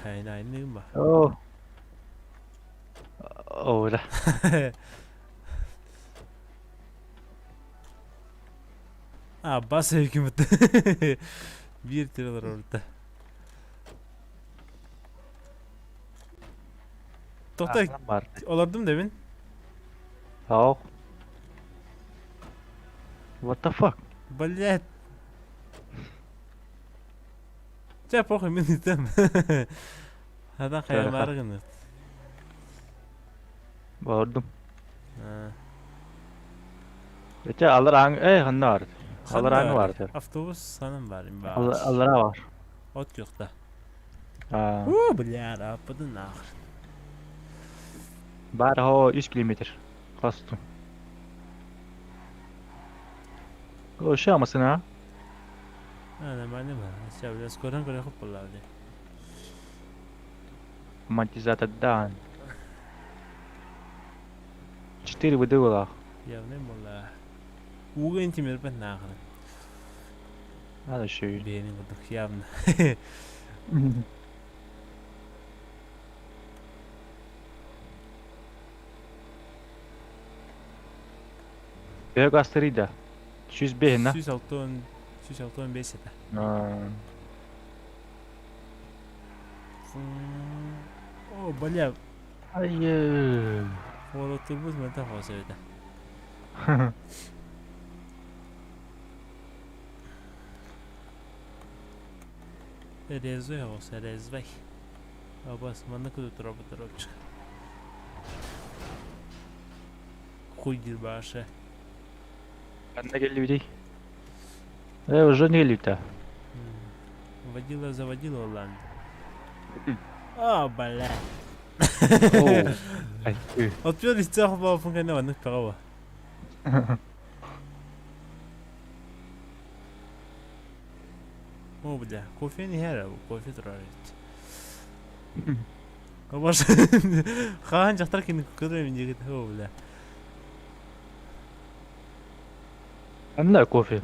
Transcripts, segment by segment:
Айнайныма. О. О, да. А, бас өйкүмүт. Биир тир олорорта. Тохтой, олордум да мин. Ау. What the fuck? Блять. Чэ, похуй, мин ыытыам. Хата хайалаары гыныт. Олордум. Эче алар аң, эй, ханна бар? Алар аңы бар. Автобус саным бар, им бар. Алара бар. От юкта. У, бля, аппыды нахрен. Бар хо 3 километр. Касту. Ошо амасын а? Нормально бар. Сейчас, бля, скоран көрө хоп болла, бля. Амортизатордан. 4 выдывала. Явный болла. Ууга интимербет нахрен. Надо еще и. Бэйэни курдук явно. Бэйэ астырыйда. 105 на. 106 165 это. О, бля. Ай. Форотурбут мента хоса это. Резвый хоса, резвый. Абас, манна куду тура туропчик. Хуй дирбаша. Ханна келлибитий? Э, уже не келлибитэ. Водила заводила улан. О, бля. Отпер истях баапын кэннэ маннык бөҕө О, бля, кофе не иһэр кофе турар эбит. Баш хаан дьахтар кини көрөр диэки о, бля. Ханна кофе?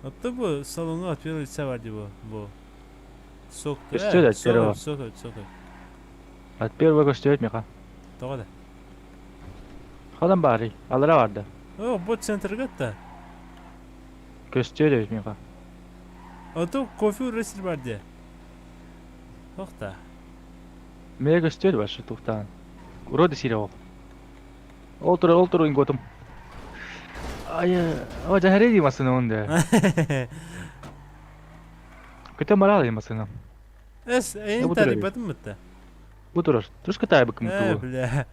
Отто бу салоҥҥа от первого лица бар дии бу бу. Сок Көстүө да сок первого. сок сок. От первого көстүбэт миэхэ. Тоҕо да? Хадан баарый? Алара барда. О, бу центрга да. Көстүө да миэхэ. Ото кофе уресир бар дии. Тохта. Мээ көстүө да башы тухтаан. Уроды сире ол. Ол тура, ол тура инготум. Ай, о, жахаре ди масына онда. Көтөн бараалы масына. Эс, эйин бу турар. тарибатын бытта. Бу турар. Туш кытаайбыккын Э, тугу. бля.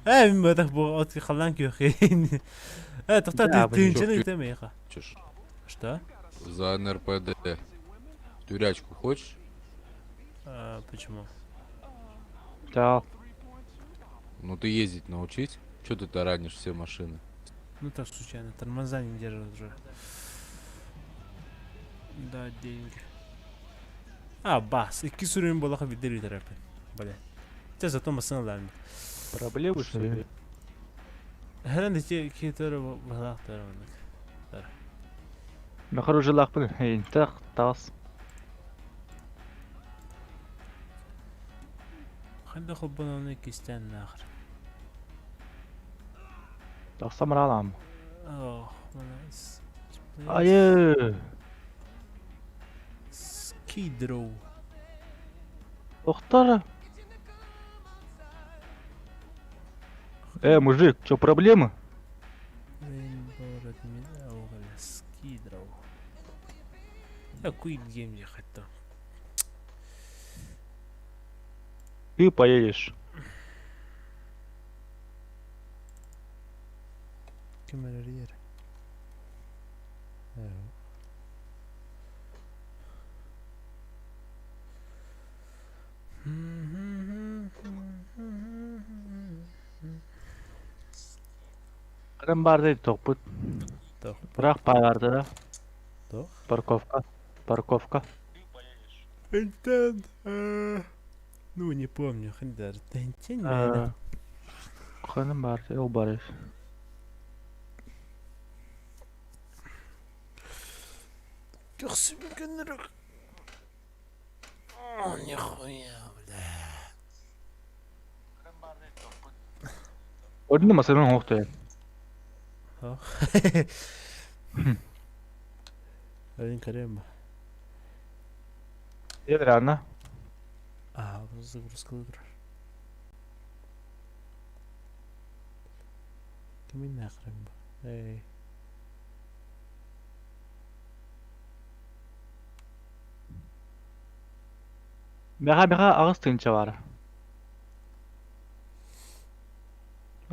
Э, мин бытах бу от халан күйхин. Э, тохта Да, блин. тыынчыны үтемейха. Хочешь? Что? За НРПД. Тюрячку хочешь? А, почему? Так. Ну ты ездить научись. Че ты таранишь все машины? Ну так случайно, тормоза не держат уже. Да, деньги. А, бас, икки сүрүн буолаха бидер үтереппин. Бля. Те зато массына ыларым. Проблемы что ли? Хәрен ити китер баһалаахтар маннык. Махар уже лахпын. Эй, так, тас. Ханда холбонону иккистээн нахр. Тахса маралам. Ох, мана Айы. Скидроу. Охтара. Э, мужик, что, проблемы? Скидроу. Какой гейм я хотел. Ты поедешь. Ким эрэрийэр? Кырым барды тохпут. Тох. Быраах баарды да. Тох. Парковка. Парковка. Интен. Ну, не помню. Хандар. Тентень. Кырым барды, ол бар. Нихуя, бля. Одну масырын оҥоһуктуйан. Один көрөм. Рано. А, загрузка турар. Кимин нахрен бу? Эй. Меха меха аҕыс тыһыынча баара.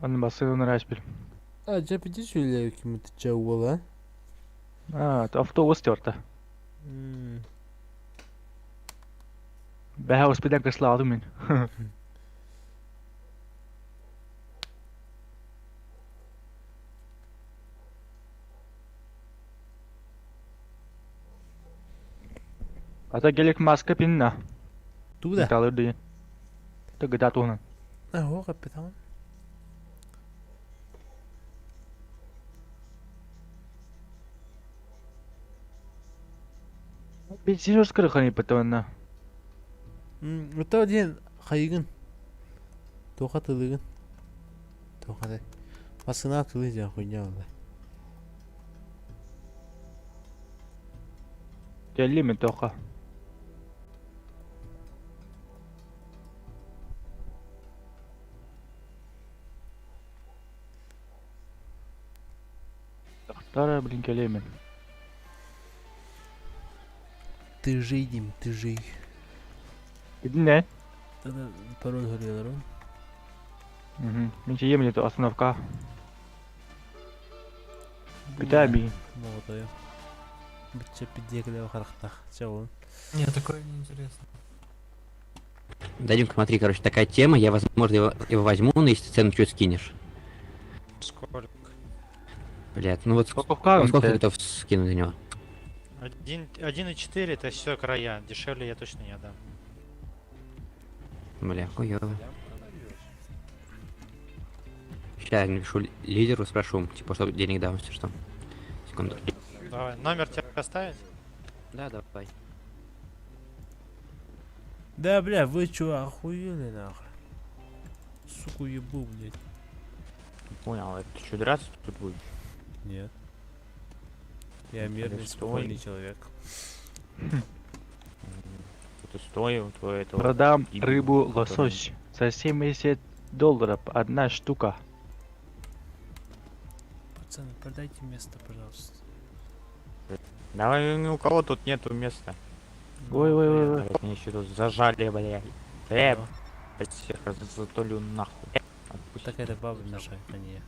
Аны бассыгын ырааш бил. А, дьэ пити сүлэ кимит чауала. А, автобус терта. Бэһэ успедан кыслаадым мин. Ата гелик маска пинна. Туда. Талыр дыйын. Тыгыда туһунан. А, капитан. Бензин скырыханы пытанна. Это один хайыгын. Тоха тылыгын. Тоха Масына тылы дьэ хуйня буолла. Кэлли мин тоха. Тахтара, блин, кэлиэмин. Ты жей, Дим, ты жей. Итиннэ? Тогда пароль говорил, Мгм. Мин чием это остановка. Бүтэ Молодой. Бычча пиддиэкэлээх харахтаах. Чэ ол. Не, такое неинтересно. Да, Димка, смотри, короче, такая тема, я, возможно, его возьму, но если ты цену чуть скинешь. Сколько? Блядь, ну вот Сколько во сколько ты готов скинуть за него? 1,4 это все края. Дешевле я точно не отдам. Бля, хуёво. Сейчас я напишу лидеру, спрошу, типа, чтобы денег дам, если что. Секунду. Давай, номер тебе оставить? Да, давай. Да, бля, вы чё, охуели нахуй? Суку ебу, блядь. Понял, это ты что, драться тут будешь? Нет. Я мирный, стой. спокойный человек. Ты стой, у твоего этого... Продам дебила, рыбу который- лосось за $70 одна штука. Пацаны, продайте место, пожалуйста. Давай, ни у кого тут нету места. Ой, ой, ой, ой. Блядь, меня еще тут зажали, блядь. Блядь, всех затолю нахуй. Отпусти. Так это баба мешает, а не я.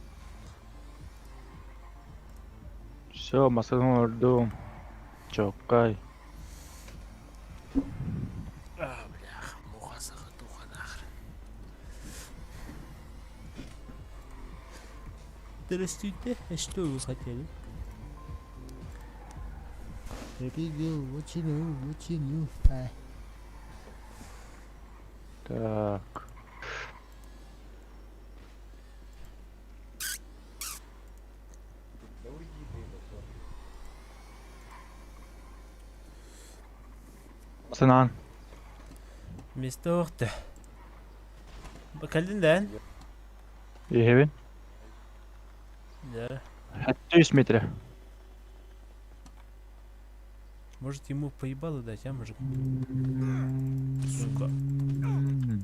Все, массажный дом. Чокай. А, бляха, муха захотуха нахрен. Здравствуйте, а что вы хотели? Так. Санаан. Место охты. Кэллин да? Иһэбин. Да. 100 метр. Может ему поебало дать, а мужик? Сука.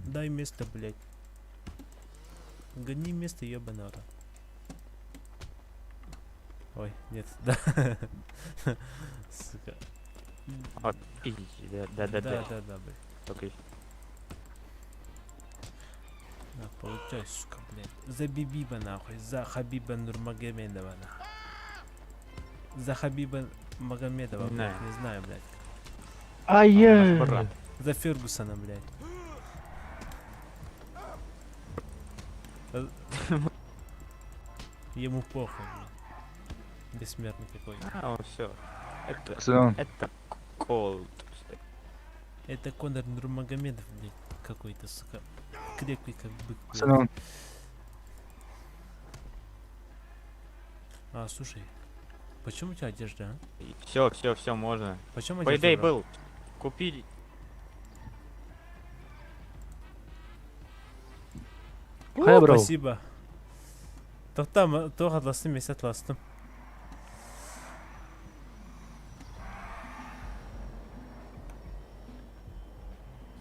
Дай место, блядь. Гони место, ебаный рот. Ой, нет, да. Сука. Вот, иди, да, да, да, Да, да, да, блядь. Только На, получай, сука, блядь. За Бибиба, нахуй. За Хабиба Нурмагомедова, нахуй. За Хабиба Магомедова, блядь. Не. Не знаю, блядь. Ай! брат. За Фергусона, блядь. Ему похуй, блядь. Бессмертный какой. А, все. Это, Санаан. это кол. Это Конор Нурмагомедов, блядь, какой-то, сука. Крепкий как бык, блядь. Санаан. А, слушай, почему у тебя одежда, а? Все, все, все, можно. Почему одежда? Payday брат? был. Купили. Хай, бро. Спасибо. Тохтоо, туох атластым, месте атластым.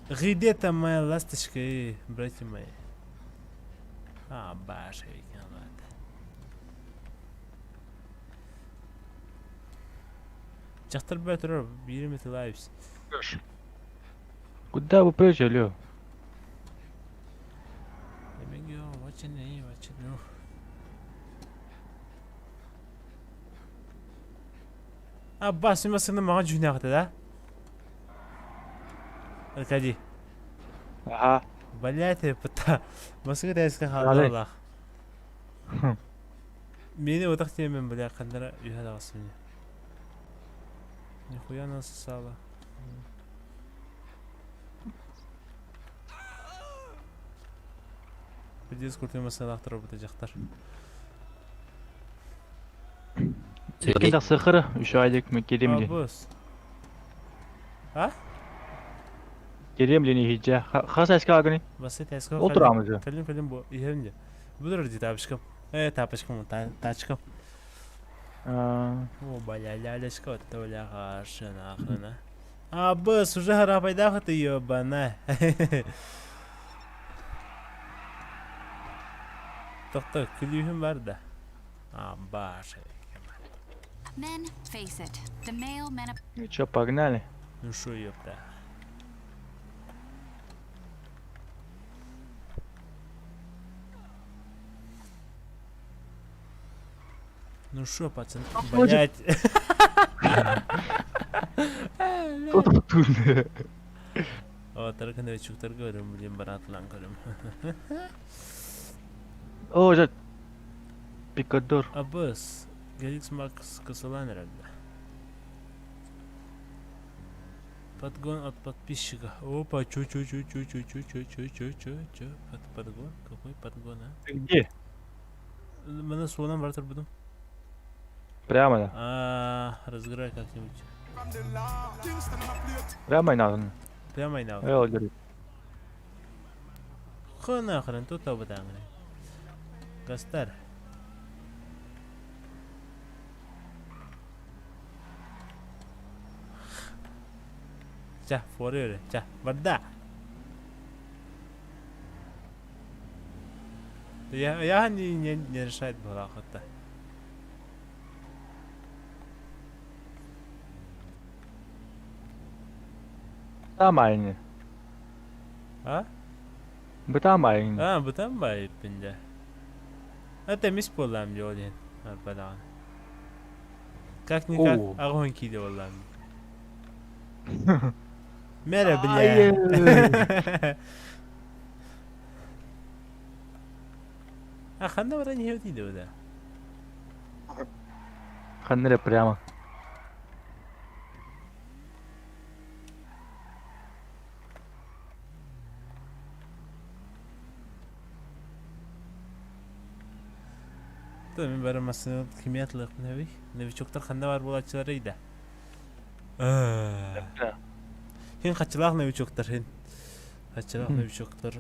Где там моя ласточка, эй, братья мои? А, баша, ладно. Дьахтар бää турар, биир эмэ тылаайбыс. Куда вы прете, алло? Аббас, массыына маҕан дьүһүнээхтэ да? Аркадий. Ага. Блять, пыта. Массыына тээскэ хааллаах. Мени отах тиэмэн, бля, ханнара үһэ таҕыстым. Нихуя насосала. Пиздец, крутой массыыналаахтар робота дьахтар. Икки тахсыхыр, үш айлык мы келем ли? Абыс. А? Келем ли не хиджа? Хас айска агни? Басты тәскі. Отырамыз. Кәлім кәлім бу. Иһем де. Бұдыр ди тапочкам. Э, тапочкам, тачкам. О, бля, лялечка, вот это бля, хорошо, нахрена. А, быс, уже харапайдах ты ебана. Тоқта, күлүүһүм бар да. А, баш. Men, face it, the male menopause Ну чё, погнали? Ну шо, ёпта. Ну шо, пацан, блять. Кто тут? О, только новичок говорим, блин, братлан говорим. О, жа. Пикадор. Абыс, Геликс Макс кысылан herhalde. Подгон от подписчика. Опа, чё, чё, чё, чё, чё, чё, чё, чё, чё, чё, чё, Под, подгон? Какой подгон, а? Ты где? Мене суонан бар турбудум. Прямо, да. А, разыграй как-нибудь. Прямо и надо. Прямо и надо. Эл, говорит. Хо нахрен, тут обытаңы. Гастар. Ча, форы ча, барда. Я не решает была охота. Тамайни. А? Бытамайни. А, бытам байыппин дьэ. Это мис буоллаам дии ол иһин арбадаҕын. Как-никак Оо. аҕыһын киилэ буоллаам дии. Мэрэ бля. А ханна баран иһэбитий да да? Ханна эрэ прямо. Мин бары массыына химия атлыахпын эбий. Новичоктар ханна баар буолааччыларый да? Хин хаччылаах новичоктар хин. Хаччылаах новичоктар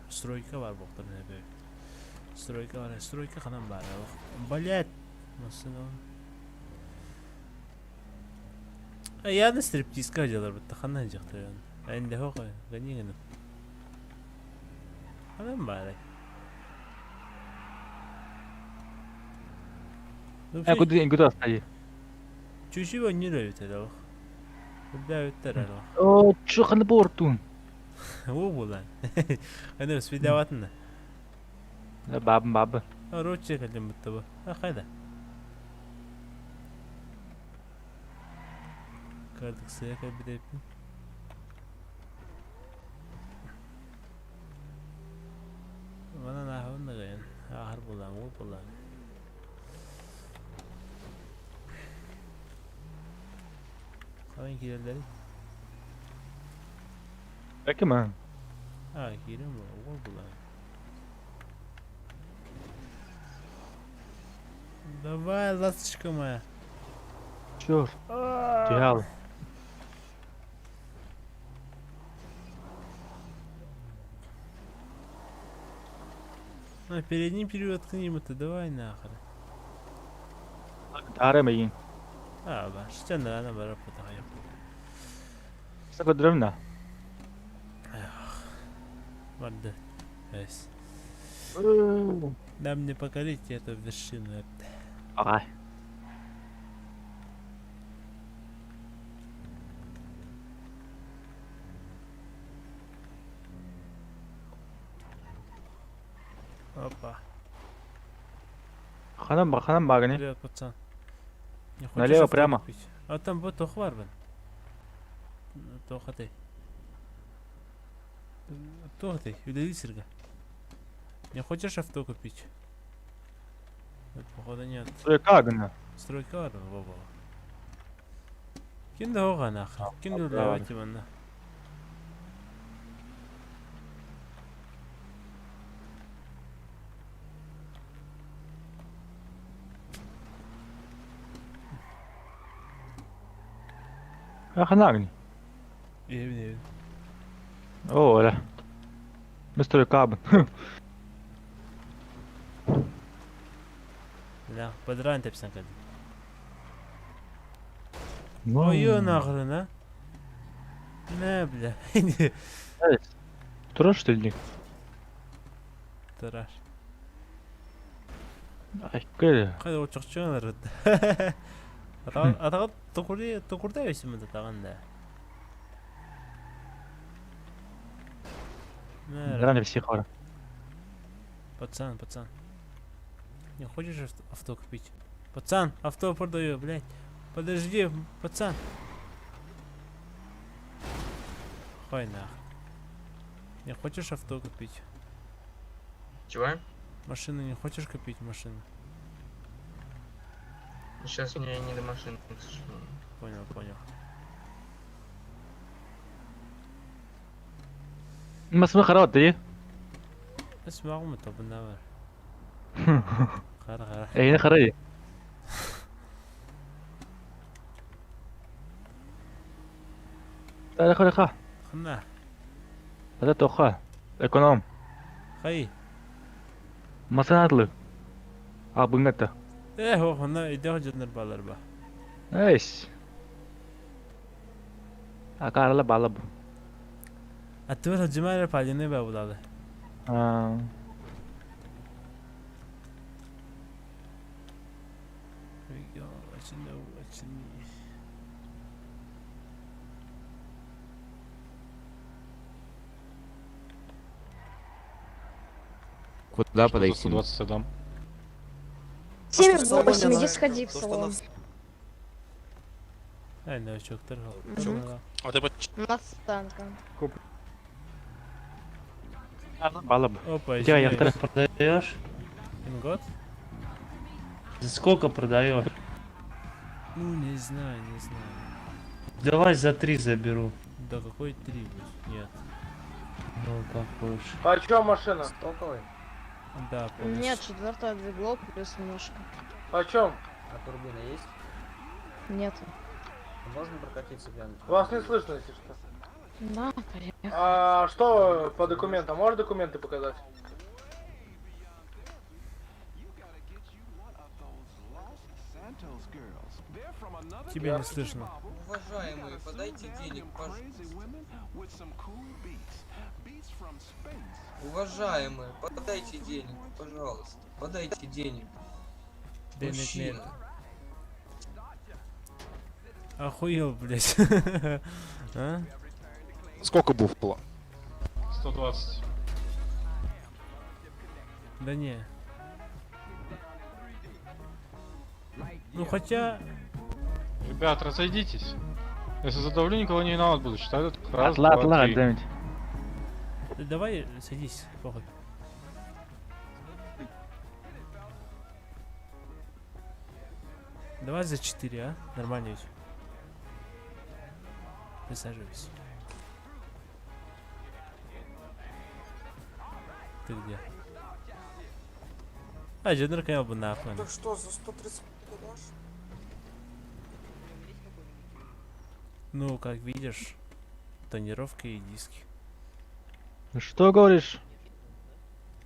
стройка бар буолтар эбий. Стройка бар, стройка ханан баар. Блять, массыына. Я стриптизка дьалар бытта ханна дьахтар. Энде хоқ, гони Ханан баарай. Э, куда куда стои? Чүчү өннүр өбүтэ дох. Үрдэ өттөр ало. О, чё ханна бортун? Уу булан. Аны свидаватна. Баб баб. Руче кэлим бутта бу. А хайда. Кардык сыя кэлбитэппин. Манан ааһабын да гайан. Ааһар булаан, уу булаан. Хаан киирэллэрий? Экима. Аа, киирэн буолан, уу булаан. Давай, ласточка моя. Чёрт. Дьявол. А, передний период к ним это давай нахрен. Таара мейин. А, ба, штена на бара потахайым. Сакадырымна. Барды. Эс. Нам не покорить эту вершину. Ага. Опа. Ханан ба ханан багани. Привет, пацан. Не хочешь Налево авто прямо. купить? А там вот тох бар бин. Тохатай. Тохатай, удали сирга. Не хочешь авто купить? Нет, походу нет. Стройка гына. Стройка бар баба. Ким да оға нахрен? Ким да давай. давайте манна. Ханагни. Евин евин. О, оля. Мы стройка бын. Да, подран тепсен кәді. Ой, нахрен, а? Не, бля. Турар что ли? Турар. Ай, кел. Кайда очокчуңар. Атага токурды токурда өсүм да таганда. Рано всех хора. Пацан, пацан. Не хочешь авто купить? Пацан, авто продаю, блядь. Подожди, пацан. Хой нах. Не хочешь авто купить? Чего? Машину не хочешь купить машину? Сейчас мне не до машины, к сожалению. Понял, понял. Масмы харат ди. اسمع طب النار. خر خر. Эйне харай. Тара хара ха. خنا Тара тоха. Эконом. خي Масанатлы. А бунгата. ايه هو خنا يديه جدنا بالاربع. Эйс. Акарла балаб. التوره الجمال باليني بابو А. We go. What you know, what you need. Куда подойти? 120 дам. 7-8, иди сходи в салон. Ай, новичок, торгал. А ты На станка. Балаб. Опа, Где я извиняюсь. Продаешь? Ингот? За сколько продаешь? Ну, не знаю, не знаю. Давай за три заберу. Да какой три, блядь? Нет. Ну, как хочешь. Почем машина? Стоковый? Да, полностью. Нет, четвертое двигло плюс немножко. Почем? А турбина есть? Нету. Можно прокатиться глянуть? Вас не слышно, если что. Да, поехали. А что по документам? Можешь документы показать? Тебя не слышно. Уважаемые, подайте денег, пожалуйста. Уважаемые, подайте денег, пожалуйста. Подайте денег. Денег нет. Мужчина. Охуел, блядь. А? Сколько буфла? 120. Да не. Ну хотя... Ребят, разойдитесь. Если задавлю, никого не виноват буду. Считаю, это раз, Атла, два, атла, три. демить. Да давай садись, похуй. Давай за 4, а? Нормально ведь. Присаживайся. Ты где? А, Дженнер я бы нахуй. Так что, за 130 дашь? Ну, как видишь, тонировка и диски. Что говоришь?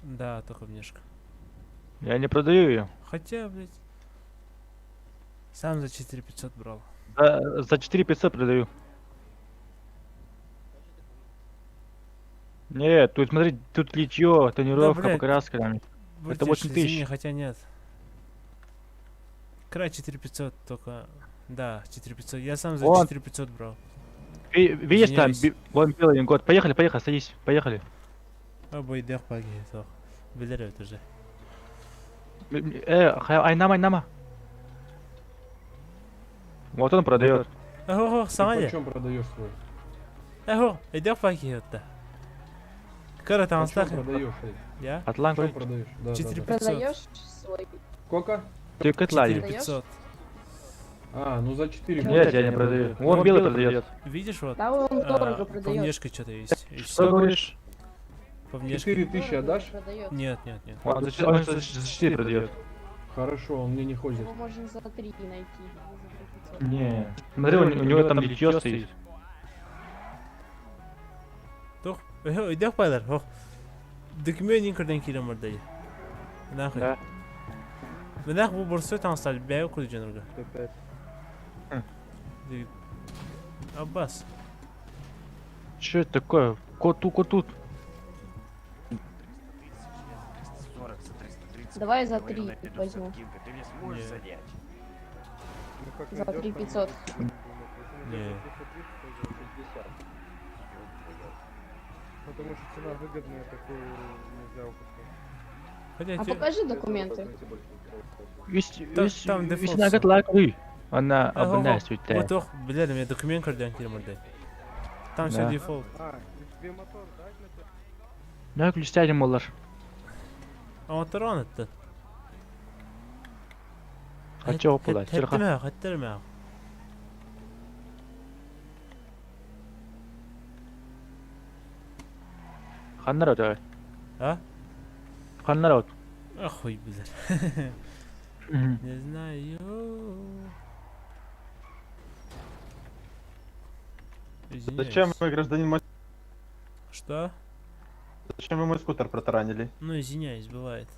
Да, только внешка. Я не продаю ее. Хотя, блядь, сам за 4500 брал. За 4500 продаю. Нет, тут смотри, тут литье, тонировка, Да, блядь. покраска там. Это Братиш, 8 извини, тысяч. хотя нет. Край 4500 только. Да, 4500. Я сам за Вон. 4500 брал. Видишь там, Извиняюсь. вон белый год. Поехали, поехали, садись, поехали. Обойдех паги, Билер уже. Айнама, айнама. Вот он продает. Ого, сама Ты почем продаешь свой? Ого, идёх паги это. Кара там Почем остах. продаешь, эй? Я? Атлант. Почем продаешь? Да, да, да. 4500. Продаешь свой? Сколько? Ты котлай. 4500. А, ну за 4 Нет, я не продаю. Вон белый продает. Видишь вот? Да он а, дорого По продает. внешке что-то есть. И Что всё. говоришь? По внешке. 4000 отдашь? Продает. Нет, нет, нет. Он за 4 продает. Хорошо, он мне не хочет. Его можно за 3 найти. За 3500. Не. Смотри, у него там литье стоит. Тох, идёх пайдар. Ох. Документ көрден кирем ордай. Нахуй. Да. Мынах бу борсой таҥастар бэйэ курдук дьонорго. Аббас. Что это такое? Коту, коту. Давай за 3 возьму. Не. За 3500. Не. Потому что цена выгодная, такую нельзя упускать. Хотя А те- покажи документы. Там- там дефолт всё. Она Ого, обнась у тебя. Вот ох, бля, у меня документ көрден кирем ордай. Там все Да. дефолт. А, тебе мотор дать на тебя? На ключ молар. А моторон это. Хочу опулать. Хаттырма, хаттырма. Ханнар от. А? Ханнар от. Охуй, бля. Не знаю. Зачем Извиняюсь. вы, гражданин, мой... Что? Зачем вы мой скутер протаранили? Ну, извиняюсь, бывает.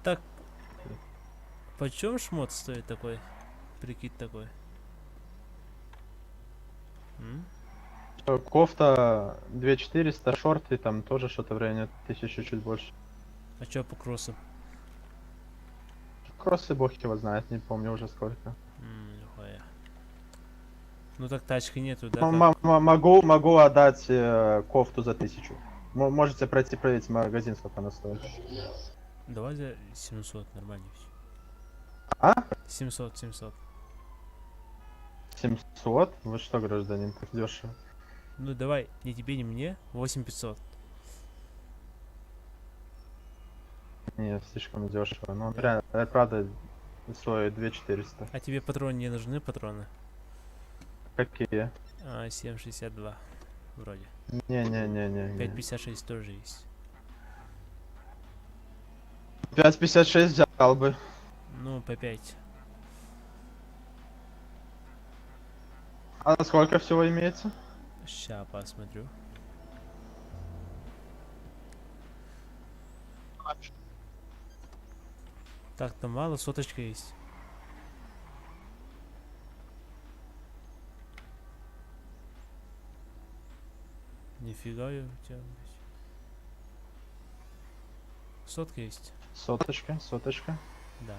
Так, почем шмот стоит такой? Прикид такой. М? Кофта 2400, шорты там тоже что-то в районе 1000, чуть больше. А чё по кроссам? Кроссы бог его знает, не помню уже сколько. Нихуя. Ну так тачки нету, да? Могу отдать кофту за 1000. Можете пройти проверить магазин, сколько она стоит. Давай за 700, нормально всё. А? 700, 700. 700? Вы что, гражданин, так дешево? Ну давай, ни тебе, ни мне, 8500. Не, слишком дешево. Ну, реально, это правда стоит 2400. А тебе патроны не нужны, патроны? Какие? А, 7,62 вроде. Не-не-не-не. 5,56 тоже есть. 5,56 взял бы. Ну, по 5. А сколько всего имеется? Ща посмотрю. Так, там мало, соточка есть. Нифига я у тебя, блядь. Сотка есть. Соточка, соточка. Да.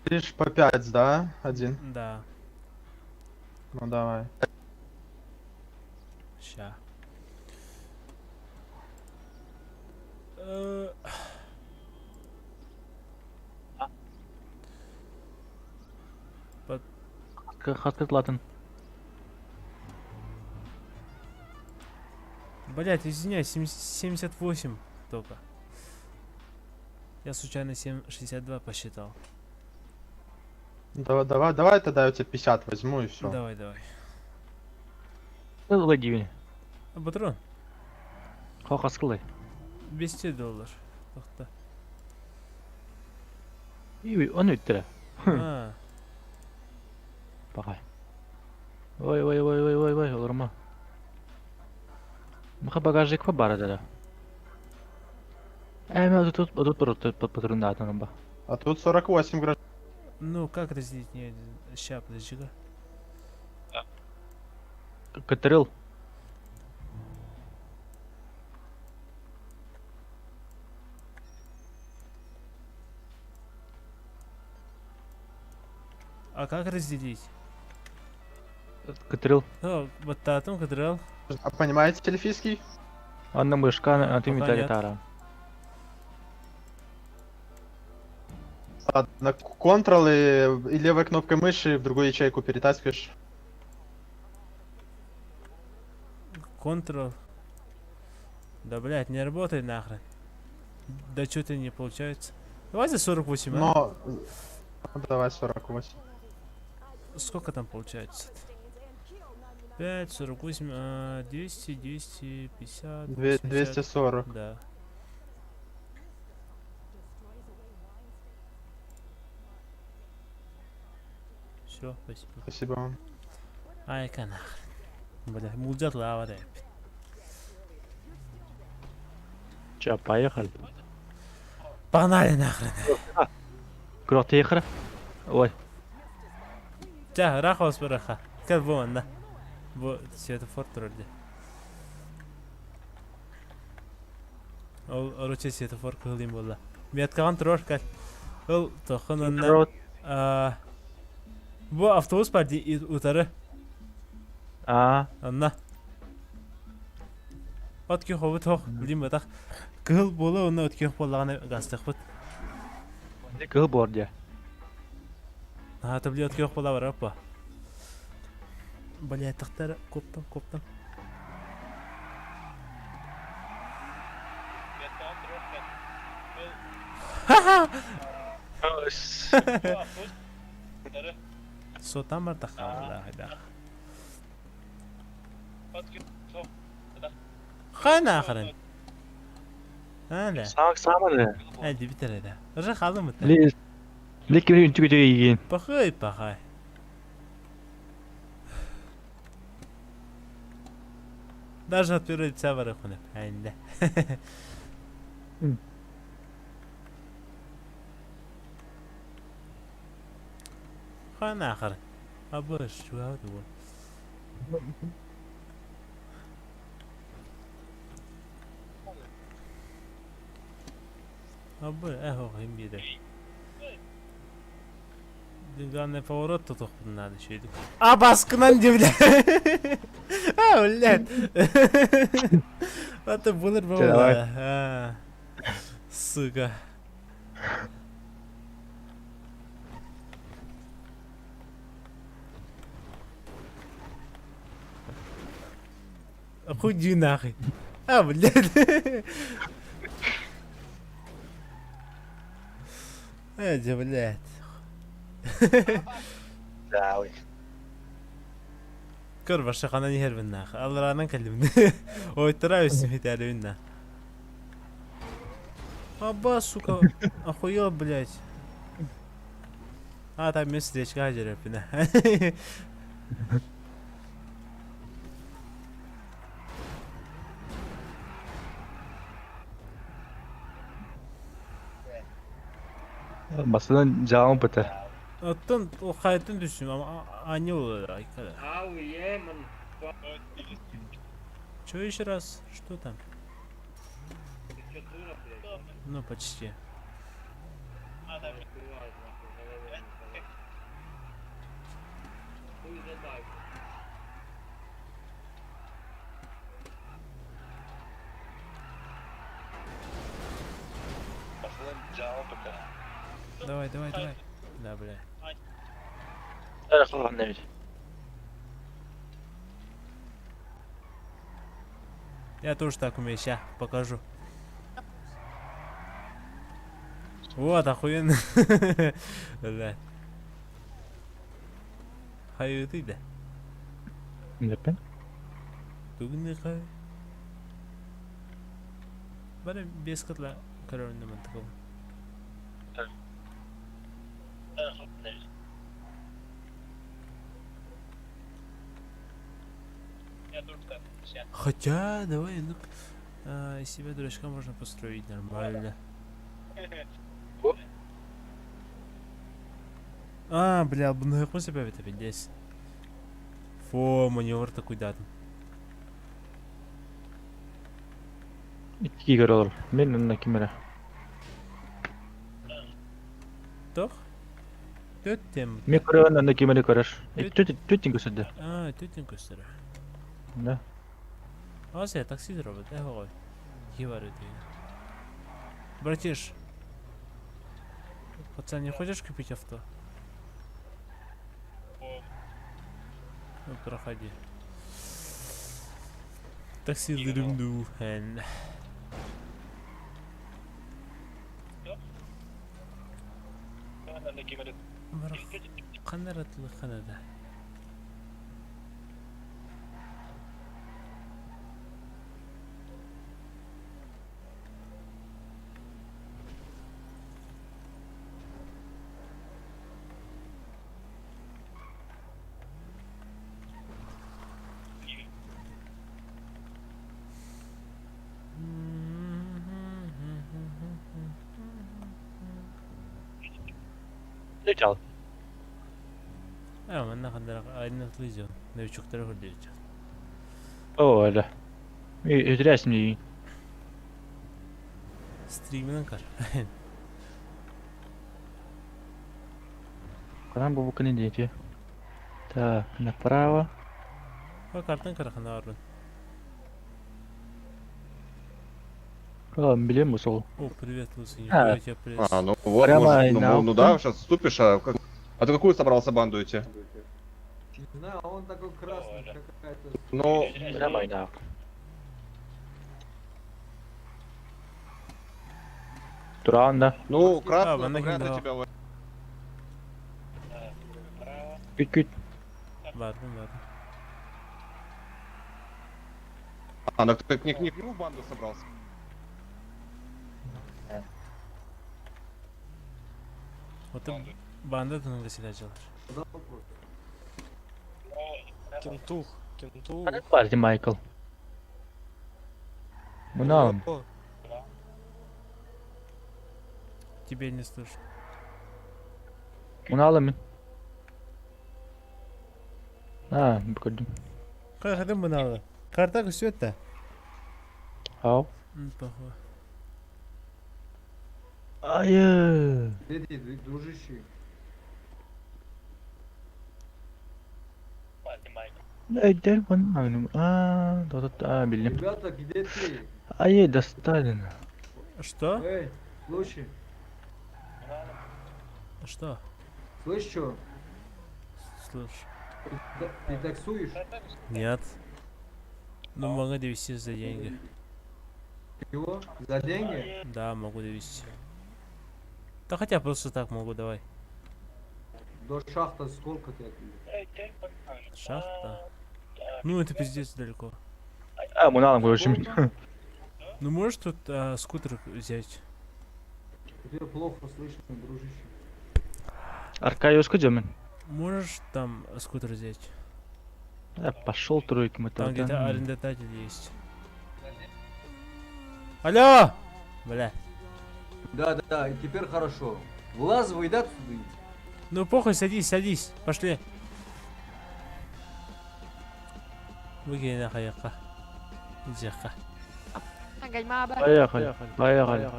Лишь по 5, да? Один. Да. Ну давай. Ща. Хаткат латын. Блять, извиняюсь, 78 только. Я случайно 7,62 посчитал. Давай, давай, давай тогда я у тебя 50 возьму и все. Давай, давай. Лагивин. А, патрон? Хохаскылай. 200 доллар. Тохта. И он үттірі. А. Бақай. Ой, ой, ой, ой, ой, ой, оларма. Маха багажник па бара дада. Эми тут тут патрундаатан ба. А тут 48 граждан. Ну, как разделить? Не, ща, подожди-ка. Катрил. А как разделить? Катрил. Ну, баттаатым кыдырал. А понимаете эльфийский? Анна мышка, а ты Пока нет. металлитара. Ладно, Ctrl и левой кнопкой мыши в другую ячейку перетаскиваешь. Ctrl. Да, блядь, не работает нахрен. Да что-то не получается. Давай за 48, а? Но... Ну, Давай 48. Сколько там получается? 5, 48, 200, 250, 80. 240. Да. Все, спасибо. Спасибо вам. Айка нахрен. Бля, мулдят лава да. Че, поехали? Погнали нахрен. Куда ты ехала? Ой. Ча, рахос бараха. Как бы он, да. Бу светофор турды. Ол ороче светофор кылым болла. Меткаган турор кал. Ол тохын онна. Бу автобус бар ди утары. А. Анна. От көх обут хох, билим батах. Кыл бола онна от көх боллаганы гастык бут. Кыл бор дия. А, табли от көх бола бар апа. Бля, тахтар коптам, коптам. Сотам бар тахтар, да. Хана ахрын. Ана. Саак саманы. Hadi bitir hadi. Уже kaldı mı? Ли Лекин үнчүгө жейген. Пахай, пахай. Даже от первого лица варахуна. Анда. Хана ахрын. Абыш, чуа ду. Абы, эхо, химбиде. Главное, поворот тут надо еще иду. А, баскынан бля. А, блядь. Это было бы. Давай. Сука. Хуй нахуй. А, блядь. Эди, блядь. Давай. Көр башакана нихер биннах. Алларанан кэллим. Ой, траюсь метали бинна. Аба, сука, охуел, блядь. А, там местечко хаджарапина. Басынан жаам быта. Оттон хайтын түсүм, ama они olur айкада. Чё еще раз? Что там? Ну, почти. Давай, давай, давай. Да, бля. Я тоже так умею, ща покажу. Вот, охуенно. Да. Хаю ты, да. Непен? Тугны хай. Бары без котла корона мантыкыл. Хотя, давай, ну. А, из себя дурачка можно построить нормально. А, бля, бұны себя это пиздец. Фу, маневр такой датым. Икки көрөлөр. Мен онна кимере. Тох? Төттем. Мен көрөөн онна кимере көрөр. Төт төттин көсөдө. А, төттен көстөрө. Да. А, се, такси робот, э, ой. Ебары ты. Братиш. Пацан, не хочешь купить авто? Ну, проходи. Такси дырымду. Қандаратлы қанада. Лечал. А, манна қандара айнатылы жон. Новичоктар көрдү. О, да. Өтүрәсин дии. Стриминен кар. Канан бу букны дейти. Так, направо. Ба картын карахана арбын. А, билем бу сол. О, привет, Луси, А. нихуя тебе привет. А, ну вот, Прямо может, ну, на ну да, сейчас вступишь, а как... А ты какую собрался банду идти? Не знаю, он такой красный, какая-то... Ну, Прямо на. Туранда. ну, А, красную, вон вряд ли да. тебя Күт күт. Бардым, бардым. А, ну ты не к нему в банду собрался? Вот банда тыныгы силажалар. Кентух, кентух. Парти Майкл. Мына. Тебе не слышу. Мына мен. А, көрдүм. Кайдым мыналы. Карта көсөт Ау. Похуй. Айы. Где ты, дружище? Эйдер мына. А, да да билем. Ребята, где ты? Ай, достали. Что? Эй, слушай, Что? слышь, что? Слушай. Ты, ты таксуешь? Нет. Ну, могу довести за деньги. Чего? За деньги? Да, могу довести. Да хотя просто так могу, давай. До шахты сколько ты отвезешь? Шахта? Ну, это пиздец далеко. А, мына короче. Ну, можешь тут скутер взять? Тебя плохо слышно, дружище. Аркадиус мен. Можешь там скутер взять? Я пошел тройки мы Там где-то арендодатель есть. Алло! Бля. Да, да, и теперь хорошо. Влазывай, да, отсюда? Ну похуй, садись, садись. Пошли. Выкинь нахуй, яка. Иди, Поехали, поехали.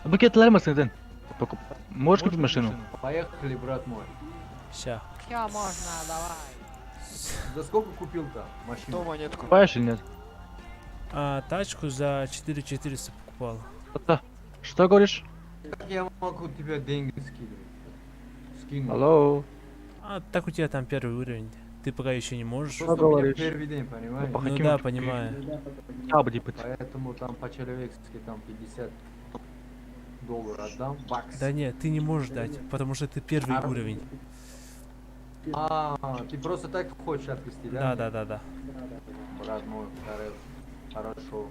Букет мısın Можешь купить машину? Поехали, брат мой. Ща. Все можно, давай. За сколько купил-то машину? монетку? Покупаешь или нет? А, тачку за 4400 покупал. Да. Что говоришь? Как я могу тебе деньги скидывать? Скину. Алло. А, так у тебя там первый уровень. Ты пока еще не можешь. Просто Что у меня говоришь? первый день, понимаешь? По Ну каким да, понимаю. Поэтому там по-человечески там 50 долларов отдам, бакс. Да нет, ты не можешь дать, потому что ты первый уровень. А, ты просто так хочешь отвезти, да? Да, да, да, да. Брат мой, хорошо.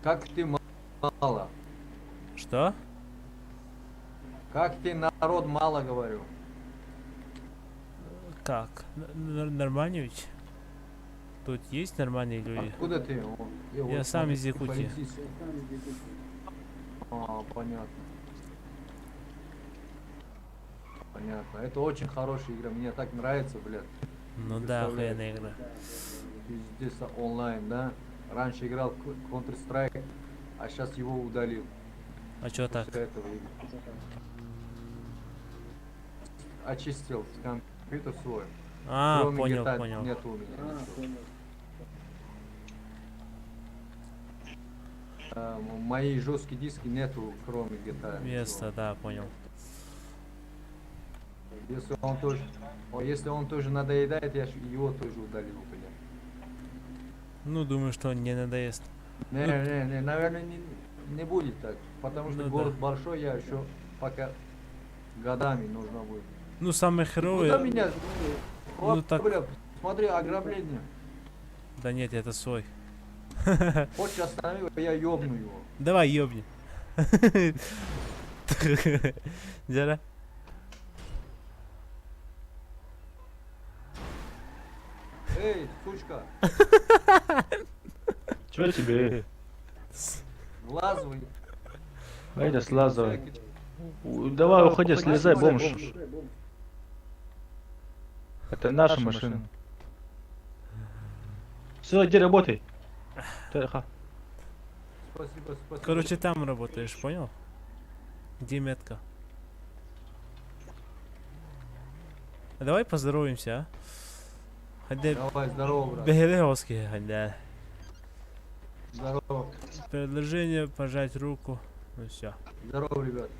Как ты мало? Что? Как ты народ мало говорю? Как? Нормально ведь? Тут есть нормальные люди? Откуда ты? О, Я вот сам смотри, из Якутии. полицист. А, понятно. Понятно. Это очень хорошая игра. Мне так нравится, блядь. Ну да, Представляешь? охуенная игра. Пиздец, онлайн, да? Раньше играл в Counter-Strike, а сейчас его удалил. А чё так? После этого игры. Очистил компьютер свой. А, Кроме понял, GTA понял. Нету у меня ничего. Мои жесткие диски нету, кроме GTA. Место, да, понял. Если он тоже, если он тоже надоедает, я его тоже удалил, блядь. Ну, думаю, что он не надоест. Не, Ну, не, не, наверное, не будет так, потому что Ну город да. большой, я еще пока годами нужно будет. Ну, самое херовое... Куда меня? Ну, О, так... бля, смотри, ограбление. Да нет, это свой. Хочешь останови, я ёбну его. Давай, ёбни. Дяра. Эй, сучка, Чё тебе? влазывай. Айда, слазывай. Давай, уходи, слезай, бомж. Это наша машина. Все, иди работай. Тихо. Спасибо, спасибо. Короче, там работаешь, понял? Где метка? А давай поздороваемся, а? Хайде... Давай, здорово, брат. Бехелеовский, хайде. Здорово. Предложение пожать руку. Ну все. Здорово, ребят.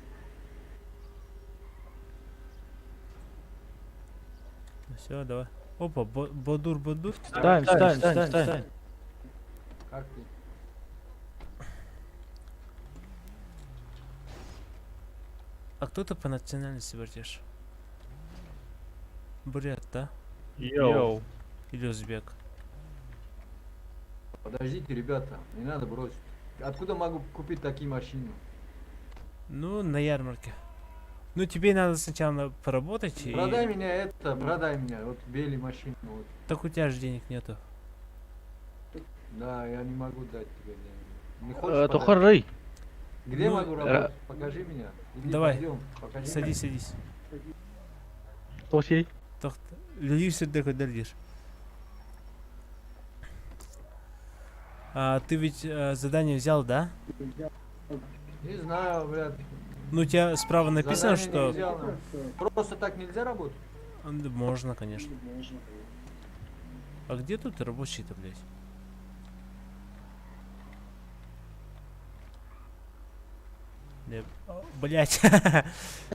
Ну все, давай. Опа, Бодур, Бодур. Встань, встань, встань, встань. Как ты? А кто ты по национальности, братиш? Бурят, да? Йоу. Или узбек? Подождите, ребята, не надо бросить. Откуда могу купить такие машины? Ну, на ярмарке. Ну, тебе надо сначала поработать и... Продай меня это, продай меня, вот белый машину, вот. Так у тебя же денег нету. Да, я не могу дать тебе деньги. Не хочешь То подать? хоррой. Где Ну, могу работать? Покажи меня. Иди, Давай. пойдем, покажи Садись, меня. садись. Окей. Тохт. Лишь дальше. А, ты ведь задание взял, да? Не знаю, блядь. Ну, у тебя справа написано, Задание что... не взял, ну. Просто так нельзя работать? Да можно, конечно. А где тут рабочие-то, блядь? Не, блядь.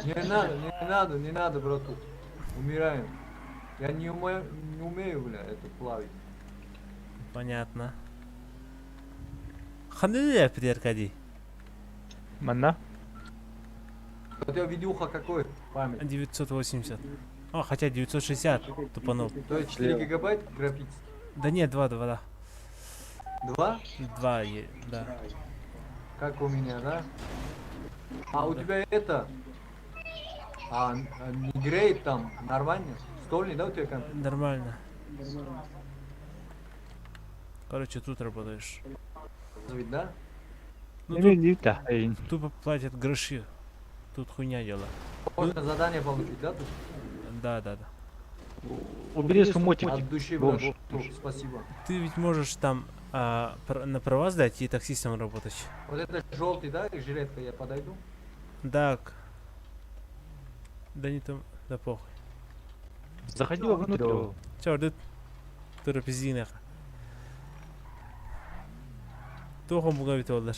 Не надо, не надо, не надо, братух. Умираем. Я не умею, не умею, бля, это плавить. Понятно. Ханды Аркадий? Манна? У тебя видюха какой? Память. 980. А, хотя 960 тупанул. То есть 4 гигабайт графический? Да нет, 2, 2, да. 2? 2, да. Как у меня, да? А у тебя это... А, не греет там, нормально? Стольный, да, у тебя компьютер? Нормально. Короче, тут работаешь. Ведь, да? Ну, тут тупо платят гроши. Тут хуйня дело. Можно задание получить, да, тут? Да, да, да. Убери свой мотик. От души, брат, бомж. спасибо. Ты ведь можешь там на права сдать и таксистом работать. Вот это желтый, да, жилетка, я подойду? Так. Да не там, да похуй. Заходи вовнутрь. Чё, да тура пизди нахуй. Тухом бугавит олдар.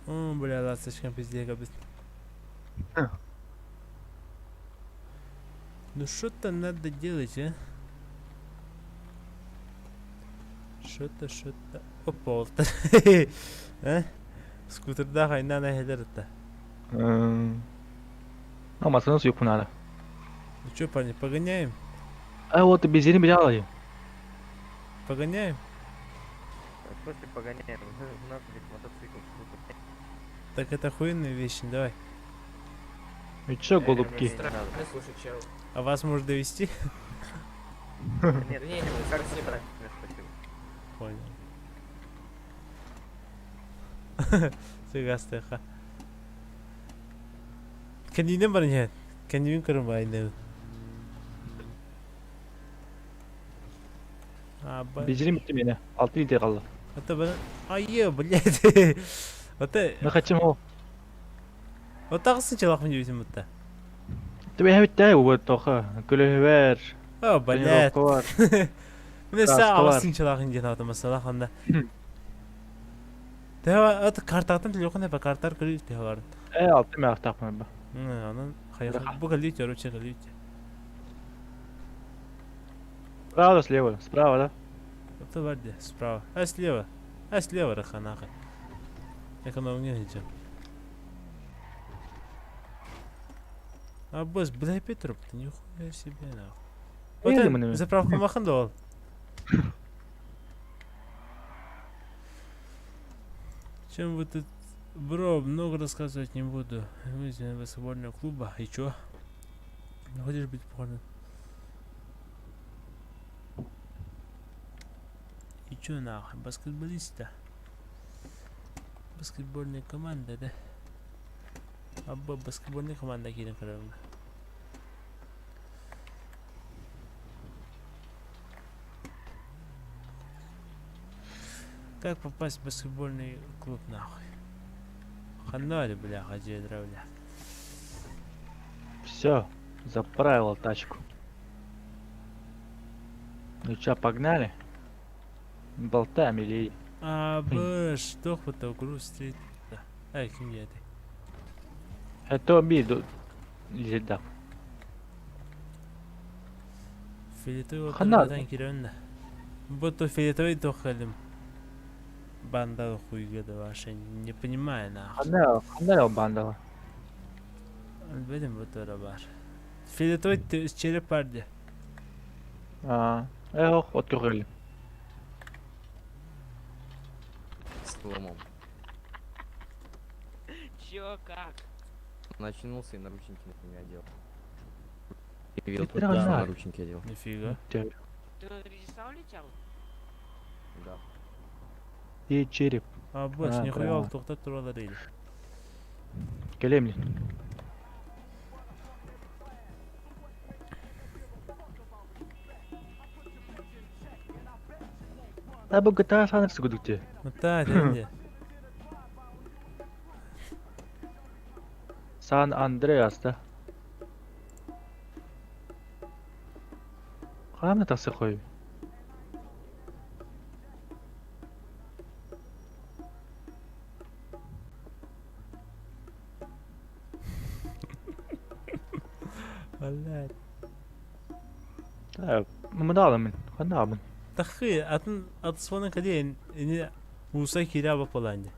О, бля, ласточка пизде капец. Ну что-то надо делать, а? Что-то, что-то. Опа, олтар. А? Скутерда хайна на хедерта. А, машину съебку надо. Ну чё, парни, погоняем? А вот и бензин взял. Погоняем? В смысле погоняем? У нас ведь мотоцикл, скутер. Так это охуенная вещь, давай. И чё, голубки? Слушай, чел. А вас может довести? Нет, не, не, как не брать, спасибо. Понял. Сыгастыха. Кэннинэн баран иһэн. Кэннибин көрөн баайнабын. Бензиним bitti миэнэ. 6 литр қалды. Это бана... Айе, блядь. Это... Мы хотим его. Вот так сначала мы не видим это. Тебе битте вот тоха. Көлөһүбэр. О, блядь. Мин саа сынчалах инден ата масала ханда. Тева ат картатын телефон эпа картар көрү тева бар. Э, алты мен ақтақпын ба. Анан хайха бу галите, короче, галите. Справа, слева, справа, да? Это варде, справа. А слева. А слева раханаха. Экономия ничего. А босс, бля, Петр, ты нихуя себе нахуй. Вот это заправку махандол. Чем вы тут, бро, много рассказывать не буду. Мы из баскетбольного клуба. И чё? Не хочешь быть порно? И чё нахуй, баскетболиста? Баскетбольная команда, да? Абба баскетбольная команда киирэн көрөбүн. Как попасть в баскетбольный клуб нахуй? Ханали, бля, хаджи бля. Все, заправил тачку. Ну чё, погнали? Болтаем или... А, б, что хотел грустить? Эй, ким это? Это обиду. Да. Фиолетовый Хана. отан киренна. Будто фиолетовый тохалим. Банда хуйга ваша, не понимаю нахуй. Хана, хана банда. Benim bu бар. Фиолетовый череп барды. А, эх, от көргөлү. Сломом. Чё, как? Начнулся и наручники на меня одел. Ты Туда знаю. наручники одел. Нифига. Ты на Режисау летел? Да. И череп. А, бос, А, нихуя прямо. ол тоқтап туралар дейді. Келемин. Да бу GTA San Andreas күдүктө. Та, деді. Сан Андреас да. Кана тасы кой. Блядь. Да, мындалымын. Кандабын. Тахы, атын атысванын каде ini Musa kira bapalанды.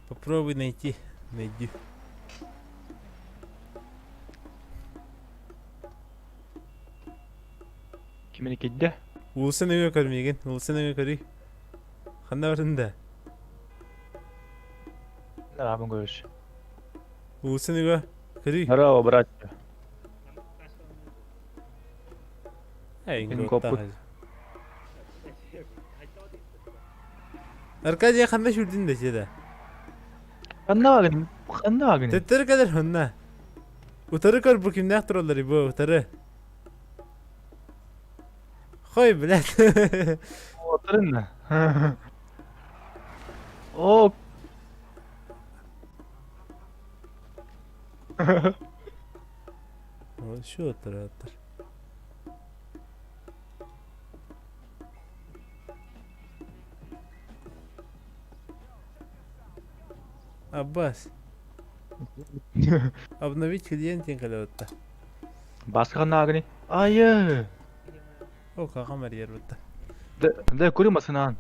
Попробуй найти. Найди. Кимини кидде? Улсын өңө көрмеген, улсын өңө көрүй. Ханда барында? Набын көрүш. Улсын өңө көрүй. Здорово, братья. Эй, Ингопут. Аркадий ханда шүрдүн да деді. Ханнагын, ханнагын. Төттөр кадar хонна. Утары көр бу кимнәк туралар бу утары. Хой, блядь. Отырын. О. Şu otur otur. Аббас. Обновить клиент калеотта. Баска ханнагын. Айы. О, какамар ер бутта. Да, да, көрү масынан.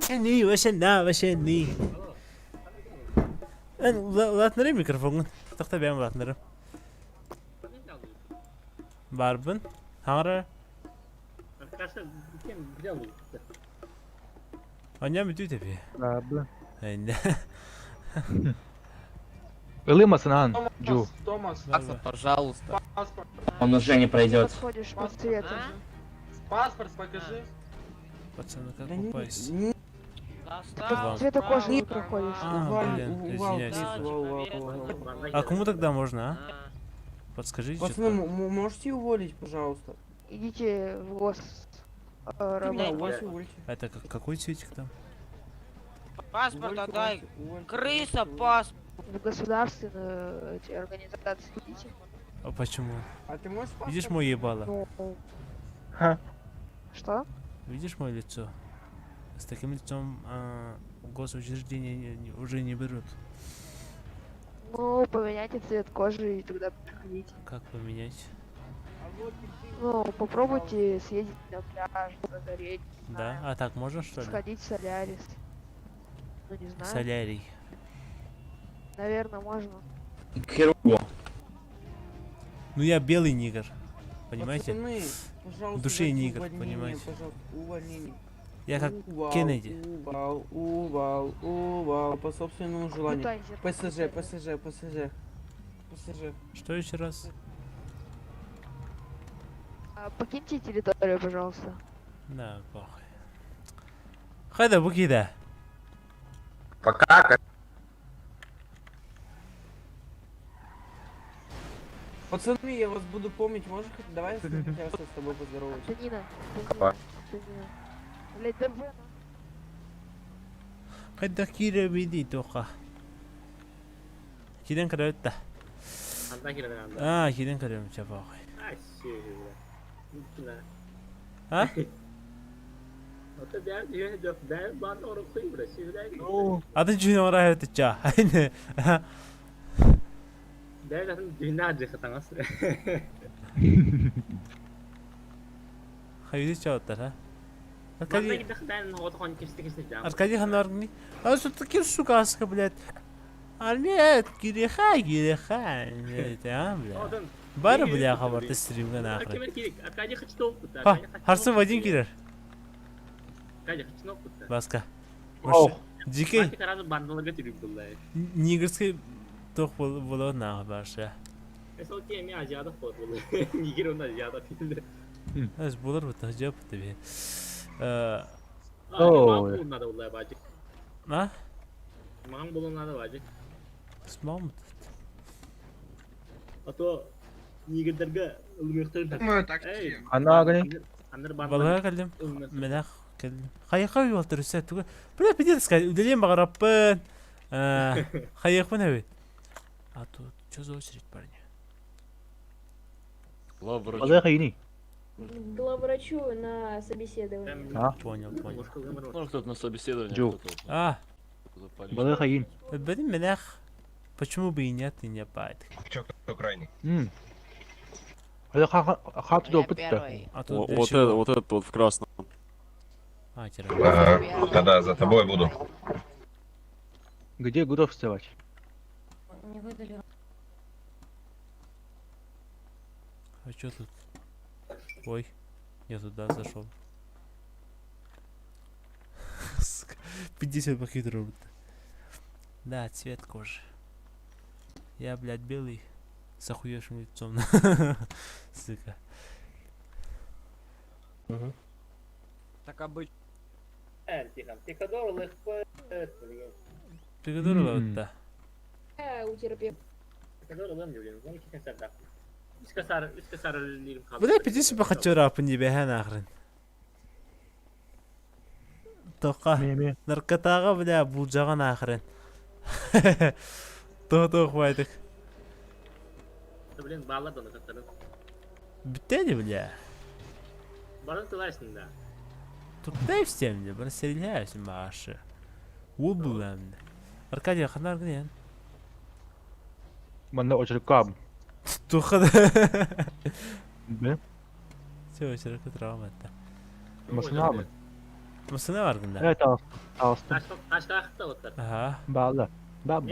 Ни, вообще на, вообще ни. Эн улаатыннарый микрофоҥҥун. Тохто бэйэм улаатыннарым. Барбын. Хаҥара. Анньам бүтүү тэпи. Барбын. Энне. Ылымасын ан, Джу. Томас, Пожалуйста. паспорт. Он уже не пройдет. Подходишь по цвету. Паспорт покажи. Пацаны, как попасть? По цвету кожи не проходишь. А, блин, извиняюсь. А кому тогда можно, а? Подскажите Пацаны, что-то. можете уволить, пожалуйста? Идите в гос... Да, увольте, увольте. Это какой цветик там? Паспорт отдай. Крыса, паспорт. В государственную эти организации идите. А почему? А ты можешь паспорт? Видишь мой ебало? Ну, Ха. Что? Видишь мое лицо? С таким лицом госучреждения уже не берут. Ну, поменяйте цвет кожи и тогда приходите. Как поменять? Ну, попробуйте съездить на пляж, загореть, не Да? знаю. А так можно что ли? Сходить в солярис. Ну, не знаю. Солярий. Наверное, можно. Херово. Ну я белый нигер. Понимаете? Пацаны, пожалуйста, В душе дайте нигер, увольнение, понимаете? Пожалуйста, увольнение. Я как Увал, Кеннеди. Увал, увал, увал, по собственному желанию. Тайзер. ПСЖ, ПСЖ, ПСЖ. ПСЖ. Что еще раз? А, покиньте территорию, пожалуйста. Да, похуй. Хайда, букида. Пока, Пацаны, я вас буду помнить, можешь хоть давай я хотя бы с тобой поздороваюсь. Антонина. Антонина. Антонина. Блять, да вы, Хайда кира биди тоха. Киден караутта. А, киден караутта, ча похуй. А? Атын чүнө орай ча. Хайды чаоттар, а? Аркадий... Аркадий ханаргни. А что такие сука, аска, блядь? А нет, киреха, киреха. Нет, а, бля. Бар, бля, хабар, ты стримга нахрен. Ха, харсы Вадим кирер. Баска. Оу. Дикий. Нигерский тох было нахуй барша. Эс булар бу тахжап тебе. Ой. А? Смам. Ана гани. Балага кэллим. Менах кэллим. Хайха уолтар үсэ туга. Бля, пиздец сказать, удалим багараппын. Хайхпын эбит. А тут что за очередь, парни? Балыга хайни. К главврачу на собеседование. А? Понял, понял. Может, кто-то на собеседование. Джу. А, Балыга хайин. блин, менах. Почему бы и нет, и не пайт. Чё, кто крайний? М. Это хату до пытта. А тут для Вот чего? это, вот этот вот в красном. А, теперь. Тогда за тобой буду. Где гудов вставать? Не выдали. А чё тут? Ой, я туда зашел. Сука, 50 похитру. Да, цвет кожи. Я, блядь, белый. С охуевшим лицом. Сука. Так обычно. Пикадор да. У терапевта. Бля, 50 похотера по небе, нахрен. Тоқа. Ме-ме. Наркотаға, бля, булжаға нахрен. То-то хватит. Бүттеді, бля. Тут дай всем, бля, бір стреляюсь, Маша. Ул бля. Аркадий, ханар где? Манна очередь кам. Туха. Бе. Все, очередь травма это. Машина. Массыына бар гында. Э, таҕыстым. Ага. Баалла. Баабба.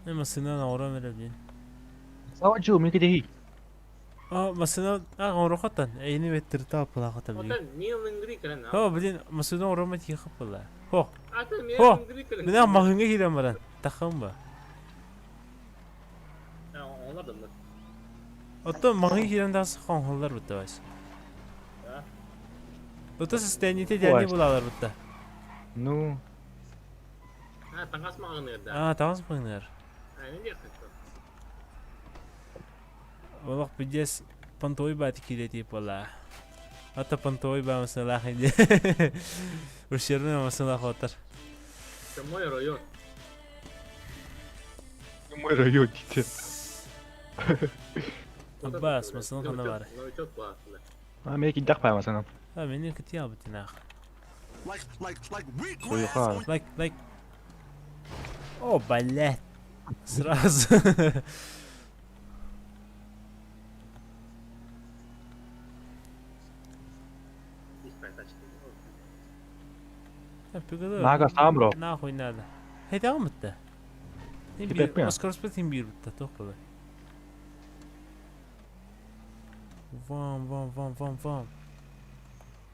Э, массыына оҥорон эрэ блин. Савачу, мен кедеһи. А, массыына а оҥорохоттон. Эйини беттирта аппалаахата блин. Хо, блин, массыына оҥоромо тиихэ была. Хо. Хо. Мен маһыҥҥа киирэн баран. Таххам ба. Оттон маҥый киирэн тахса хоҥхоллор бутта бас. Ото состояниете идеальный булалар бутта. Ну. А, таҥас маҕаныыр. Олох пиздец понтовой бааты киирэтии буолла. Ата понтовой баа масыналаах инди. Ущербный масыналаах отар. Мой район. Мой район дите. Аббас, масынан хана бар. А мен киддах паа масынан. А, мени кити албытынах. Хуйха. Лайк, лайк. О, блядь. Сразу. Нага сам бро. Нахуй надо. Хайдаҕым бытта. Кипеппин. Оскорспытын биир бытта, туох буолар. Вам, вам, вам, вам, вам.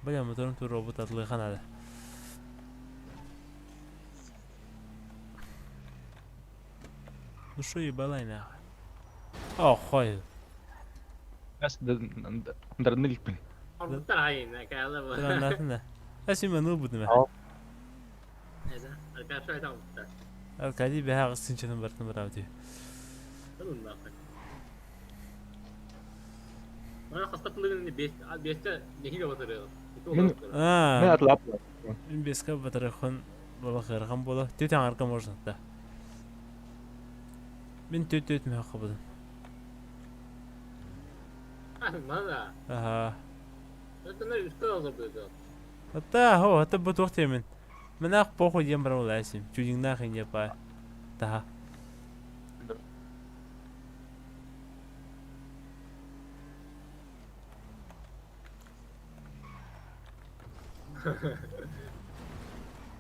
Бля, моторум тур робот атлыха надо. Ну шо ебалай нахуй. О, хой. Дарны иликпин. Тураннатын да. Әсиме ну будуме. Аркадий бэһэ сынчанын бартын барабыт. Мен А, атлап. беска батарахон бола кырхан бола. Төт аңарка можно да. Мен төт төт мө хабыдым. Ага. Ата, хо, ата бу туох темен. Мен ах похуй диэн баран улаасим. Чудиҥнаах иньэ па. Таха.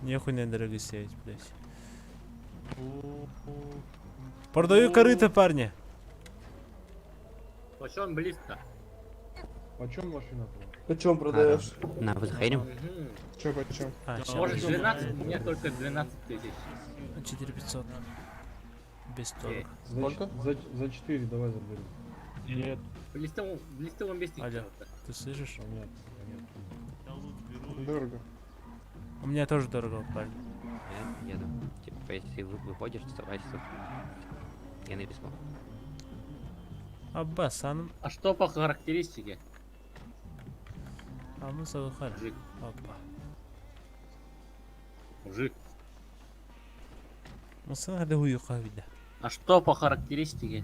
Нехуй на дорого сеять, блядь. Продаю корыто, парни. Почем близко? Почем машина твоя? Почем продаешь? На, выходим. Че, почем? А, щас. Может 12? У меня только 12 тысяч. 4500. Без торг. Сколько? За 4 давай заберем. Нет. Близко без Алло, ты слышишь? Понятно, понятно. Дорого. У меня тоже дорого, парень. Я еду. Типа, если выходишь, вставай, сука. Я написал. Аббас, аным... А что по характеристике? Амын сабыхар. Мужик. Опа. Мужик. Мысын хады хуюка вида. А что по характеристике?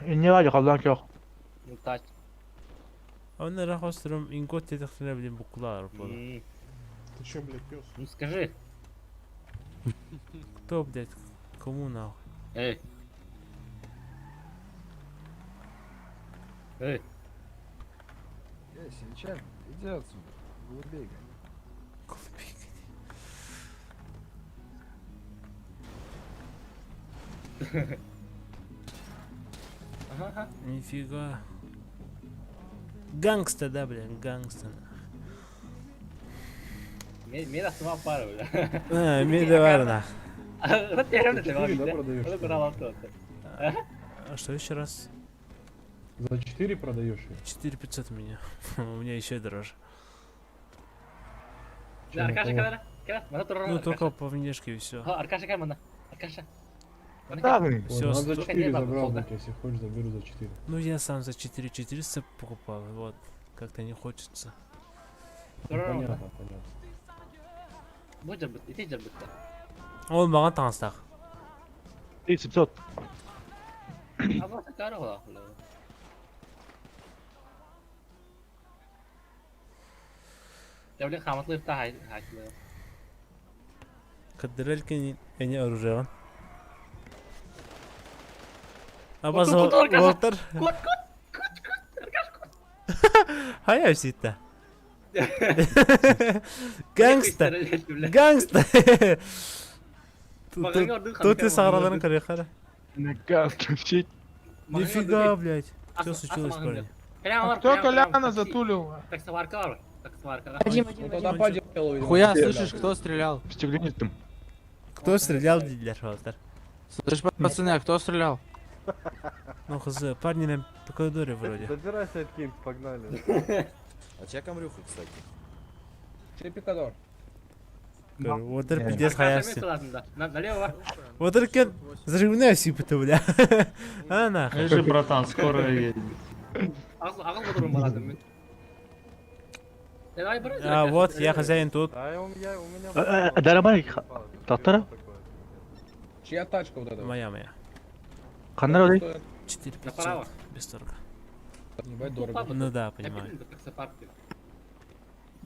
Не лади халдан чох. Ну так. Оны рахостырым ингот тетихтине билин букулар була. Ты че, блядь, пес? Ну скажи. Кто, блядь, кому нахуй? Эй. Эй. Эй, сельчан, иди отсюда. Голубей гони. Голубей гони. Нифига. Гангста, да, блин, гангста. Мера сама пара, бля. А, меда варна. А что еще раз? За 4 продаешь ее? 4500 у меня. У меня еще дороже. Ну только по внешке и все. Все, за 4 забрал, блядь, если хочешь, заберу за 4. Ну я сам за 4400 покупал, вот. Как-то не хочется. Ну, понятно, понятно. Ол маған таҥастаах. 1700. Кадырелкин эне оружие. Абаз Волтер. Хайа ситта. Gangsta. Gangsta. Тут и сағараларын көрүөххэ. Gangsta shit. Нифига, блядь. Что случилось, парни? А кто Коляна затулил? Таксоварка Вадим, Вадим, Тогда Вадим. по делу, видимо. Хуя, слышишь, кто стрелял? Стеклянистым. Кто стрелял, диделер пожалуйста. Слышь, пацаны, а кто стрелял? Ну, хз, парни на по коридоре вроде. Забирай sidekick, погнали. А чья камрюха, кстати? Чей пикадор? Отыр пиздец хаясты. Налево. Отыр кен взрывная сипыты, бля. А нахуй. Лежи, братан, скоро едет. А вот, я хозяин тут. Дарабай, Татара? Чья тачка вот эта? Моя, моя. Қандар олай? 4500, без торга. Ебать дорого. Ну да, понимаю.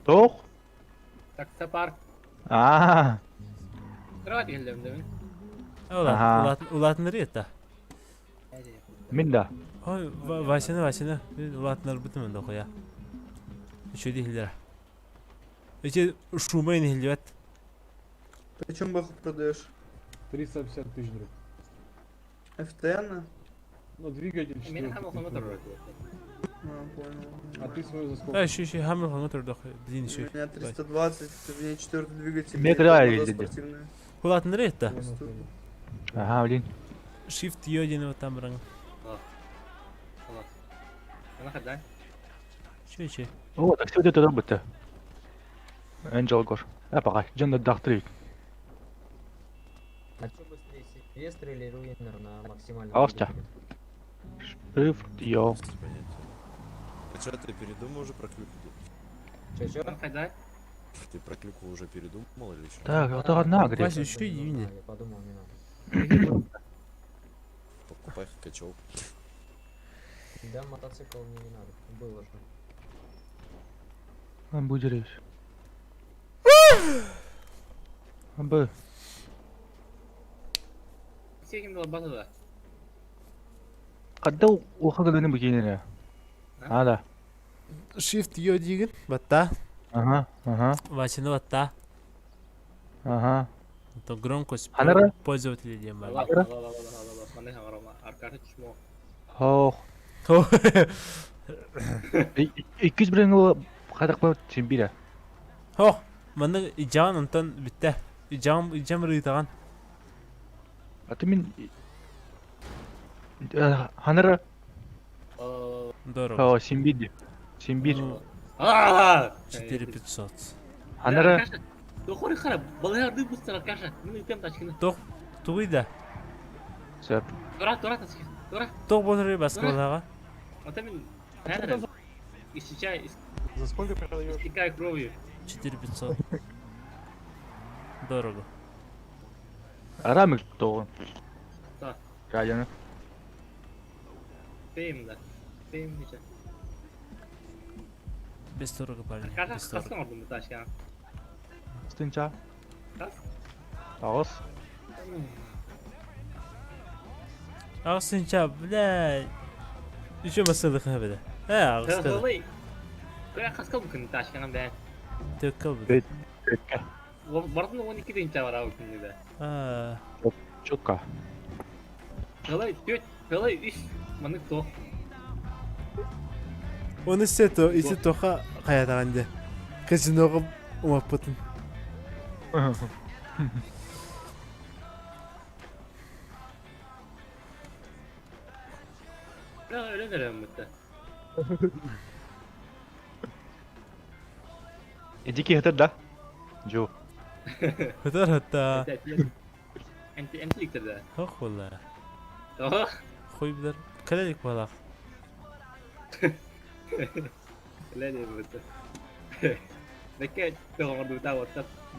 Тоқ? Таксопарк. А, Ага. Улатын рета. мен да. Ой, Васина, Васина. Улатынар бутым да хуя. Еще дихилер. Эти шумы не хилдет. Почем баху продаешь? 350 тысяч, друг. ФТН? Ну, двигатель А, понял. А ты свою за сколько? А, еще, еще, хаммер, хаммер, дохуя. Блин, еще. У меня 320, у меня четвертый двигатель. Мне и когда тормоза ездили? спортивные. Улатын рета. Ага, блин. Shift йодин вот там ранг. Че, че? О, такси вот это работа. Angel Гор. А, пока. Жан дақтыры. А что быстрее, Сильвестр или Руинер на максимальном? Алста. Shift, йо. А что, ты передумал уже про клюкву? Че, че? Ты про клюкву уже передумал или что? Так, вот одна, говорит. Вася, еще июня. Я подумал, не надо. Покупай качок. Да, мотоцикл мне не надо. Было же. Будешь. Б. Қадда оқығанын бікенері. Ада. Shift йодигин. Батта. Ага, ага, Васина батта. ага. Это громкость Ханара? пользователя дем бар. Хоқ. 200 бірең ол қадақ чембира. Хох, маны ижан онтон битте. Ижан ижан рыйтаган. А ты мен... Ханара? Дорого. О, Симбиди. Симбир. 4500. Ханара? Тох тугуйда. Сөп. Тох болор баскалага. За сколько продаешь? 4500. Дорого. Арамик тоғын. Каяны. Без дорого, парни. Без дорого. Стынча. Ағыз. Агысынча, бля. Еще масылык хабеде. Э, агыскада. Төккел бу. А, Чутка. Оны сето, ити тоха каятаганде. Казиного умаппытын. Дикий хатыр да? Жо. Хытар хатта. Хох والله. Хуй билер. Калелик балах.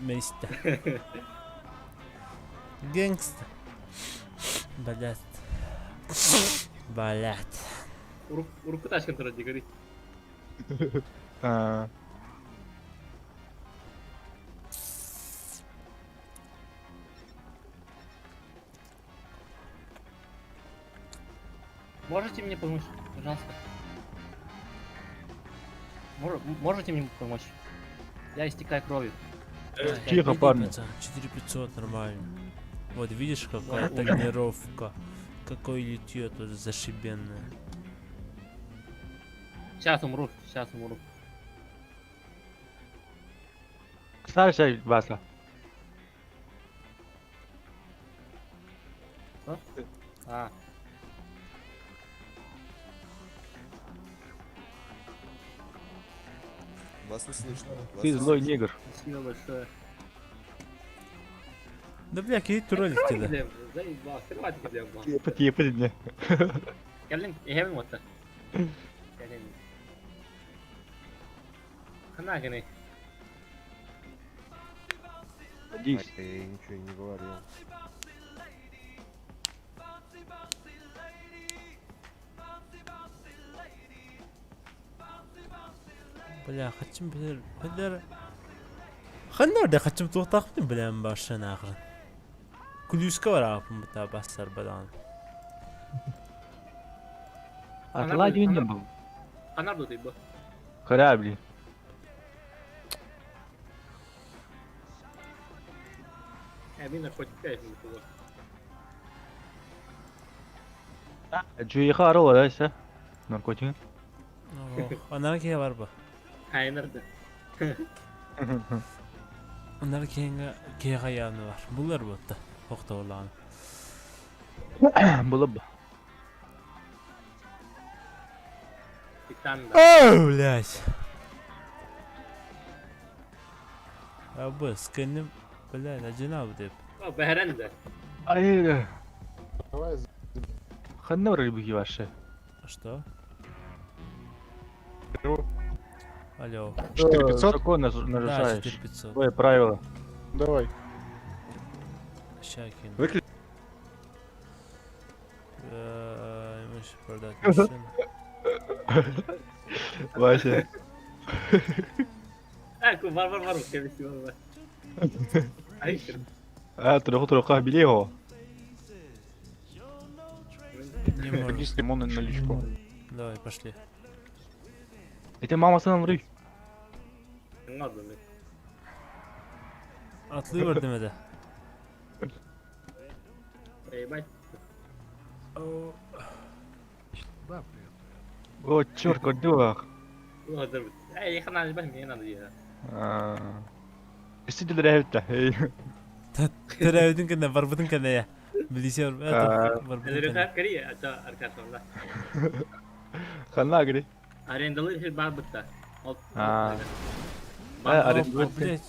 Мейста. Гангста. Блять. Блять. А, Можете мне помочь, пожалуйста? Можете мне помочь? Я истекаю кровью. Тихо, парни. 4500 нормально. Вот видишь, какая тонировка. Какой литье тоже зашибенное. Сейчас умру, сейчас умру. Старший Вася. Что? А. Вас не слышно. Вас Ты не злой слышно. негр. Спасибо большое. Да бля, какие троллики да. Заебал, хватит, бля, Епать, мне. Кэлин, эһэбин уотта. Кэлин. Хана гыны. Садись. Я ничего не говорил. Бля, хотим бля, бля. Ханнар да хотим туохтаахпын билэн баршан ааҕын. Күлүүскэ барааппын быта бассар бадаан. Атылай дүйін был. Хана бу тыйбы. Корабли. Э, мин хоть 5 минут было. Жуйха арыла да се. Наркотик. Анара киһи бар бу. Хайнарды. Анара киһиҥэ киһи хайааны бар. Булар буотта. Охтоболааны. Булып. Титан да. О, блядь. Абы, скэнним, блядь, одинав деп. О, бэһэрэн да. Ай. Давай Ханна рыбы ваши. Что? Алло. 4500? Закон Да, нарушаешь. 4500. Твои правила. Давай. Ща кину. Выключи. Можешь продать машину. Вася. Э, бар бар бар, кэбиси бар бар. Ай, А, троху троху билего. Не можешь. Садись лимоны на наличку. Давай, пошли. Это мама сынан рый. Ладно, мен. Атлы бар демedi. Ебать. Да, привет. О, черт, кодюх. Ладно. Эй, хана ебать, мне надо ехать. Өстү дөрәбит. Төрәбитин кэннэ барбытын кэннэ я. Билисе барбытын кэннэ. Аркар кери, ача аркар сонда. Ханна гри. Арендалы хир бар бытта. А. А, арендалы. Блять.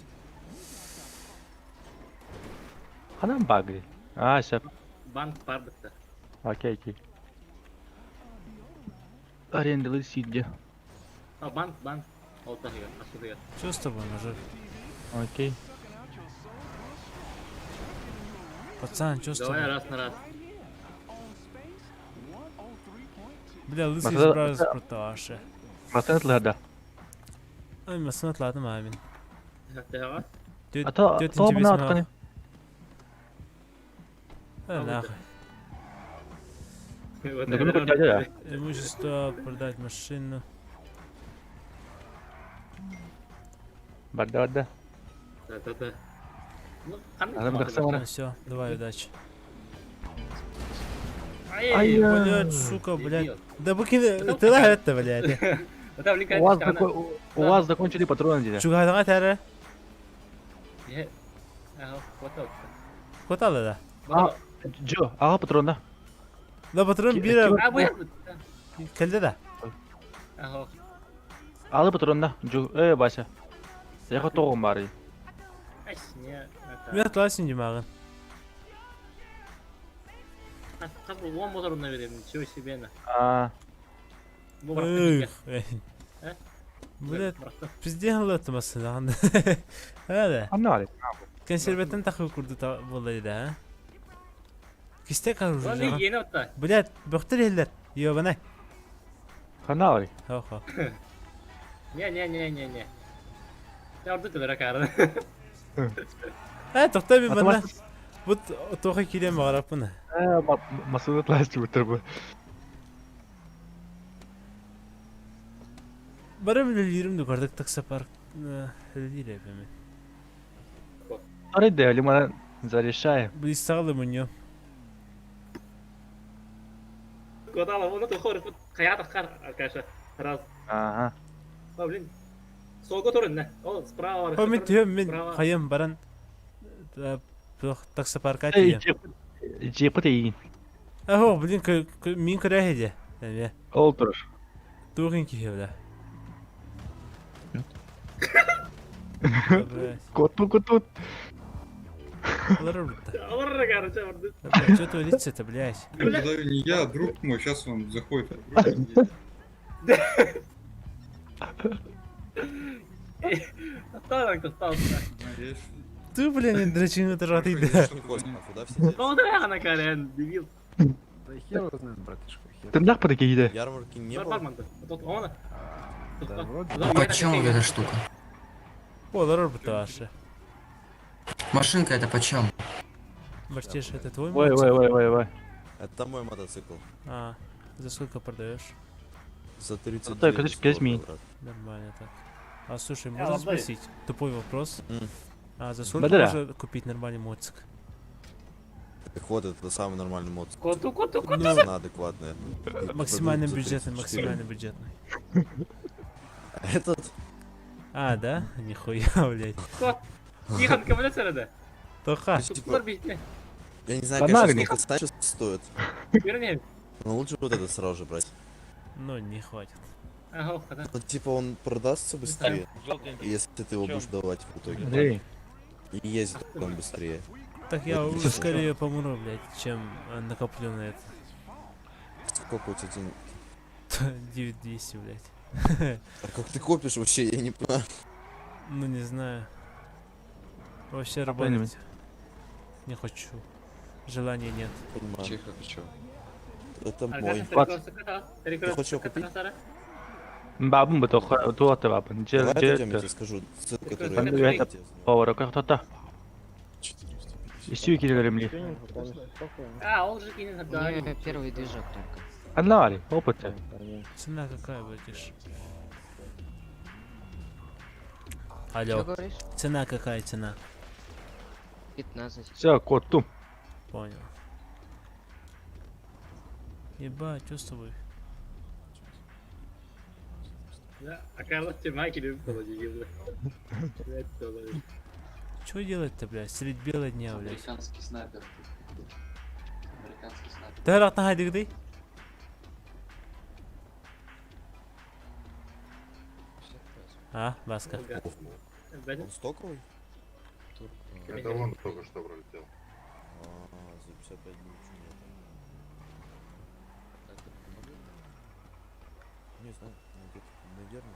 Ханан багри. А, шап. Банк бар бытта. Окей, окей. Арендалы сидя. А, банк, банк. Олта хигер, асу хигер. Что с тобой, мужик? Окей. Пацан, что с Давай тобой? раз на раз. Бля, лысый Масада- справился проташе. Масана тлада. Ай, масана тладым амин. Тэга. А то то мына атканы. А, нахуй. Документ дядя. Имущество, продать машину. Барда барда. Да, да, да. Ну, Адам Ну все, давай, удачи. Ай, Блять, сука, блять. Да букин, ты это, блять. У вас у вас закончили патроны, дядя. Чугайдага тәрі. Ага, хватало. Хватало, да? А, Джо, ага патрон, да? Да патрон бира. А, бу Келді да? Ага. Алы патрон, да? Джо, э, Вася. Я готов бар. Ай, не. Мен атласың димагын. Как бы он мотор наверное, ничего себе на. А. Эх, Блядь, пиздец латымасын анда. Hadi. Анна Консерваттан тахы курду болай да, а? Кисте Ладно, каружу. ени отта. Блядь, бөхтөр еллер. Ёбана. Ханна Хо-хо. Не, не, не, не, не. Я орду төлөр акары. Э, тохтой мен банда. Бут тоха килем багараппын. Э, масына тласты бутыр бу. Барым үлэлиирим да курдук таксопарк үлэлиир эбимин. Арай да, лимона зарешаем. Быыстаҕа мунньуом. Кодала, оны тухор хаятаххар, Аркаша. Раз. Ага. О, блин. Солго турун, не. О, справа. О, мин түһөм, мин хайым баран таксопарка тиийэм. Джипы тиийин. Аһо, блин, мин көрө иһиде. Эме. Ол турар. Туохин киһи бля. Коту коту. Что творится-то, блядь? Продаю не я, а друг мой, сейчас он заходит. Ты, блин, дрочину ты да. Дебил. Да хер его знает, братишка. Хер. Ты нах подакиде. Ярмарки не было. Да, вроде. А почем вот эта штука? О, ваша. Машинка это почем? Бартиш, это твой Ой, ой, ой, ой, ой. Это мой мотоцикл. А, за сколько продаешь? За 39. Так, это возьми. Нормально так. А слушай, можно спросить? Тупой вопрос. А за сколько Да-да. можно купить нормальный моцик? Так вот, это самый нормальный мотоцикл. Коту, коту, коту. Цена адекватная. Максимально Продают за бюджетный, 34. максимально бюджетный. Этот? А, да? Нихуя, блядь. Тихон, кому это? Тоха. Типа, я не знаю, Погнали. конечно, сколько Санчес стоит. Но лучше вот этот сразу же брать. Ну, не хватит. Ну, типа, он продастся быстрее, если ты его будешь давать в итоге. Андрей. И ездит он быстрее. Так я уже скорее помру, блядь, чем накоплю на это. Сколько у тебя денег? 9200, блядь. А как ты копишь вообще, я не понимаю. Ну, не знаю. Вообще работать не хочу. Желания нет. Понимаю. Чиха, ты чё? Это мой. Ты хочешь его купить? Бабын бы тоха, туата бабын. Жер, Давай жер. отойдем, я тебе скажу цену, которую я Это повара как-то. Ищу килограмм. А, он же кинет У первый движок только. Аннари, опыт. Цена какая, братиш? Алло. Что говоришь? Цена какая цена? 15. Все, коту. Понял. Ебать, что с тобой? Что делать-то, блядь? Средь бела дня, блядь. Американский снайпер. Американский снайпер. Ты рад на ты? А, Баска. Он стоковый? Это он только что пролетел. А, за 55 ничего нет. Не знаю, наверное.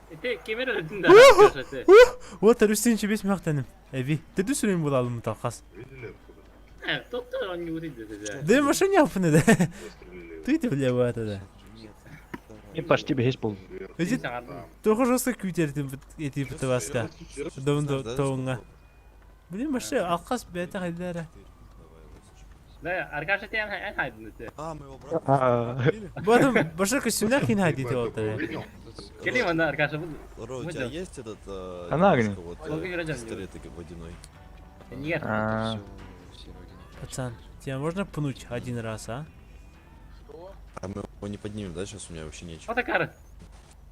Вот Рүстен бес мақтаным. Эби, ты дүсүрен буlalım талқас. Видели откуда? Да машине апны да. Ты ты бля вот это. Не почти бейс был. Эти только жестко күтердим эти бутываска. Домдо тоңа. Блин, машина алқас бәті қайдара. Да, Аркаша ты эн хайдын. А, моего брата. Батым баша костюмда кин хайди деп алды. Келим анда Аркаша. Ро, у тебя есть этот Она немножко вот пистолет водяной? Нет. Пацан, тебя можно пнуть один раз, а? А мы его не поднимем, да? Сейчас у меня вообще нечего. Вот такая.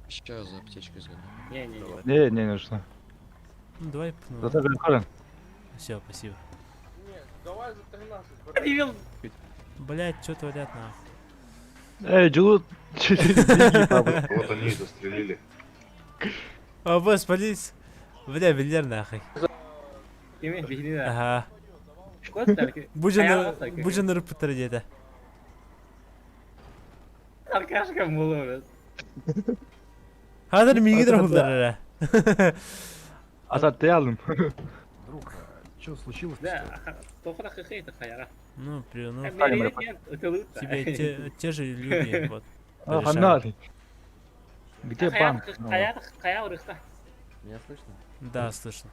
Сейчас за аптечкой сгоняю. Не-не-не. Не, не нужно. Ну, давай пну. Все, спасибо. Нет, давай за 13. Дебил. Блять, что творят нахуй? Эй, Джулу. Вот они и застрелили. О, босс, полиц. Бля, биллер нахуй. Ага. Бужан ырыппыттар деді. Аркашка молодец. Хазыр миги дыр хулдар. Азат алдым. Друг, что случилось? Да, только хаяра. Ну, при, ну, тебе те же люди, вот. Ага, Где банк? Меня слышно? Да, слышно.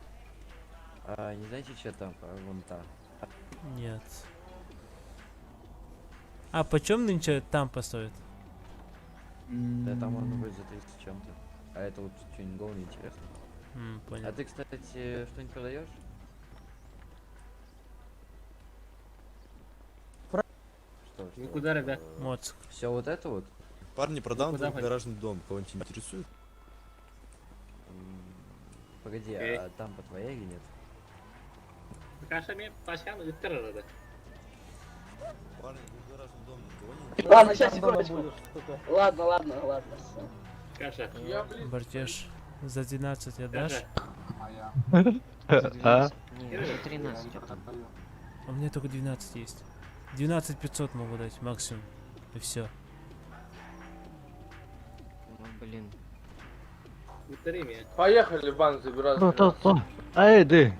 А, не знаете, что там вон там? Нет. А почем нынче там постоит? Да там можно будет за 30 чем-то. А это вот тюнинговый интересно. Понял. А ты, кстати, что-нибудь продаешь? Что, Ну что? куда, ребят? Моцик. Все вот это вот? Парни, продам Куда пойдем? гаражный дом. Кого-нибудь интересует? Погоди, Окей. а там по твоей или нет? Аркаша мне пашкан ыттыр арада. Парни, гаражный дом никого не интересует? Ладно, сейчас, секундочку. Ладно, ладно, ладно, всё. Аркаша. Братиш, за 12 отдашь? А? Не, за 13. У меня только 12 есть. 12 500 могу дать максимум. И все. Ну, блин. Ыттыры меня. Поехали в банк забирать. То, то, то. Ай, ды.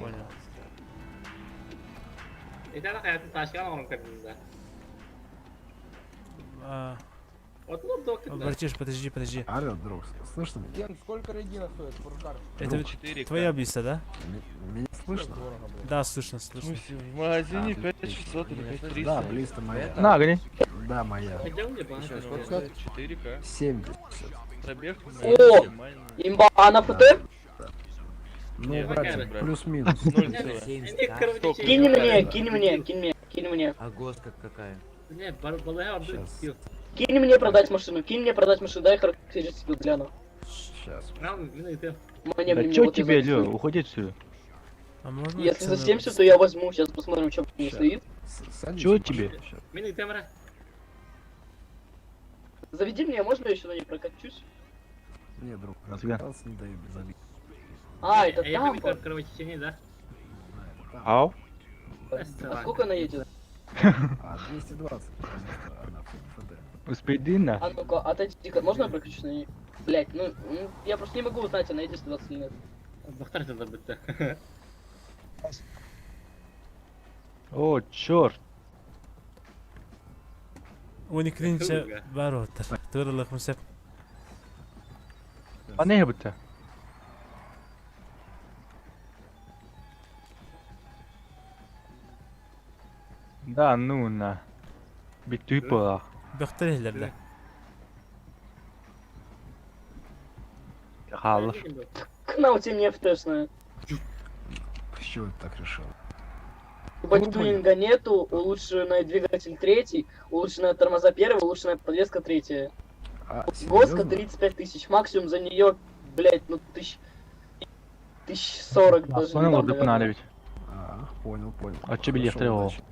Понял. Итана хаятын пашкан оңрон кабинда. А, Вот ну доктор. братиш, подожди, подожди. Алло, друг, слышно меня? Ген, сколько Регина стоит? Фуркар? Это ведь твоя блиста, да? Меня слышно? Да, слышно, слышно. В магазине 5600 или 5300. Да, Блиста моя. На, гони. Да, моя. Хотел мне банк. Еще сколько стоит? 4К. 70. Пробег О! Имба, а на ФТ? Ну, Нет, братик, брат. плюс-минус. Кинь мне, кинь мне, кинь мне, кинь мне. А госка какая? Не, балага орду. Щас. Кинь мне продать машину, кинь мне продать машину, дай характеристику гляну. Сейчас. Нам, мин ыттыр. Мне, Да мне, чё вот я тебе, записываю. Лё, уходи отсюда. А можно Если за цену 70, то я возьму, сейчас посмотрим, что мне Щас. стоит. Садись Чё в тебе? машину щас. Мин ыттыр. Заведи мне, можно я еще на ней прокачусь? Не, друг, Нафига? кататься не даю без обид. А, это Я там. кровотечение, да? Ау. А сколько она едет? А, 220, потому что она ФД. Успейди на. А ну-ка, отойди-ка, можно я прокачусь на ней? Блять, ну, я просто не могу узнать, она едет 120 или нет. Доктор это бытта. О, черт. 12 баротер. Турылық мүсіп. А не бутта. Да, ну на. Битупа. Бөхтөр Халыш. К у тебя не ФТшная. С чего ты так решил? Ебать, тюнинга нету, улучшенный двигатель третий, улучшенная тормоза первая, улучшенная подвеска третья. А, Госка серьезно? 35 тысяч, максимум за нее, блять, ну тысяч... 1040 даже не Понял, дам, вот наверное. надо ведь. А, понял, понял. А чё билет Хорошо, требовал? удачи.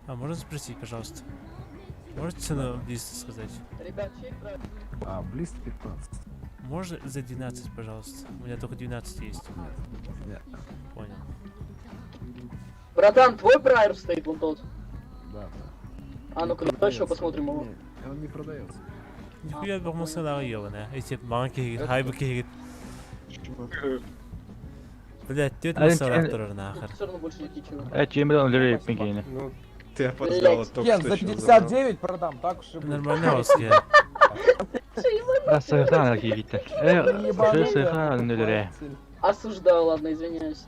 А можно спросить, пожалуйста? Можете цену блиста сказать? Ребят, чей правильно? А, Блист 15. Можно за 12, пожалуйста? У меня только 12 есть. Нет, нет. Понял. Братан, твой прайер стоит вон тот. Да, да. А ну-ка, Не давай еще продается. посмотрим его. Не, он не продается. Нихуя бахмасалағы ёбана. Эти маған кейгит, хайбы кейгит. Блядь, тет Один масалақ кен- тұрыр нахер. Все равно больше не кичу. Э, чем он пингейна. Ну, ты опоздала Блядь. только Ген, что за ещё 59 продам, так уж и быть. Нормально оски. Да, сыхан кигитте. Э, уже сыхан нөлере. Осуждаю, ладно, извиняюсь.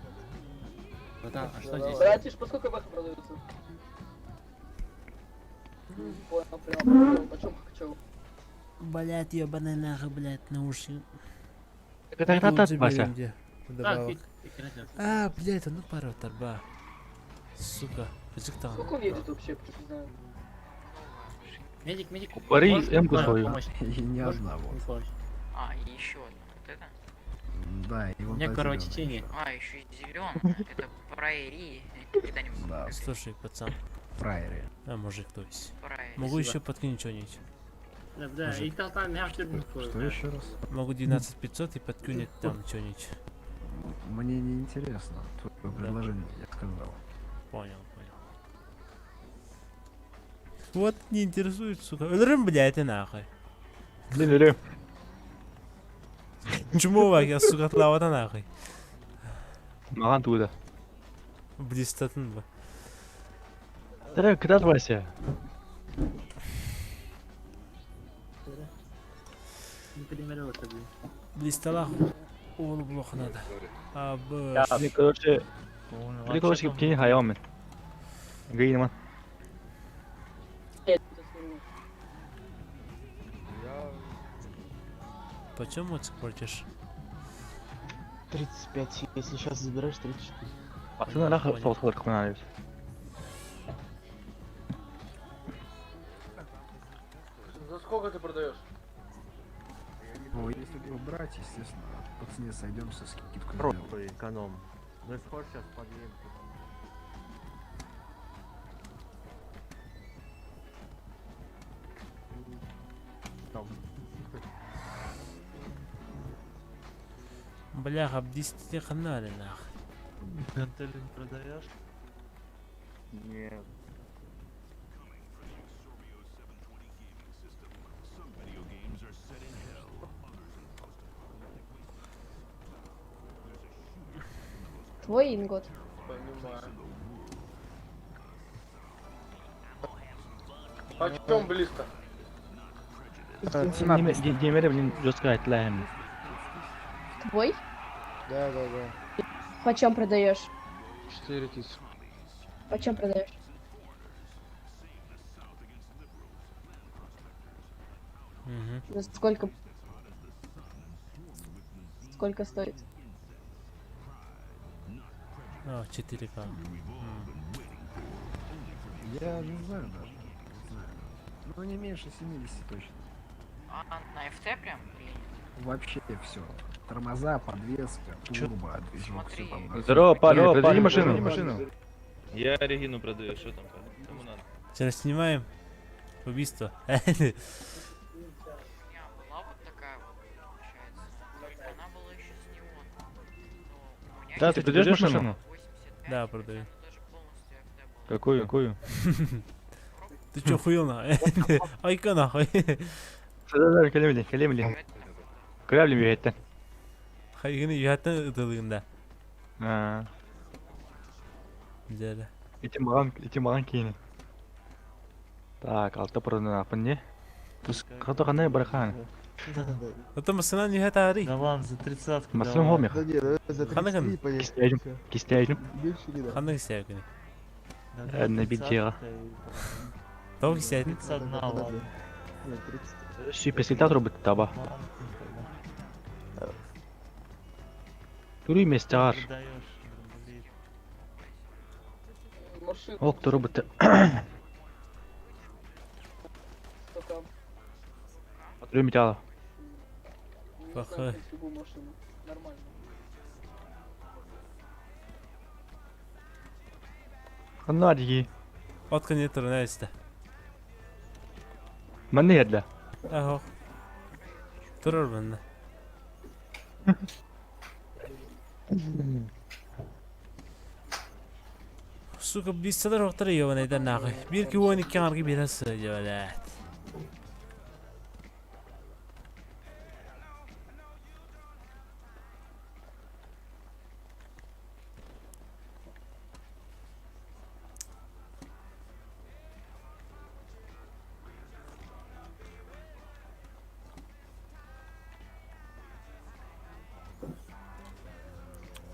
Братан, а что здесь? Братиш, по сколько бэха продаются? Понял, понял, понял. Почем хочу? Блядь, ёбаный нахуй, блядь, наушник. Так, Вася. Так, А, блядь, ну пара торба. Сука, язык там. Сколько он едет вообще, просто не знаю. Медик, медик. Пари Можешь М-ку помочь? свою. Помочь? И не Можешь одна вот. помочь? А, и еще одна. Вот это? Да, и У вон меня та кровотечение. А, еще и зеленая. Это прайри. Никогда не могу. Да. Слушай, пацан. Прайери. А, мужик, то есть. Прайери. Могу Спасибо. еще подкинуть что-нибудь. Да, да, Мужик. и там я Что еще раз? Могу 12 500 и подкинуть там что-нибудь. Мне не интересно твое предложение, я сказал. Понял, понял. Вот не интересует, сука. Өлөрүм, блядь, и нахуй. Блин, өлө. Чумова, я, сука, тлавата нахуй. Маған туда. Блистатын бы. Да, куда Вася? Не понимаю, это, блин. Блисталах ол блох надо. А, б. Мне, короче, мне, короче, кинь хайомен. Гейнман. Почем моцик братиш? 35, если сейчас забираешь, 34. Пацаны, нахуй соғысқылар қылман За сколько ты продаешь? Ну, если его брать, естественно, по цене сойдемся, скидку сделаю. эконом. Ну, если хочешь, сейчас подъедем. Бляха, бдисти ханали нах. Гантели не продаешь? Нет. Твой ингот. Понимаю. Почем близко? Демере блин жестко айтылайым. Твой? Да. Почем продаешь? 4000. Почем продаешь? Угу. За сколько? Сколько стоит? А, 4К. Я не знаю даже. Не знаю. Ну, не меньше 70 точно. А на FT прям или нет? Вообще все. Тормоза, подвеска, турбо, движок, все там. Здорово, парни, продади машину. Я Регину продаю, что там? Кому надо? Сейчас снимаем убийство. У меня была вот такая вот, получается. Только она была еще с неоном. Но у меня Да, ты продаешь машину? 85, Да, продаю. даже полностью FT была. Какую? Какую? Ты чё, хуел нахуй? Айка нахуй. Да, кэлемли, кэлемли. Крэвли үйеттен. Хайгыны юхаттан ытылыгында. Аа. Дьэ. Ити маған, ити маған кейini. Так, алта продан апын не? Қата қандай бархан? Это машина не хатари. Да ладно, за тридцатку. Машина хомих. Да не, давай за Ханна 33 поедем. Кистяйдим. Кистяйдим. Больше не да. Ханна кистяйкини. На битжеға. Тоқ кистяйдин. 31, ладно. Нет, 30. Сүйпесілта тұрбыт таба. Түрі емес тағар. Продаешь, блин. Машину Ок тұрбыт. столько. Түрі металла. Не Пахай. знаю, купить любую машину. Нормально. Ханна дии. Отка не тұрына істі. Манны едлі. Ахо. Тұрыр бінді. Сука, бисталар оқтар ебанайдар нахуй. Бир ки 12 арғы бересі, блядь.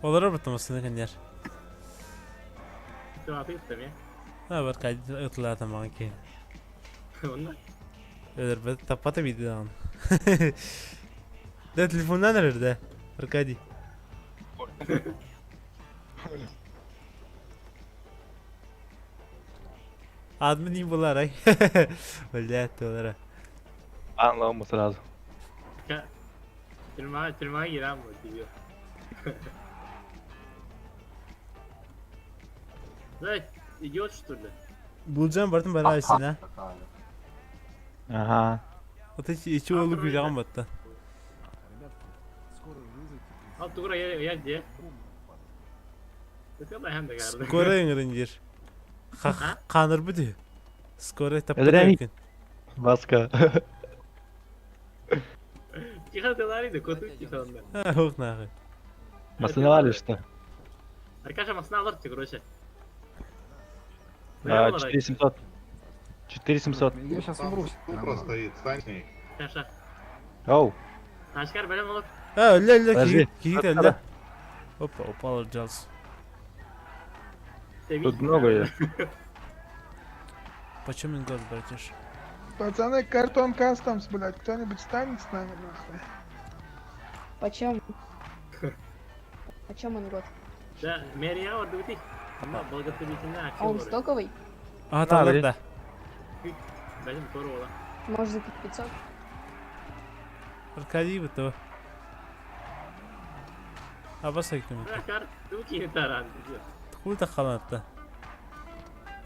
Олар бұртымысыны кендер. Ha бар кайды ытылата маған кейін. Өлөр бет таппата биди дан. Да телефоннан өрөр да. Аркадий. Админ не булар ай. Блядь, олар. Анлауым сразу. Тюрьма, тюрьма Иран вот тебе. Да, идиот что ли? Булжан бартын бара айсын ha. Ага. Ата ичи олу güzel батта. Ребятки, скоро вызовите. Ал тугра я я где? Это Скоро ыңырын жер. Қаныр бүді. Скоро таппата Эдрәни. екен. Баска. Тихо ты ларида, коту тихо онда. Ha, ох нахуй. Машина var işte. Аркаша машина алар ти, короче. 4700. 4700. Я сейчас умру. Супра стоит, стань с ней. Хаша. Оу. Ашкар бәрем алар. Ha, öyle öyle Подожди. киит öyle. Опа, упал Джалс. Тут много я. Почем ингос, братиш? Пацаны, картон кастомс, блядь, кто-нибудь станет с нами, нахуй? Почем? Почем он год? Да, Мэрия ордубути. Благотворительная А он стоковый? А, там да. Дадим здорово. Может за 500? Аркадий то. Абас айкым. Кар, туки таран. Хуй та халатта.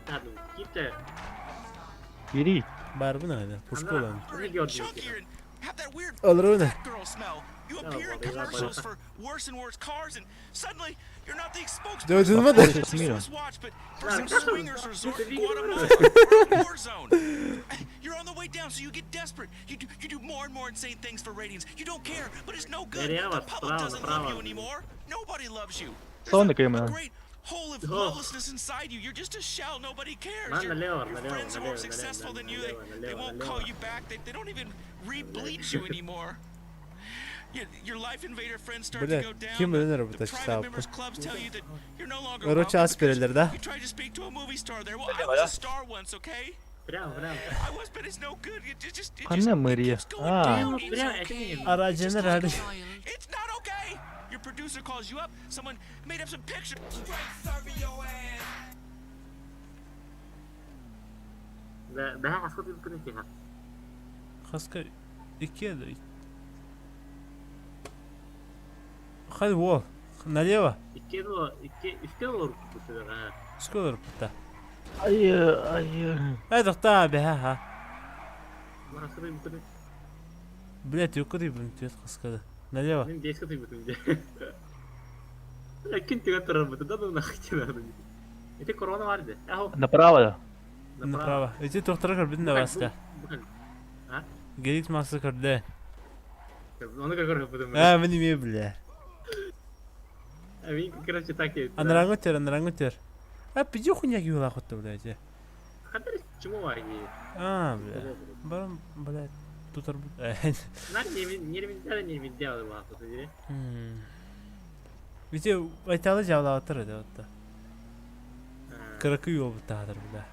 Таду, ките. Бери. Барбын айда. Пушка olan. Ne gördün? Alır öyle. Dövdün mü de? Nereye var? Bravo, bravo. Сонный кайма. Lan налево, налево, налево, налево, налево, налево, налево. Бля, ким bilir bu taşı sağ Короче, ас берелер да? Прямо, прямо. Канна мэрия. А. Прямо, это не Aracını rally. Да, да, а сколько ты тихо? Хаска iki de. Hadi wall. Налево. İki dolar, iki, üç dolar bu sefer ha. Сколько да? Ай, ай. Hadi abi ha ha. Bana сколько ты Блять, yukarı bir tüyet kaskada. Налево. Benim değişik atayım bütün Кин тига тарабыты, да ну нахуй тебе надо. Это корона vardı. Aho. Направо. Направо. Эти тухтара көрбүтүн да баска. А? Гелит масы көрдө. Onu көрөр А, мен неме бля. Мен короче так я. Анраңы тер, анраңы тер. А, пиди хуйня күйла хотты, блядь. Хатар чему ваги? А, бля. Барым, блядь, тут арбуз. Нар не не не не не делал бахты. Ведь айталы жаулап отыр да отта. Кыракы жол бутадыр, бля.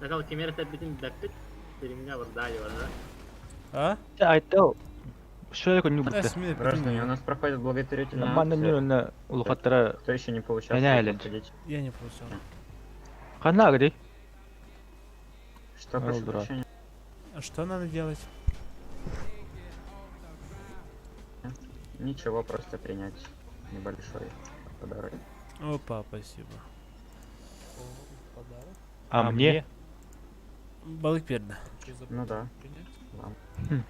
Sakal kemeri tepbitin depit. Birimine var daha iyi var ha. А? Айтал. Что я не буду? Граждане, у нас проходит благотворительная Нормально акция. не улухаттара. Кто еще не получал, Меня или? приходите. Я не получал. Хана, где? Что, прошу дурак. прощения? А что надо делать? Ничего, просто принять небольшой подарок. Опа, спасибо. А мне? Балык перда. Ну да. Вам. Хм.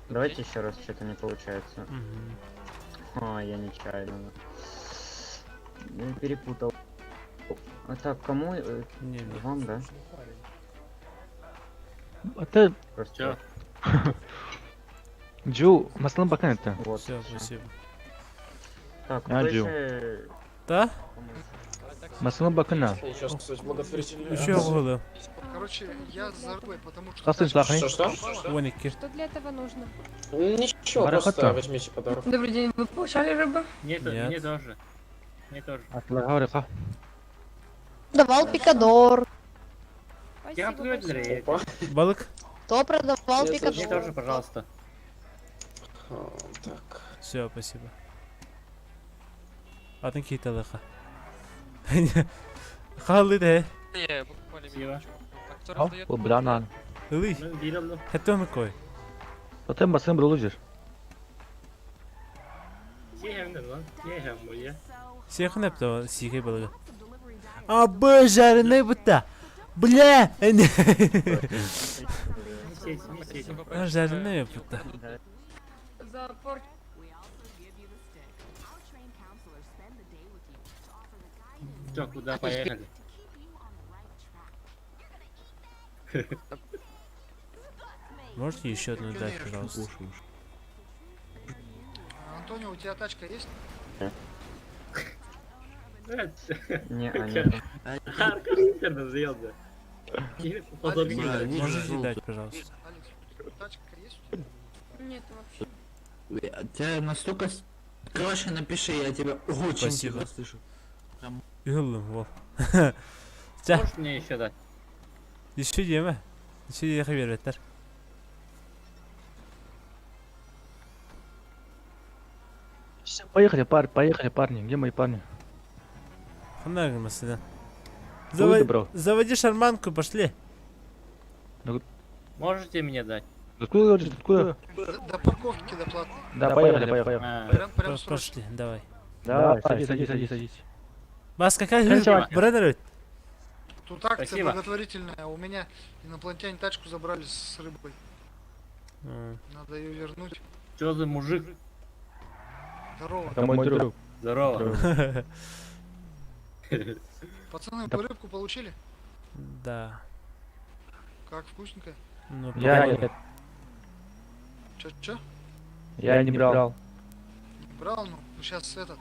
Давайте еще раз, что-то не получается. Мгм. А, я нечаянно. Я перепутал. А так, кому? Не, не. Вам, да? А ты... Просто... Джу, маслан бакан это. Вот. Все, спасибо. Так, А, кто Джу. еще... Да? Маслан бакана. Еще голы. Короче, я за рыбой, потому что... Астын тачка шлахни. пропала. Вон икки. Что для этого нужно? Ничего, Барахата. просто возьмите подарок. Добрый день, вы получали рыбу? Мне, Нет. мне тоже. Мне тоже. Атлагарыка. Давал пикадор. Я плюю Опа. Балык? Кто продавал Мне пикадор? Мне тоже, пожалуйста. А, Так. Все, спасибо. Атын кейталыха. Халы да. Спасибо. О, бля, Ылый. Ben değilim Хэтон кой. Потом маслан брулужер. Сиһәм lan. Сиһәм бу я. Сехын әпті сихе балыгы. А б жареный бутта. Бля! Жареный бутта. Чё, куда поехали? Можете еще одну дать, пожалуйста? Антонио, у тебя тачка есть? Не, а нет. Аркадий заелся. Можете дать, пожалуйста? Алекс, тачка есть у тебя? Нет, вообще. Тебя настолько Короче, напиши, я тебя очень Спасибо. тихо слышу. Прям Үһүллүм ол. Чэ. Можешь мне еще дать? Еще диэмэ. Еще диэхэ биэрбэттэр. Всё, поехали, пар, поехали, парни. Где мои парни? Ханна гымасынан. Хуй добро. Заводи шарманку, пошли. Ну, Можете мне дать? Откуда говоришь, откуда? До парковки, до платной. Да, поехали, поехали. А. Прям, прям Пошли, давай. Давай, садись, садись, садись, садись. Бас какая Спасибо. Бреннер? Тут акция Спасибо. благотворительная. У меня инопланетяне тачку забрали с рыбой. Надо ее вернуть. Че за мужик? Здорово. Это мой друг. Здорово. Пацаны, Да. вы рыбку получили? Да. Как вкусненькая? Ну, Я попробуй. нет, Чё, чё? я не брал. Не брал, ну сейчас этот.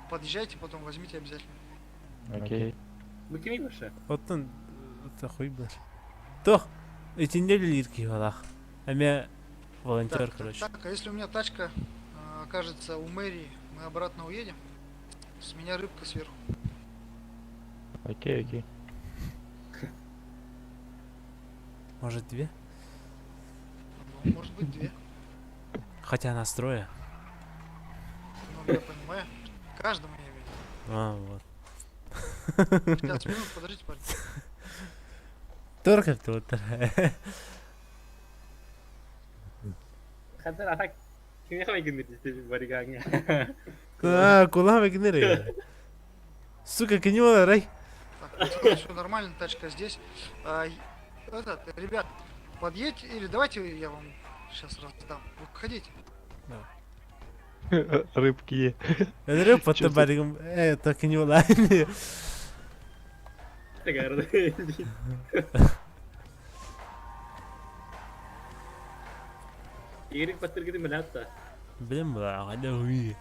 Подъезжайте, потом возьмите обязательно. Окей. Вы кими вообще? Оттон это хуй бар. Тох, итинде лирки балах. А меня волонтер, Так, короче. Так, а если у меня тачка окажется у мэрии, мы обратно уедем? С меня рыбка сверху. Окей, окей. Может, две? Ну, может быть, две. Хотя нас трое. Ну, я понимаю. Каждому я имею. в виду. А, вот. 15 минут, подождите, парни. Только тут. Хазар атак. Кими хамай гыныр баригаҥа. А, куда вы гнили? Сука, кинула, рай. Так, пацаны, все нормально, тачка здесь. А, этот, ребят, подъедьте, или давайте я вам сейчас раздам. Выходите. Рыбки. Рыб Чё это баригом, это кинула. Игорь паттыргыды милятта. Блин, бля, хотя хуй.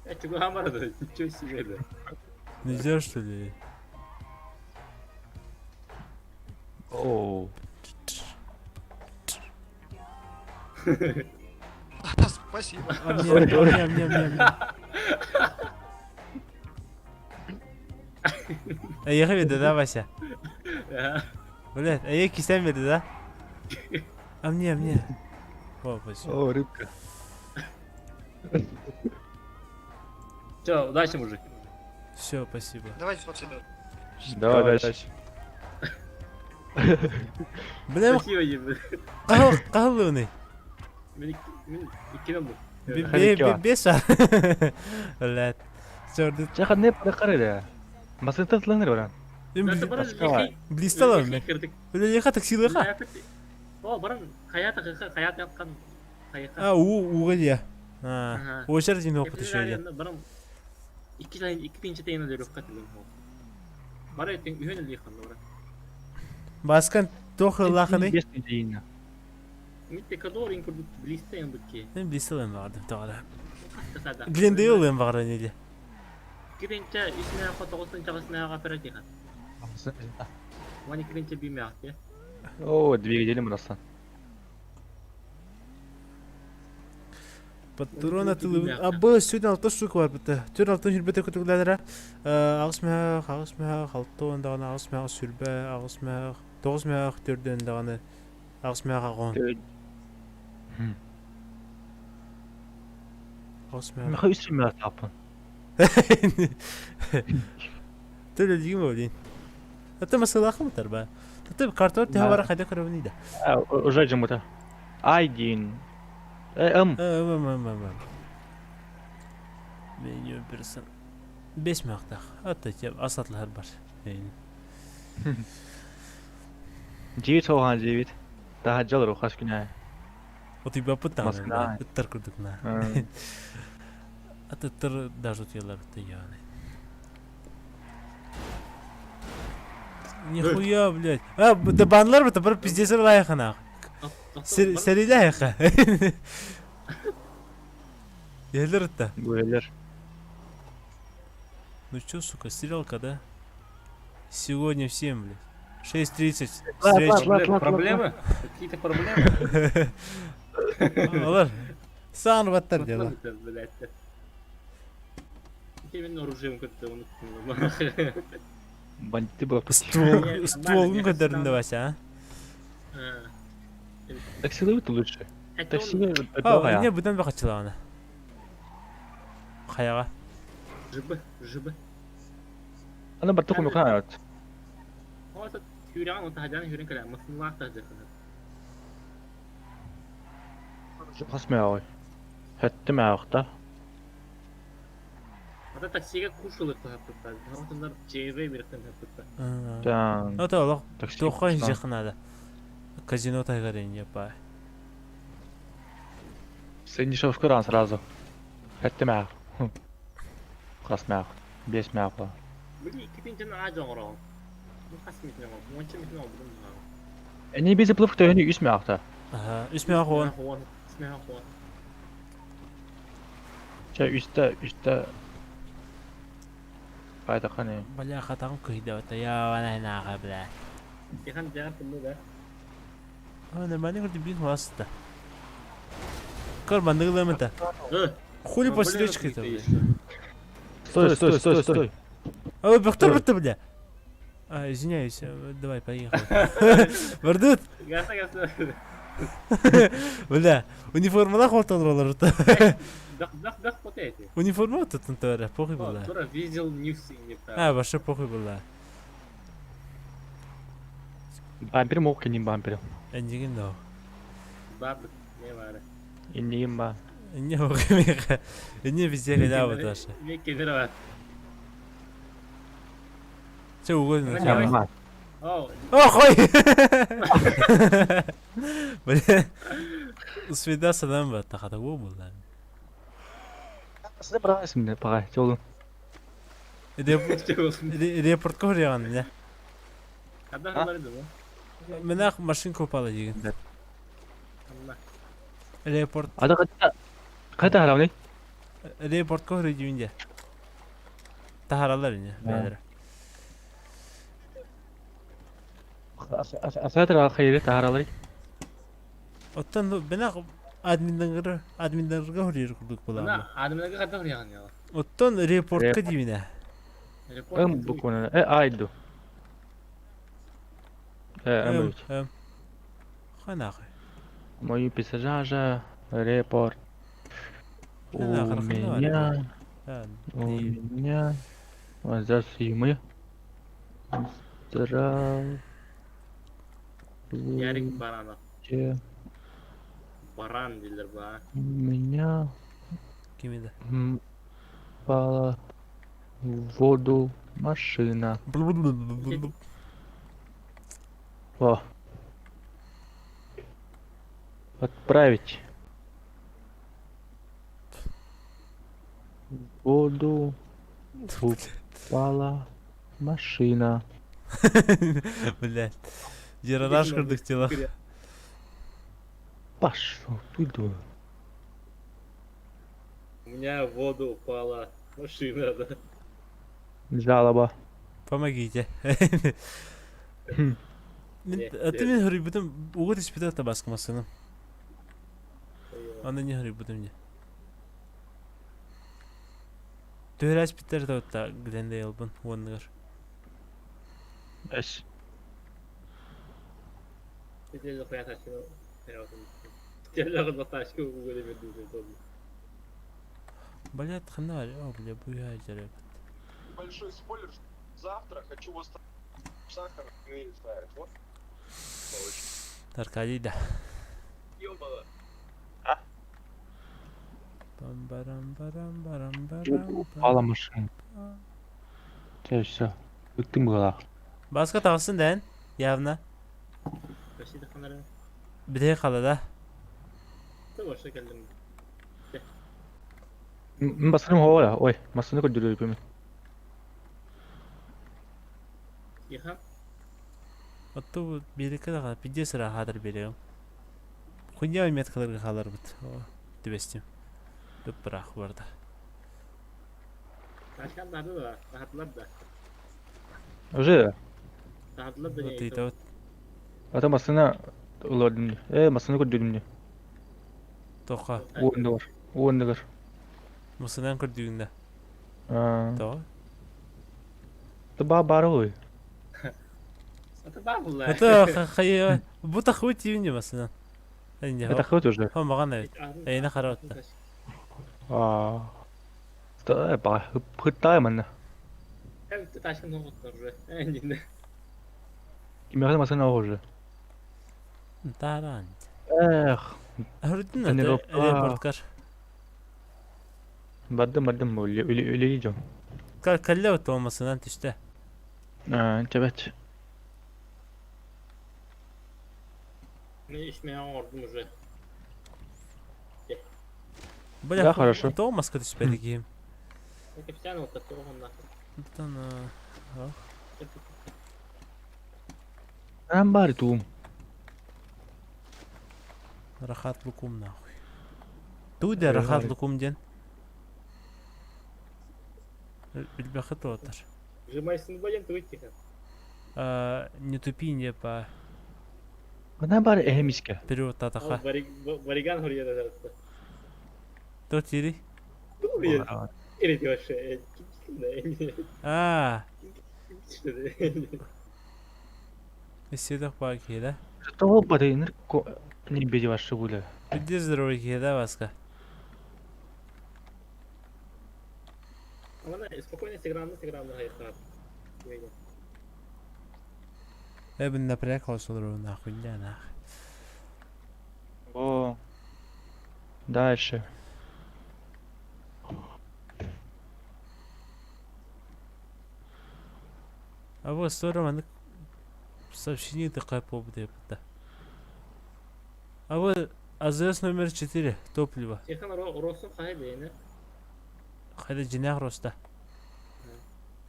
Я чего хамарда, ничего себе да. Нельзя, что ли? Оу. Спасибо. А мне, а мне, мне, мне, мне. А я виду, да, Вася? Ага. Блядь, а я кисям виду, да? А мне, мне. О, спасибо. О, рыбка. Все, удачи, мужик. Все, спасибо. Давайте, пацаны. Давай дальше. Бля, Спасибо, ебать. кахал, кахалыны. Мен мен икки oldu. Беса. Блядь. Чёрт. Чаха не прокарыля. Масыта тланыр баран. Блистала мен. Бля, яха таксилыха. О, баран хаята хаята яткан. А, у уголья. А, очер дин опыт еще один. Баран iki tane iki pinçe teyine de röfkat edin. Бара этен үһөн эле ханды бара. Баскан тох лаханы. Бес тиңе. Митте кадор ин курдук блисте ин бутке. Мен блистала барды тагы. Касада. Глендейл ин барды неде. Киренче исне фотогосын чагысына оператива. Вани киренче биме акте. О, двигателем расан. Патрона тылы. А был сегодня алты штука бар бітті. Түр алтын хүрбете көтүгләдәрә. Агыс мәх, агыс мәх, алты ондаганы, агыс мәх, сүрбә, агыс мәх, тогуз мәх, төрдө ондаганы, агыс мәх агон. Агыс мәх. Мөхө үсүр тапын. Төлө дигим олин. Ата масалахым тарба. Тата картор тә бара хайда көрөбүн иде. Уже жымыта. Айдин. М. М, М, М, М. Меню персон. Беш мактак. Ата теп асатлар бар. Девять солган девять. Daha жалыр ухаш күнә. Оты бапыт Москва. Ыттар күрдүк на. Ата тыр даже утыялар бит яны. Нихуя, блядь. А, да банлар бит, бір пиздец лайхана. Серилайха. Елер-то. Гуэлер. Ну чё, сука, стрелка, да? Сегодня всем, блядь. 6.30. Лад, Встреча. лад, лад, лад, Проблемы? Какие-то проблемы? Олар. Саан баттар дела. Блядь. Именно оружием как-то он. Бандиты было. Ствол, стволун көдөрүндө Вася, а? Таксилы лучше. Такси А, не будан бакачылаана. Хаяга. ЖБ, ЖБ. Ана бар токум канат. Вот хүрен, он тахадан хүрен кэлэ, масынлаах тахадыхына. Хас мэ Хэттэ мэахта. Ата таксига кушылык тахаппыттар. Отундар ЖБ биректен тахаппыттар. Тан. Ото олох Такси. тохой жихнада. Казино тайгарин япа. Сен дешевку ран сразу. Хэттэ мэах. Хас мэах. Бес мэах. Били китин ажон орон. Хас митин орон. Монча митин орон. Эни бизи плыв төһөнү үс мэахта. Аха, үс мэах он. Үс мэах он. Чэ үстэ үстэ Пайда ханы. Бля, хатагым көйдө бата. Я вана нага, бля. Ихан жаар тымны да. А, нормально көрдүм бин хваста. Көр мандыгы Хули по встречке это, бля. Стой, стой, стой, стой. А, бахтар бітті, бля. А, извиняюсь, давай, поехали. Бардут. Гаса, гаса. Бля, униформалах орталар Бах, бах, бах, потете. Униформа тут тора, похуй была. Тура видел ньюс и не А, вообще похуй была. Бампер мог не бампер. Эндигин да. Баб, не бары. Иннигин ба. Не меха. Не везде когда вот даже. Не кедерва. Че угодно. О, О, хуй! Бля. Свида садам ба тахата го була. Сен барасың пагай, жолун. Репорт көрген не? Когда говорили, Менах машинка упала деген. Репорт. Ада кайда кайда харамны? Репорт көрі деймінде. Тахаралар не? Бәдір. Асатыр хайры тахаралар. Оттан бенах админдангыр админдангарга хөрир курдук була. Мына админге кайда хөрьяган я. Оттан репортка дейміне. Эм буквально. Э айду. Э, эм. Ханахы. Мои пейзажа, репорт. У меня, у меня, здравствуйте, мы. Здравствуйте. Ярик Баранов. Баран дилер ба. У меня Кимида. Упала в воду машина. О. Отправить. В воду упала машина. Блять. Яралаш кырдык тела. Пошел, пойду. У меня в воду упала машина, да. Жалоба. Помогите. А ты мне говори, потом угод испытал табаско машину. Она не говори, потом мне. Төһөрәс питер да отта Глендейл бун уонныгар. Эс. Блять, хана, о, бля, буя жарып. Большой спойлер, завтра хочу вас сахар вот. Аркадий, да. Ёбало. Пам-барам-барам-барам-барам. Упала машина. Все, все. Ыттым была. Баска тағысын дән, явно. Бите қала да. Басырым хола, ой, басыны көдүрүп эми. Отту береке да пиде сыра хадыр берем. Хуйня меткаларга халар бит. Түбестим. Дөп бірақ барда. Уже. Тыйтабыт. Ата массыына ылардым дии. Э, массыына көрдүгүм дии. Тоха. Уонныгар. Уонныгар. Массыынан көрдүгүн да. Тоҕо? Ба баар ой. Это хайа бу тахуй тиибин массыынан. Это хоть уже. Хо маган эбит. Эйне хараатта. Аа. Ба хыттай манна. Кимиэхэ массыына уже. Таран. Эх. Өрдүн аэропорткар. Бардым бардым үлелии дьон. Кэллэ отто массыынан түстэ. Аа, чэбэч. Бля, Да, хорошо. Тоҕо маска түспэти киһим. Ан баар туум. Рахат лукум нахуй. Туй да рахат лукум диэн. Билбэххит уотар. Не тупи не по Мана баар эһэмискэ. Перевод татаха. То тири. Аа. Исседах баа киһи Того бадайыныр не беди ваши гуля. Где здоровый киһи да Васка? Эбин напряг олору нахуй не нах. О. Дальше. А вот здорово, маннык сообщение такая победа. А вот АЗС номер 4 топливо. Хайда дьиҥнээх роста.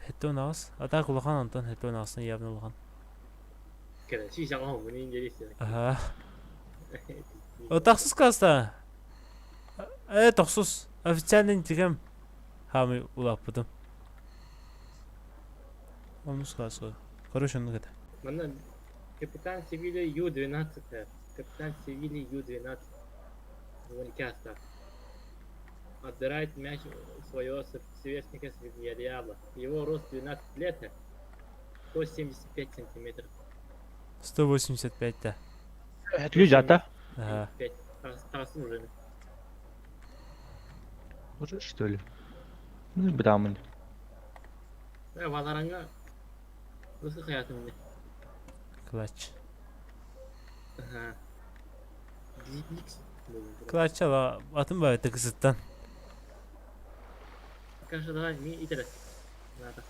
78. А так улахан онтон 78 явно улахан. Ага. Тахсыс каста. Э, тохсус. Официально тигем. Хамы улаппытым. Онус кассы. Короче, оннук этэ. Манна капитан Севилья Ю-12. Капитан Севилья Ю-12. Звонкяста. Отбирает мяч у своего сверстника с Вильярреала. Его рост 12 лет, 175 сантиметров. 185 да. Ключата. Ага. 5. Тасын уже. Уже что ли? Ну, брамын. Валаранга Nasıl hayatım Клатч. Ага. Клатч ала атын баа тыкысыттан. Кажа давай ми итерес. Надо.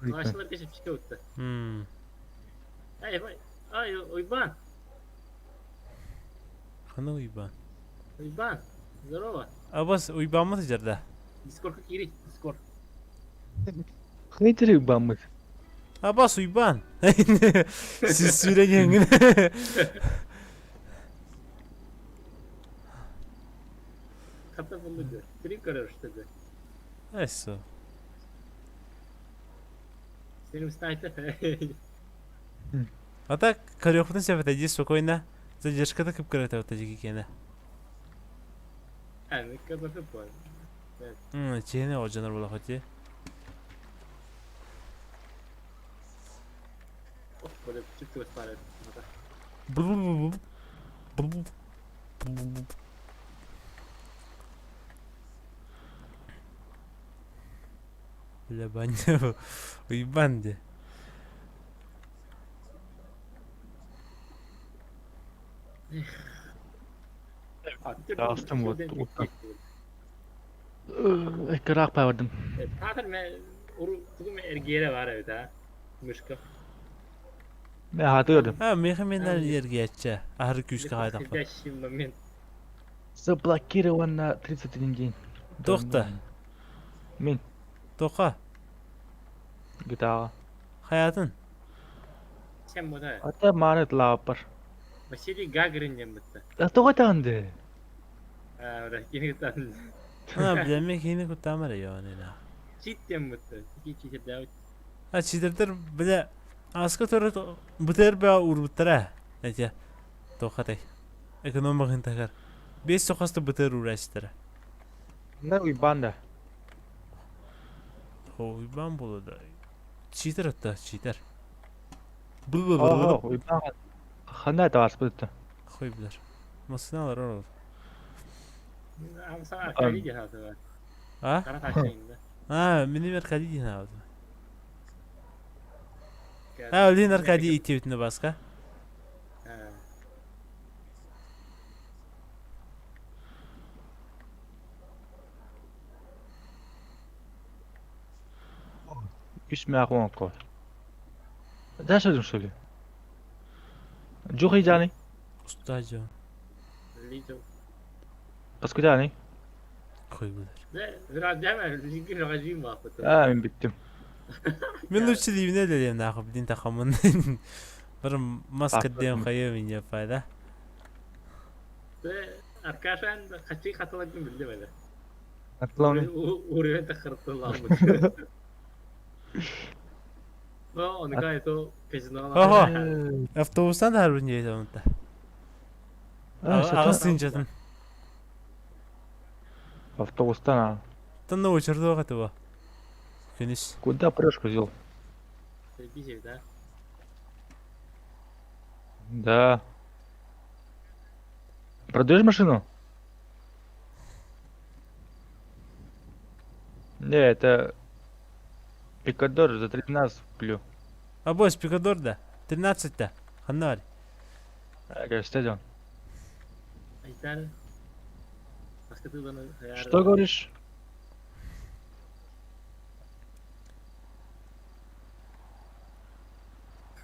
Клатчлар кешеп чике өттү. Ай, ай, уйбан. Хана уйбан. Уйбан. Здорово. Абас уйбаммыт жерде. Дискордка кири, дискорд. Хейтери уйбаммыт. Абас уйбан. Сиз сүреген. Хата булды. Три көрөр что ли? Эссо. Сенин снайпер. А так көрүөхпүтүн сөп этэ дии спокойно. Задержката кып-кырата вот киэнэ. А, ну КБФ понял. Чиһини оҕодьонор буолла дии. Бля, баня, уебан дии. Таастым вот. Кыраак бардым. Таатар мен тугу мен эргиэрэ бар эбит а. Мышка. Мен хатырдым. А, меха мен эргиэччэ. Аһары күүскэ хаайтахпа. Подходящий момент. Заблокирован на 31 день. Тохта. Мин. Тоха. GTA. Хаятын. Сен бода. Ата маанет лаапар. Василий Гагарин диэн бытта. Тоҕо таанды? Аа, кини кытан. А, бля, мен кини куттаамар ёонина. Чит диэн бытта. Тики чит даут. А читердер бile аска төрөт бытыр баа урбуттара. Эти тохатай. Экономикын тахар. Бес сохасты бытыр ураситара. На уйбан да. Уйбан болу да. Читер атта, читер. Ого, уйбан. Хана это вас будет. Хуй билер. Масыналар орол. А? А, мини Аркадий дин алды. А, Олин Аркадий итебитine баска. Үс мә кол. Даша что ли? Жухи жани. Уста жо. Паскудяни. Хуй билер. А, мен биттим. Мен лучше дибине делем нахуй, дин тахамын. Бір маска дем хайы меня пайда. Аркашан хачи хаталагын билдим эле. Атлауны. Уровень тахыртылам. Ну, он то казино. Ого. Автобустан да харбын жейт онта. Ағыз жатын. Автобустан а. Тынны очырды оға ба. Күніс. Куда прешь, козел? Да? Да. Продаешь машину? Не, это Пикадор за 13 куплю. А босс, Пикадор да. 13 да. Ханнар. Стадион. Что говоришь?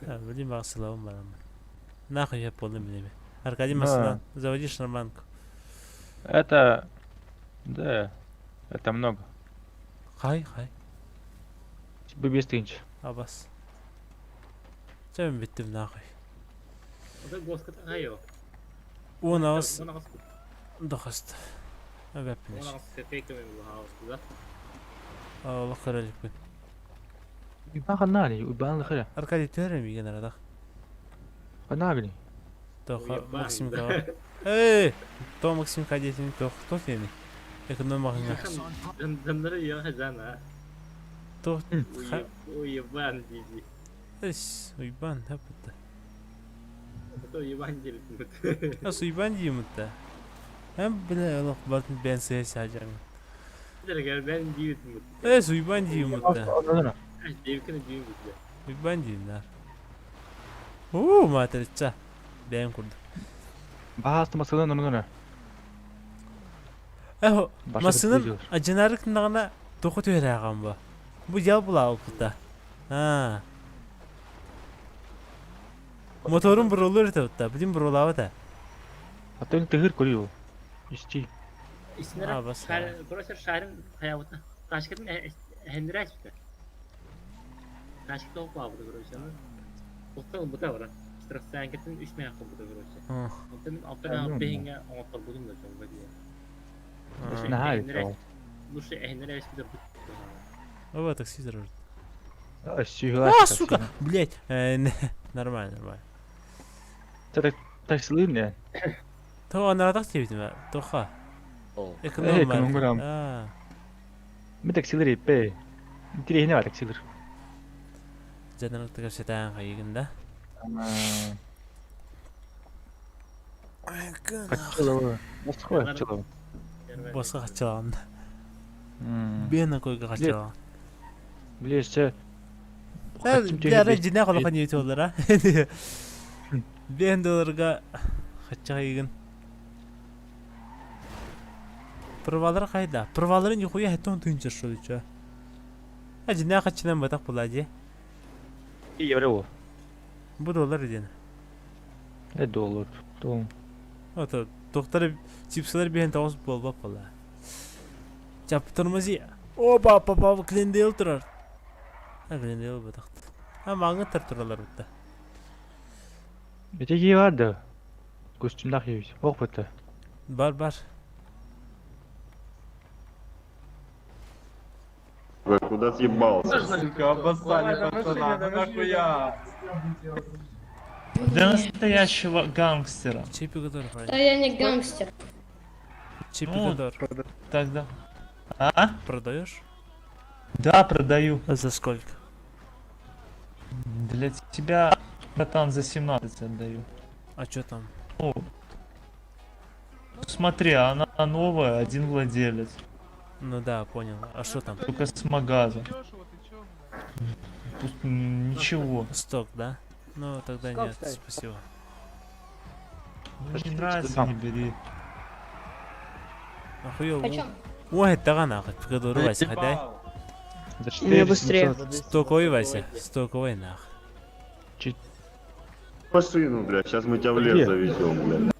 Блин, бағсылауым барамын. Нахуй я полный билеме. Аркадий Масынан, заводи шарманку. Это... Да, это много. Хай, хай. Тебе без тысяч. Абас. Чем биттим нахуй? Он ағыз... Дохаст. Әбәппінеш. Аллах көрелік Уйбан ханали, уйбан лхара. Аркадий төрем деген арадақ. Ханагли. Тоха Максимка. Эй, то Максимка детин тох, то сени. Экономикаңа. Дандары я жана. То Уебан диди. Эс, уйбан тапытты. То уебан диди. Ас уйбан деймітті. Hem bile Allah batın ben size sacağım. Ben деймін. Эс уйбан деймітті. Девкini деймін. Уйбан деймдер. Уу, матрица. Бәйім курду. Баасты масынан онуна. Эхо, масынан ажынарык нагана току төре агам ба. Бу жал була алпыта. А. Моторун бурулur та, билим бурулава та. А то тыгыр көрү. Исти. А, бас. Короче, шарын хаябыта. Ташкентин хендирәч бит. Ташкент опа короче. Тоқтал бута бара. Штрафстоянкатын 3 мең кылды короче. Онтон мен алтын бейинге оңоттор будум да жолго дие. Нахай. Лучше эхендирәч бит. Оба такси зарар. А, А, сука, блять. Нормально, нормально. Так таксилыр не? То анарадак тебитим, тоха. Эконом. А. Ми таксилыр иппе. Интересно бар таксилыр. Жанарык тагып хайыгын да. Хачылы. Москва хачылы. Босқа хачылаган. Бена койга хачылаган. Билешче. Бәрі жина қолақан ете олар, а? Бен долларға хачыгын. Правалар қайда? Праваларын нихуя хэтон тынчыр шо дича. А жина хачынан батақ булади. Евро ол. Бу доллар ден. Э доллар. Том. Ото доктор чипсылар бен тоғыз болбап бола. Чап тормози. Опа, папа, Глендейл турар. А Глендейл батақты. А маңы тар туралар бутта. Бетеги бар да. Костюмдах ебит. Ох бутта. Бар, бар. Куда съебался? Сука, обоссали пацана, ну нахуя? Для настоящего гангстера. Чей пикадор, парень? Да я не гангстер. Чей Ну, пикадор? Тогда. А? Продаешь? Да, продаю. А за сколько? Для тебя, братан, за 17 отдаю. А чё там? Ну, смотри, она новая, один владелец. Ну да, понял. А что там? Только с магаза. Пусть, ничего. Сток, да? Ну тогда Сколько нет, стоит? спасибо. Ну, Не нравится, не бери. Охуел. Почем? Ой, тага нахуй, пикадор, Вася, ходай. За Мне быстрее. 4700. Стоковый, Вася, стоковый нах. Машину, блядь, сейчас мы тебя в Где? лес завезем, блядь.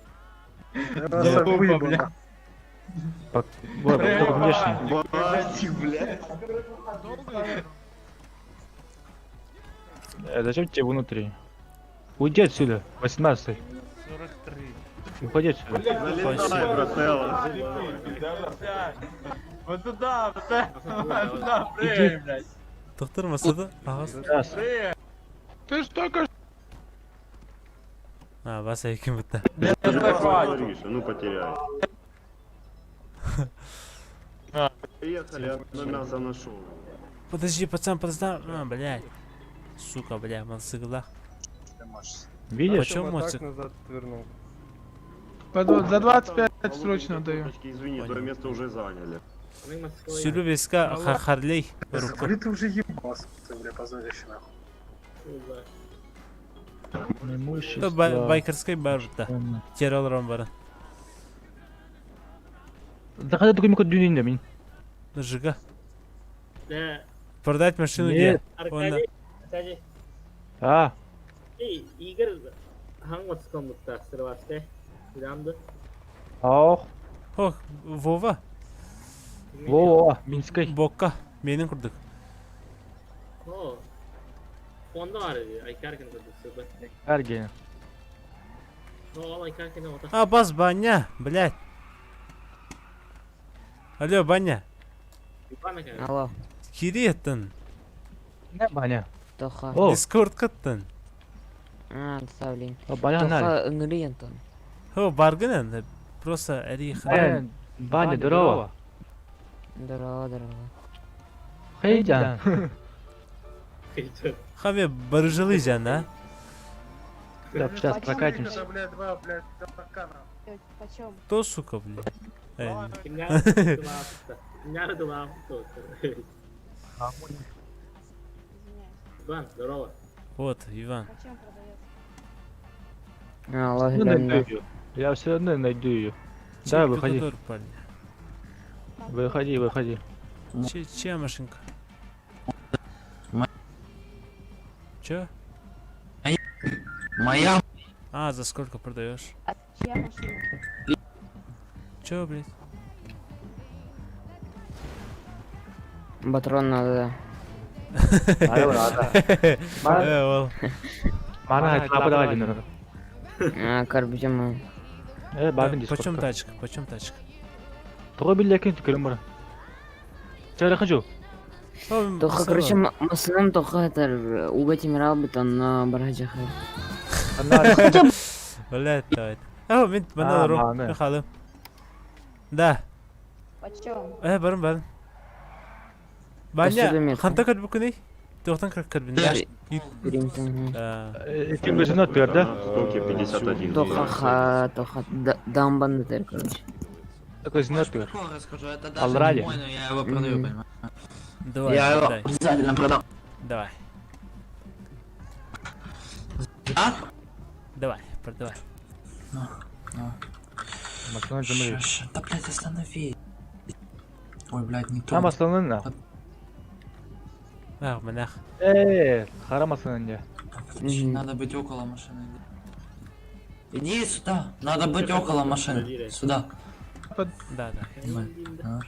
Тупо, блядь. Вот, только внешне. Басик, блядь. Зачем тебе внутри? Уйди отсюда, 18 43. Уходи отсюда. Залетай, брателло. Вот туда, вот туда, вот туда, прыгай, блядь. Доктор Масада? Ага. Раз. Прыгай. Ты ж только А, Вася яким бутта. Говоришь, а ну потеряй. А. Приехали, одно мясо нашел. Подожди, пацан, подожди. А, блядь. Сука, бля, мансыгла. Видишь? Почем моцик? За 25 срочно даю. Извини, твое место уже заняли. Сүрү веска Харлей. Рубка. ты уже ебался, бля, позорище нахуй. Имущество. Байкерский бар бутта. Терал ромбара. Заходи только микро дюнин мин. Жига. Да. Продать машину Нет. где? Он Аркадий, Аркадий. А, Эй, Игорь, ханготском бутта сырвасты. Уданды. ох. Ох, Вова. Во, Минской. Бокка. Менин курдук. О. Онда бар edi. Айкаркин курдук. Арген. О, Айкаркин ота. А, бас, баня, блядь. Алло, баня. Алло. Киреттін. Не баня. Тоха. О, Дискорд кыттын. А, доставлен. о, баня Тоха ыңыры О, баргын Просто әри Э, Баня, здорово. Здорово, здорово. Хейджан. Хаме барыжылы жан, а? Так, сейчас прокатимся. Блядь, два, блядь, таракана. Почем? То, сука, блядь. Э, Иван, здорово. Вот, Иван. Почем продается? Алло, Ну, найду ее. Я все равно найду ее. Да, выходи. Пикадор, парень. Выходи, выходи. Чья машинка? Чё? Моя. А, за сколько продаешь? А чья машина? Чё, блядь? Батрон надо. Э, ол. Мана, лапа давай, наверное. А, карбюджем. Э, бардын Почем дискордка. тачка? Почем тачка? Тоҕо биллэкин түкөрүм бара. Чара хочу. Тоха, короче, масынан тоха это уга тимирал бутон на бараджаха. Блядь, давай. О, мен мана А, ру. маны. Михаил. Да. Почем? Э, барым барым. Спасибо, Баня, Мирка. ханта көр бүкүней? Тоқтан көр көр Этим өзүнө төр да. Стоки 51. Тоха ха, тоха дамбан это, короче. Такой өзүнө төр. Расскажу, это даже Алрали. не мой, но я его продаю, Мгм. понимаешь? Давай, Я его давай. обязательно продам. Давай, А? давай, продавай. Машина жымыры. Ща, Да, блядь, останови. Ой, блядь, не то. Там основной Ах, манах. Э, харам основной. Подожди, Надо быть около машины. Иди сюда. Надо быть около машины. Сюда. Да, да.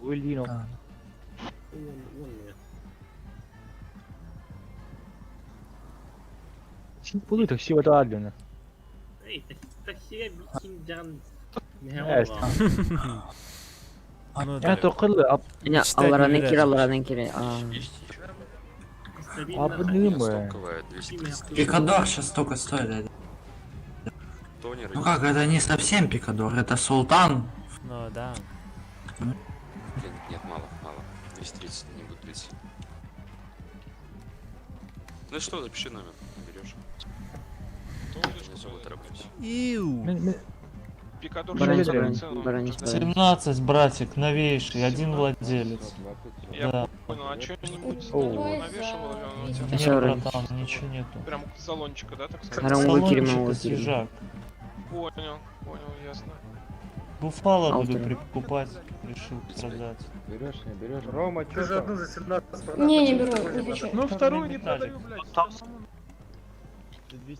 Уильдино. А. Буду такси вот адлина. Эй, таксиге бикин жан. Э, Ну Я да. токылы Не, Читать алларанан не киир, алларанан киир. абнымы. Пикадор сейчас столько стоит. Ну как, это не совсем Пикадор, это Султан. Ну да. Нет, мало, мало. 230 не буду бить. Ну что, запиши номер, берешь. Не особо тороплюсь. Иу. Пикадор Баранец, что баранец, цену? баранец, баранец. 17, братик, новейший, один владелец. Я Да. понял, а что-нибудь О. навешивал ли он у тебя? А чё, Нет, братан, ничего нету. Прям салончика, да, так сказать? Харам выкири, Салончик и выкири. свежак. Понял, понял, ясно. Буфало буду Алтер. прикупать, решил продать. Берешь, не берешь? Рома, чё Ты же одну за 17 продал. Не, не беру, не хочу. Ну вторую не Металлик. продаю,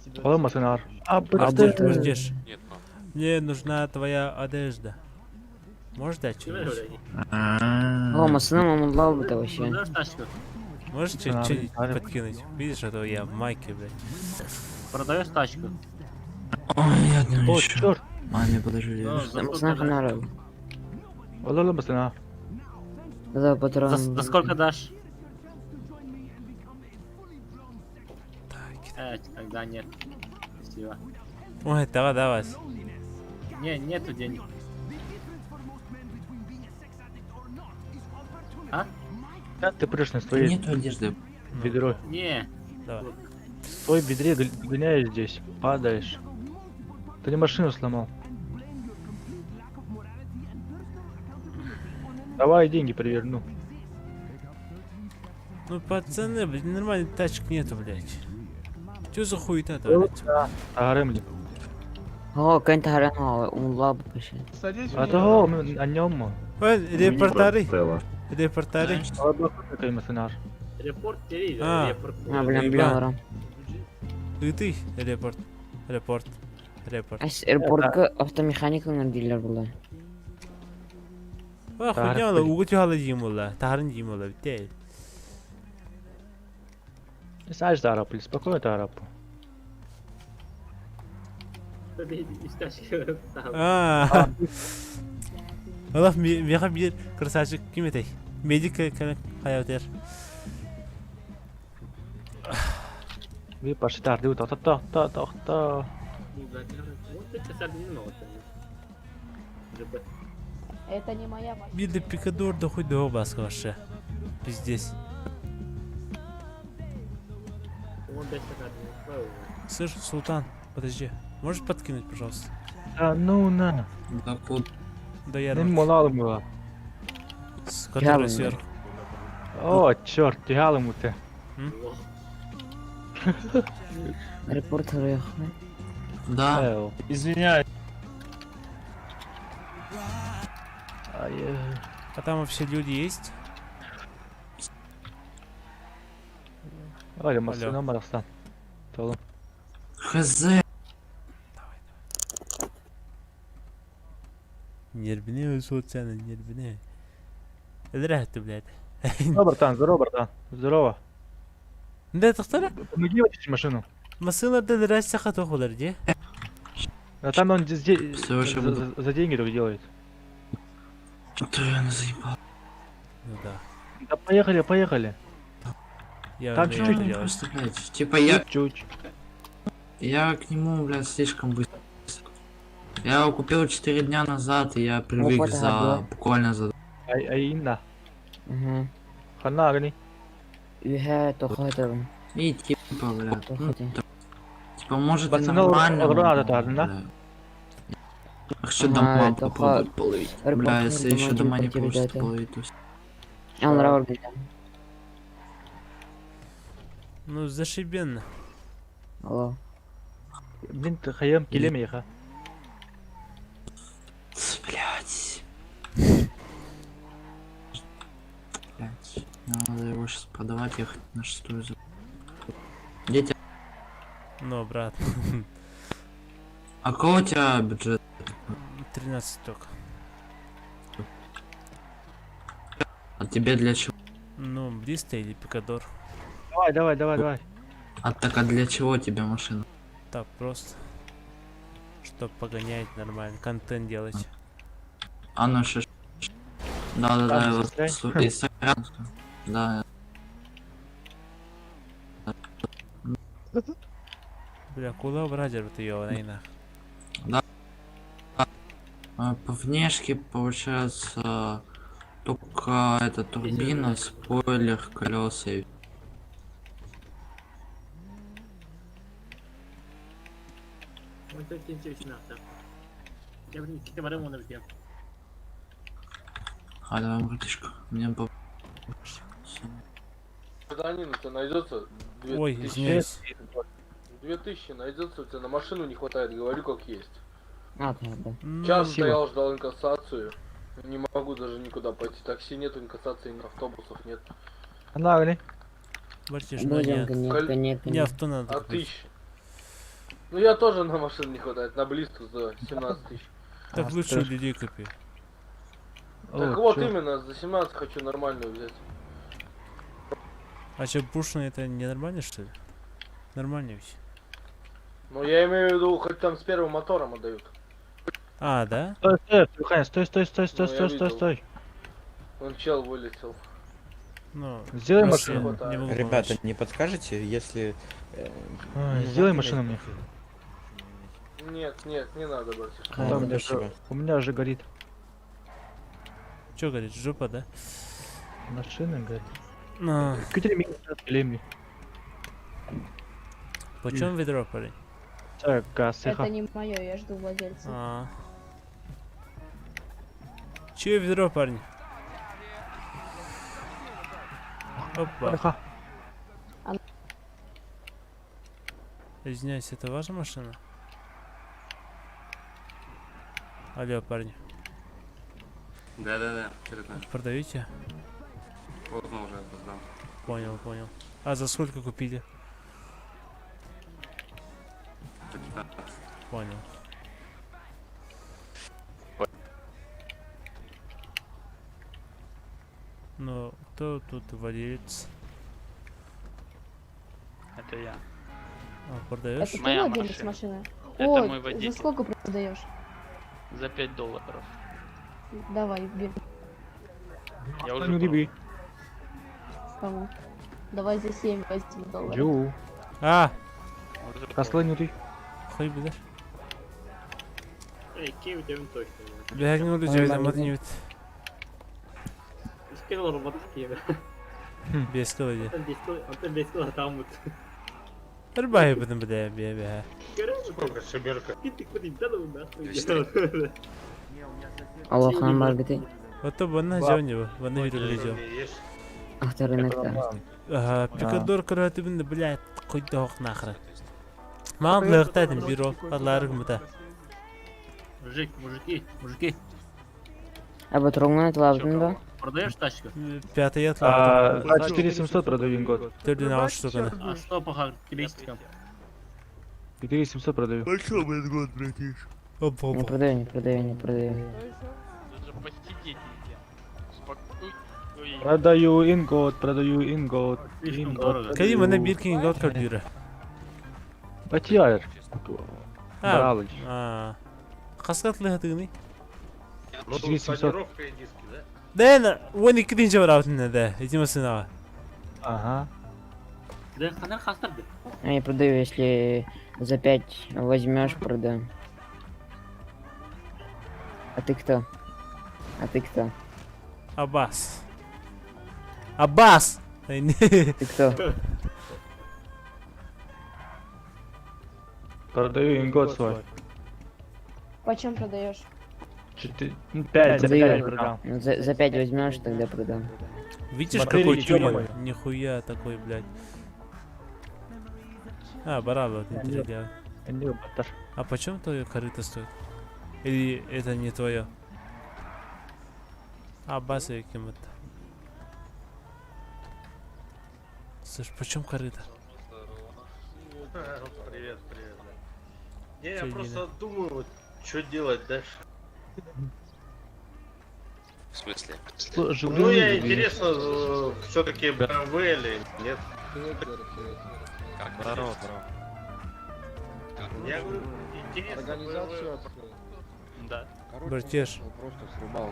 блядь. Оламасынар. Подожди, подожди. Нет, мало. Мне нужна твоя одежда. Можешь дать что-нибудь? О, масына мамудлал бы вообще. Продаешь тачку? Можешь А, что-нибудь а, подкинуть? Видишь, а то я в майке, блядь. Продаешь тачку? Ой, я одну О, еще. черт. Маме подожди. Ну, за Масына сколько дашь? ханара. Оламасына. Да, патрон. За сколько дашь? Тогда нет. Спасибо. Ой, давай, давай. Не, нету денег. А? Да, ты прешь на своей Нету одежды. бедро. Не. Давай. В своей бедре гоняешь здесь, падаешь. Ты не машину сломал. Давай деньги приверну. Ну, пацаны, блядь, нормальной тачек нету, блядь. Чё за хуета-то, блядь? Аремли. О, кент харан, умудлал бы вообще. Садись А того, о нем. Ой, репортары. Репортары. Репорт тебе, А. репорт. А, блин, блин, Ебан. арам. И ты, репорт. Репорт. Репорт. Ас аэропортка автомеханика дилер була. А, хуйня, ола, угу тюхала жимула, тахарын жимула, битте. Знаешь, Тарапу, спокойно Тарапу. А. Аллах, меха бир красавчик ким этей? Медик кene хаятер. Ви пошли тарды, та та та та та та. Это не моя машина. Bir de пикадор да хуй да баска вообще. Пиздец. Слышь, Султан, подожди. Можешь подкинуть, пожалуйста? Да ну на. Да куда? Да Не я молал С которой сверху. О, черт, тягалым ты. Репортер Да. Извиняюсь. А там вообще люди есть? Алло, машина Марастан. Толом. Хз. Нервне социально, нервне. Здрасте, блядь. Здорово, братан, здорово, братан. Здорово. Да, тохтара? Помоги водить машину. Машина да здрасте хатохулар, где? А там он здесь Всё, ща буду. за деньги только делает. Что я заебал? Ну да. Да поехали, поехали. Я Там умею чуть-чуть. это делать. Просто, блядь, типа я... Чуть-чуть. Я к нему, блядь, слишком быстро. Я его купил 4 дня назад, и я привык вот за... ага. буквально за... Ай, Аина. Угу. Хана, агни. Үһэ, тохотор. И типа, блядь, ну, Тохоти. там, типа, может и Пацаны, нормально, огромная но, татарина. бля. Хочу Ага, дома это попробовать половить. Бля, если еще дома не получится половить, то всё. Анравр Ну, зашибенно. Алло. Блин, ты хаем килемеха. Блять. Блять. Надо его сейчас продавать, ехать на шестую за... Дети, Ну, брат. а какой у тебя бюджет? 13 только. А тебе для чего? Ну, Бриста или Пикадор. Давай, давай, давай, давай. А так а для чего тебе машина? Так, просто. Чтоб погонять нормально, контент делать. А ну шо? Да, да, Там да, я вот застрянь. из Саранска. Да. Бля, куда брадер ты ёбаный нах. Да. А, по внешке получается только эта турбина, спойлер, колеса и 14 inch 3 metre. Я блин, ките барам оны битем. А, давай, братишка, мне по... Гражданин, у тебя найдется две Ой, тысячи? извиняюсь. 2000 найдется, у тебя на машину не хватает, говорю как есть. А, да, да. Час Спасибо. стоял, ждал инкассацию. Не могу даже никуда пойти. Такси нет, инкассации нет, автобусов нет. Нагли. Братиш, ну Будем, нет. нет, нет, Мне нет. авто надо А купить. тысяч? Ну я тоже на машину не хватает, на близко за 17 тысяч. Так А, лучше у трэш. людей купи. Так О, вот чё? именно, за 17 хочу нормальную взять. А че, бушный это не нормально, что ли? Нормально ведь. Ну я имею в виду, хоть там с первым мотором отдают. А, да? Стой, стой, Труханя, стой, стой, стой, стой, Ну, я стой, стой, видел. стой. Он чел вылетел. Ну, Сделай просто машину. не могу Ребята, помочь. не подскажете, если... Ай, ну, сделай надо машину иметь мне. Нет, нет, не надо, братишка. Там у меня спасибо. же- у меня же горит. Чё горит, жопа, да? Машина горит. На. Күтер Почем ведро, парень? Так, газ, Это не мое, я жду владельца. А. Чье ведро, парень? Опа. А- Извиняюсь, это ваша машина? Алло, парень. Да-да-да, что Продаете? Поздно уже опоздал. Понял, понял. А за сколько купили? По 15. Понял. Ну, кто тут владелец? Это я. А, продаешь? Это ты Моя владелец машина. машины? Это О, мой водитель. за сколько продаешь? За 5 долларов. Давай, бери. Я уже Ну, реби. Кому? Давай за 7 возьми долларов. Ю. А! Каслы не ты. Хуй бедер. Эй, кем тебя точно. Бля, не буду делать, там не Скинула работа в Киеве. Без колоди. Антон без колоди там вот. Рыбай потом, бля, бля, бля. Сколько соберка? Ты куда да ну нахуй. Алло, хан баргыты. Вот то банна жонева, банна видео. Ахтарыныкта. Ага, пикадор коротыбын, блядь, койдох нахрен. Мам лыктадым бюро, адлары гмыта. Мужик, мужики, мужики. А вот ровно атлабдын ба? Продаешь тачку? Пятый А, атлабдым. За 4700 продаю ингот. Төрдүн алыш штуканы. А что по характеристикам? 4700 продаю. год, братиш? Опа, Не опа. продаю, не продаю, не продаю. Даже посидеть нельзя. Успокой. Продаю ингот, продаю ингот. Слишком Ингот. дорого. Кади мана биркин ингот кардюра. Батияр. А, Бралыч. а. Каскат лыхатыгны? 4700. Дэн, он иккидинче барабытын да, этимасын ага. Ага. Да, ханар хастарды. А я продаю, если за 5 возьмешь, продам. А ты кто? А ты кто? Аббас. Аббас! Ты кто? Продаю ингот свой. Почем продаешь? 4, 5, за Продаю. 5 продам. Ну, за 5 возьмешь, тогда продам. Видишь, Смотри, какой ничего не тюнинг? понял. Нихуя такой, блядь. А, барабан, не Не батар. А почем твое корыто стоит? Или это не твое? А, баса кем это? Слышь, почем корыто? Привет, привет. Не, Чё, я просто думаю, вот, что делать дальше. В смысле? Ну, я интересно, все-таки BMW или нет? Здорово, здорово. Я говорю, интересно, BMW. Да. Братиш,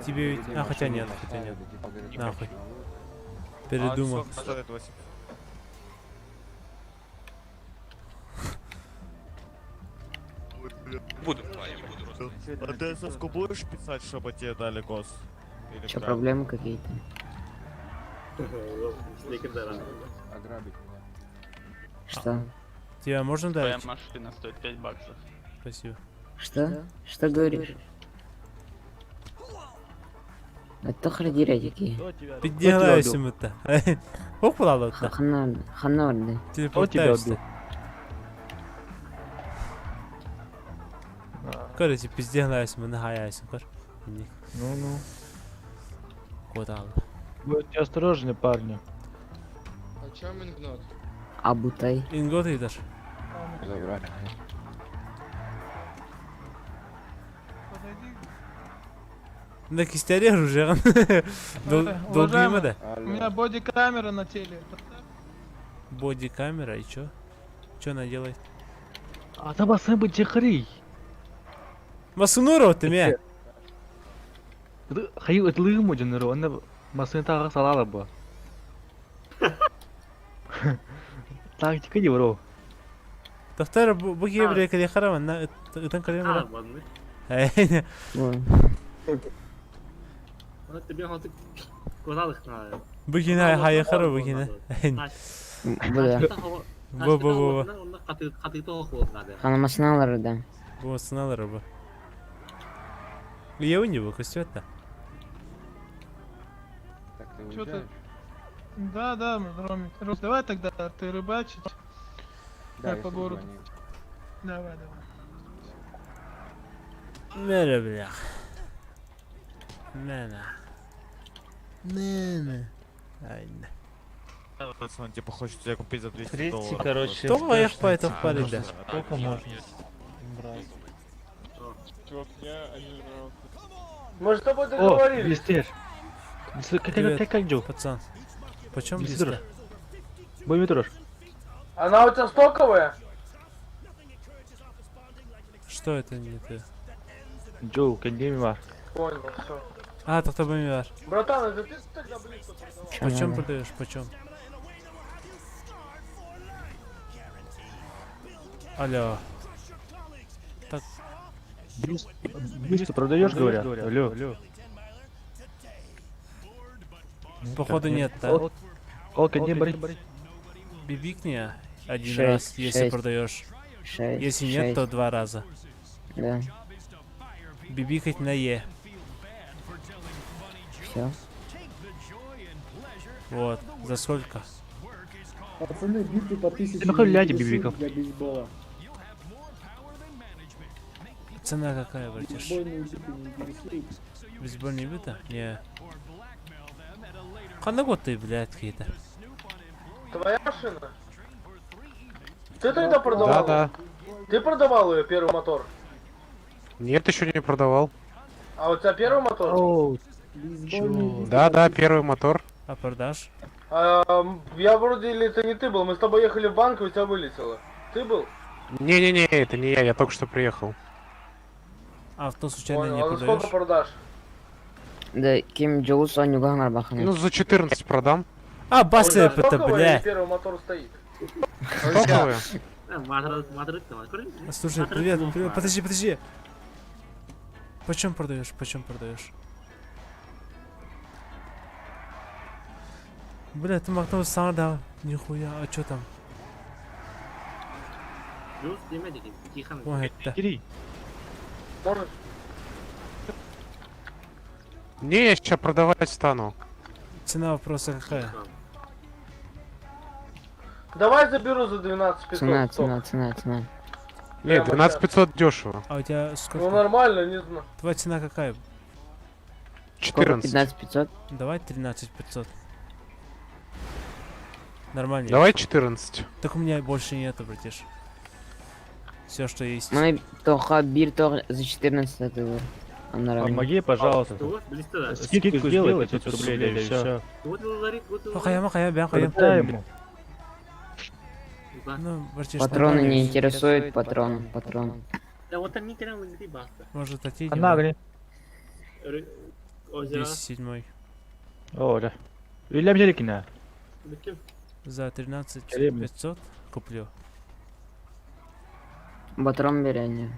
тебе ведь... А, хотя нет, хотя нет. Нахуй. Передумал. А стоит 8? Буду. А ты СС-ку будешь писать, чтобы тебе дали гос? Или Че, как? проблемы какие-то? Ограбить меня. Что? Тебя можно Твоя дать? машина стоит 5 баксов. Спасибо. Что? Что говоришь? Это такие. Подделайся мы-то. Опа, Ханна, ханна, Кто тебя убил? Короче, пиздец, мы нахаяйся, кор. Ну-ну. Куда? Будьте осторожны, парни. А чем ингнот? Абутай. Ингот идешь? Забрали. На кистере уже. Долгий да? У меня бодикамера на теле. Бодикамера и чё? Чё она делает? А там сын быть тихрий. Масунуро ты меня. Хайы ытлыгым одиныру, аны масын тағы салалы бу. Тактика не бро. Доктор, бу кебре кале харам, на ытан кале А, ладно. Тебе хоть куда надо. Бу кине хай хару бу кине. Бу Бу бу бу. Хана машиналары да. Бу машиналары бу. Еу не бу костюм-то. Так ты Чё ты? уезжаешь? Да, да, Ромик. Ром, давай тогда ты рыбачить. Да, Я я по среди городу. они. Давай, давай. Мере блях. Мена. Мена. Айна. Он типа хочет тебя купить за 200 Третий, долларов. короче, Что я по этому паре, да? Сколько можно брать? Мы же с тобой О, договорились. блистер. Как Привет, как дел? Пацан. Почем Блистер. блистер? Бой Она у тебя стоковая? Что это не ты? Джоу, кандимар. Понял, все. А, так тобой Братан, это ты тогда близко продавал? Почем надо? продаешь? Почем? Алло. Так, Блистер продаешь, говорят? Алло. походу нет, да? О, кандимар. Бибикни один Шесть, раз, если шесть. продаешь. Шесть. Если нет, то шесть. два раза. Да. Бибикать на Е. Все. Вот. За сколько? Пацаны, биты по тысяче Ну, гляди, бибиков. для бейсбола. Цена какая, братиш? Бейсбольные биты не интересуют. Бейсбольные биты? Не. Ханна год ты, блядь, какие-то. Твоя машина? Ты тогда продавал? Да, да. Ты продавал ее первый мотор? Нет, еще не продавал. А у тебя первый мотор? Оу, Бейсбольные биты Да, по да, тысяче. первый мотор. А продашь? А, я вроде или это не ты был, мы с тобой ехали в банк, и у тебя вылетело. Ты был? Не-не-не, это не я, я только что приехал. Авто случайно Понял. не А за сколько продаешь? продашь? Да, кем Джоус Анюган Арбахана. Ну, за 14 продам. А, У басы тебя это, стоковая или бля. первый мотор стоит? Стоковые? Слушай, привет, привет, подожди, подожди. Почем продаешь? Почем продаешь? Бля, ты махнул сам, да? Нихуя, а чё там? Ой, это. Кири. Можешь? Не, я сейчас продавать стану. Цена вопроса какая? Давай заберу за 12 500. Цена, стоп. цена, цена, цена. Не, Прямо 12 500 дешево. А у тебя сколько? Ну нормально, не знаю. Твоя цена какая? Сколько? 14. 15 500? Давай 13 500. Нормально. Давай 14. Так у меня больше нету, братиш. Все, что есть. Мы тоха бир тох за 14 это Помоги, пожалуйста. Скидку сделай 500 рублей, да и все. Хаяма, хая, бя, хая. Продай ему. Ну, братиш, Патроны нормально. не интересуют, патрон, патрон. Да вот там никогда не баста. Может, отъедем? Она, гни. Озеро. 207. О, да. Үлем жерикина. За 13 Келем. 500 куплю. Батром берение.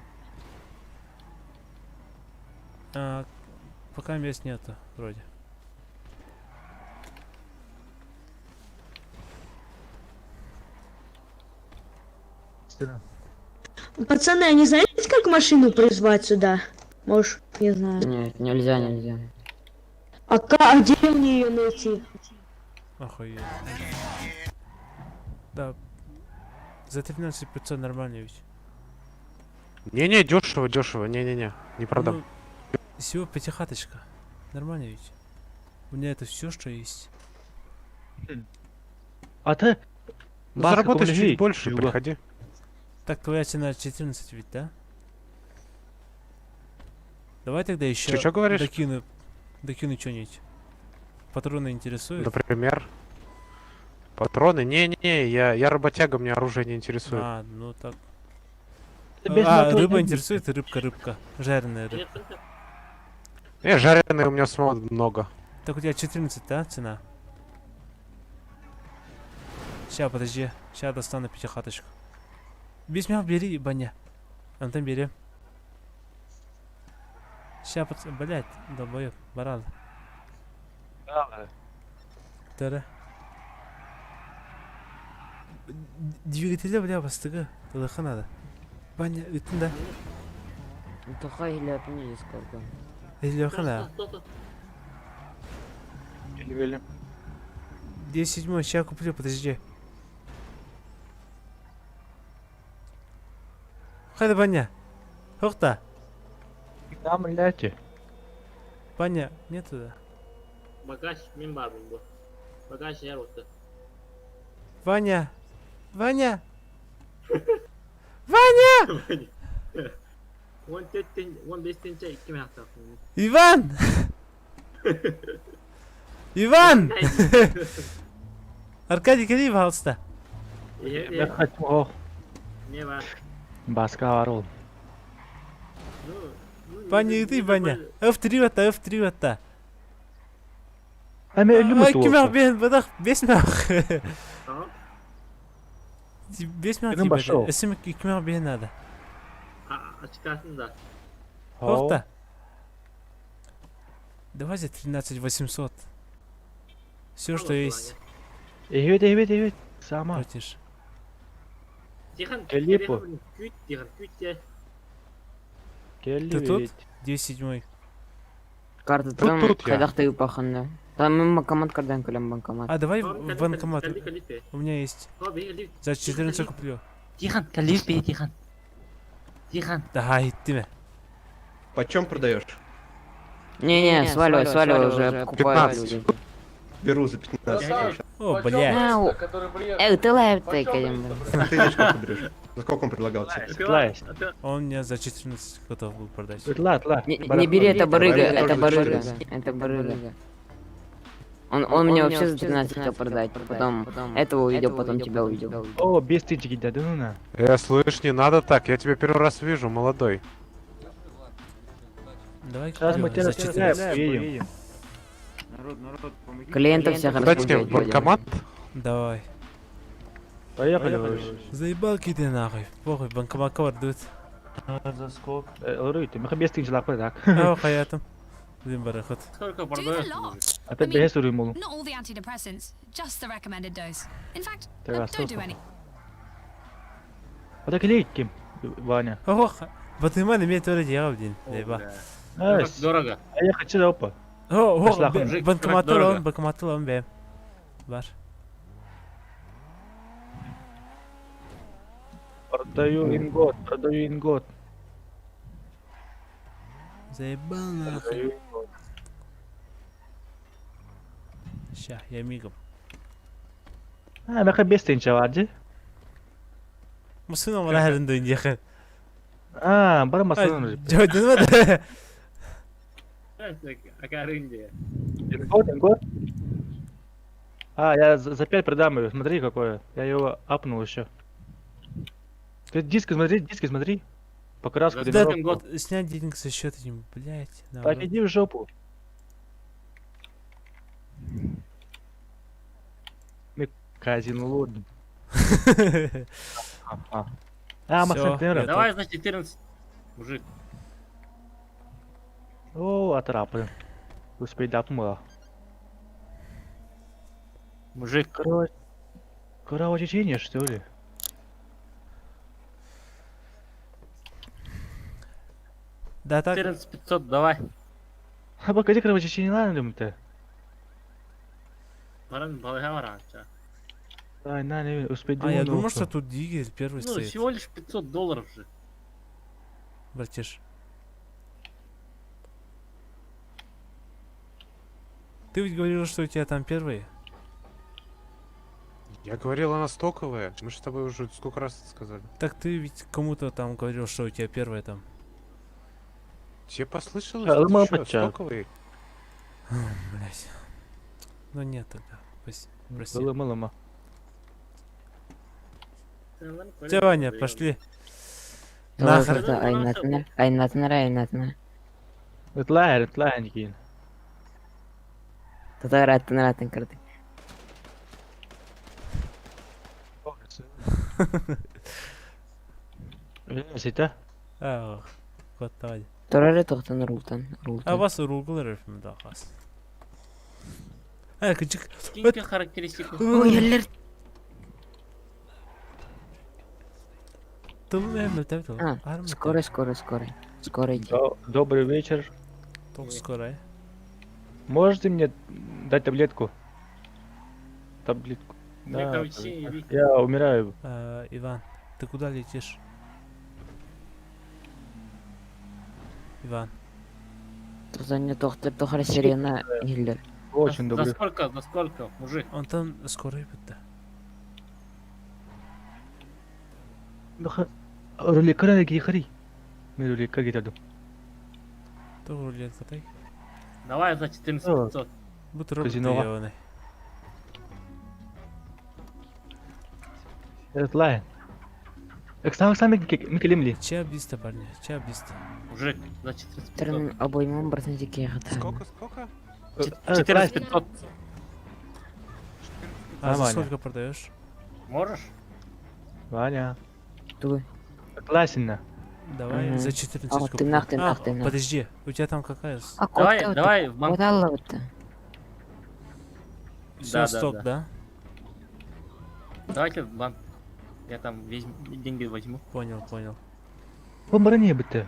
А, пока мест нету, вроде. Пацаны, а не знаете, как машину призвать сюда? Может, не знаю. Нет, нельзя, нельзя. А, а где мне ее найти? Охуеть. Да. За 13 500 нормально ведь. Не-не, дешево, дешево, не-не-не, не продам. Ну, всего пятихаточка. Нормально ведь. У меня это все, что есть. А ты? Ну, Баска, заработаешь помоги. чуть больше, Юга. приходи. Так, твоя цена 14 ведь, да? Давай тогда еще Чё, чё говоришь? докину, докину что-нибудь. Патроны интересуют? Например. Патроны? Не-не, я работяга, меня оружие не интересует. А, ну так. Без А, мотора рыба не интересует, рыбка, рыбка. Жареная рыбка. Не, жареные у меня самого много. Так у тебя 14, да, цена? Ща, подожди. Ща достану пятихаточку. Без меня бери, баня. Антон, бери. Ща, пац... Блять, долбоеб, баран. Да. Тара. Двигателя, бля, бастыгы. Тылыха надо. Баня, үтін да. Тухай ляпни сколько. Илёха да. Или Где седьмой? Ща куплю, подожди. Хайда, Баня. Хохта. Там ляти. Баня, нету да. Багаж мен бар bu. Багаж yer oldu. Ваня! Ваня! Ваня! 14 15 тенче 2 hafta. Иван! Иван! Аркадий, кели, пожалуйста. Я хочу. Ne var? Баска варол. Ваня, ты, Ваня. F3 вата, F3 вата. А мен өлүм Ай, ким бен, бадах, бес мях. Бес мях Ким пошел? Эсим ким бен надо. Açıkarsın da. Хохта. Давай за 13 800. Все, что есть. Evet evet evet. Сама. Братиш. Cihan, Келипо. Küt, Cihan, küt ya. Келли Ты тут? 207. Карта Тут, там, тут я. когда ты пахана. Там мы банкомат кардан калям банкомат. А давай в банкомат. У меня есть. За 14 куплю. Cihan, kalip be Cihan. Cihan. Да, идти. Почем продаешь? Не-не, сваливай, сваливай, уже покупают 15. люди. Беру за 15. О, блядь. Ау. Эй, ты лайв ты, калям. Ты за сколько берешь? За сколько он предлагал тебе? Он мне за 14 готов был продать. Не, не бери, это барыга, это барыга, это барыга. Он мне вообще за 13 хотел продать, потом этого увидел, потом тебя увидел. О, без тычки, да, ну на. Слышь, не надо так, я тебя первый раз вижу, молодой. Давай Сейчас мы куплю тебя за 14. поедем. Клиентов всех Куда тебе, в распугивать будем. банкомат? Давай. Поехали, вообще. Заебал ты нахуй. Похуй, банкомат дают. За сколько? Рыйте, мы без тычки лапы так. А, хаятым. Блин, барахот. Сколько Do the продаешь? lot. А ты I mean, без урымул. Not all the antidepressants, just the recommended dose. In fact, Так, а don't do any. Вот так кем, Ваня. Ох, Батыман имеет тоже дело в день. Заеба. Ай, Дорого. А я хочу, опа. О, о, Пошла, мужик, банкомат дорого. он, банкомат он, бе. Бар. Продаю ингот, продаю ингот. Заебал нахуй. Продаю ингот. Ща, я мигом. А, меха без тынча варди. Мусына мара хәрін дойын яқын. А, бар масынан. Жойдың ба? Акарынде. Ингот, ингот. А, я за 5 продам ее. Смотри, какое. Я его апнул еще. Ты диски смотри, диски смотри. Покраску, За Да, тонировку. год. снять денег со счета, этим, блядь. Так наоборот. иди в жопу. Мы казино лорд. А, а, Всё, Максим, ты я Давай за 14. Мужик. О, атрапы. Успей дапмыла. Мужик. Короче, кровотечение, что ли? Да, так. 14 500, давай. А погоди, кровотечение надо думать-то. Баран, балыга баран, ча. Ай, на, не, успей А, я думал, думал, что тут диггер первый Ну, стоит. всего лишь 500 долларов же. Братиш. Ты ведь говорил, что у тебя там первые. Я говорил, она стоковая. Мы же с тобой уже сколько раз это сказали. Так ты ведь кому-то там говорил, что у тебя первые там. Тебе послышалось? А, Ты ломал чё, подчак. стоковый? Блять. Ну нет тогда. Пусть. Прости. Лома, лома. Все, Ваня, пошли. Нахер. Айнатынар, айнатынар, айнатынар. Ытлайыр, ытлайыр кейін. Татар аттынар атын кырды. Сита? А, вот давай. Турары тоқтан рултан, А рултан. вас рулгылар öpüm daha az. А, кычык. Скинь-ка характеристику. Ой, еллер. А, скорый, скорый, скорый. Скорый иди. Добрый вечер. Только скоро. Можете мне дать таблетку? Таблетку. Мне Да, короче, иди. я умираю. А, Иван, ты куда летишь? Иван. Тоқтан тоқтап тоқар сирена еллер. Очень За добрый. сколько, за сколько, мужик? Он там скорый бітті. Руликка гихри. Мен руликка кетердім. Тоқ рулетка тай. Давай за 14 500. Бұл тұрып Казиноға. бітті Ытлайын. Эксам, эксам, микелемли. Ча бисті, парни, ча бисті. Мужик, за 14 500. Тұрын обойман бірсін жеке ғытар. Сколько, сколько? 14 500. А за Нормально. сколько продаешь? Можешь? Ваня. Туй. Ытлайсың Давай Мгм. за 14 А, куплю. ты нах, ты А, нах, ты нах. Подожди, у тебя там какая? А Давай, кот давай в банк. Вот алла бітті. Все, Да, да, сток, да. да? Давайте в банк. Я там весь деньги возьму. Понял, понял. Бұл не бітті?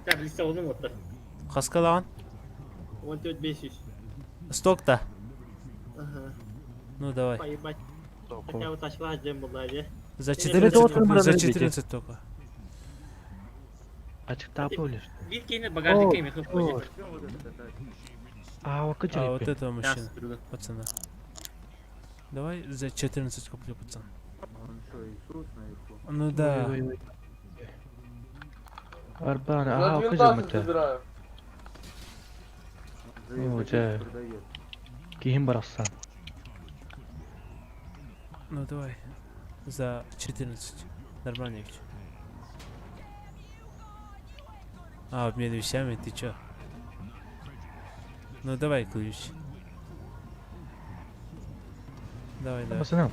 Так, листа олдым вот так. Қасқалаған? 14 500. Сток-то? Ага. Ну давай. Поебать. Хотя вот ашла дем была, де. За Или 14 вот куплю, он за брали, 14 только. Ачык тапы Вид кейне багажник эми хып О, А, вот А вот этого Сейчас, мужчина, друга. пацана. Давай за 14 куплю, пацан. Ну да. Арбан, За а, 12 көзімті. забираю. О, жа. Кейін барақсан. Ну давай. За 14. Нормально ведь. А, обмен вещами, ты чё? Ну давай ключ. Давай, давай. Пацанам.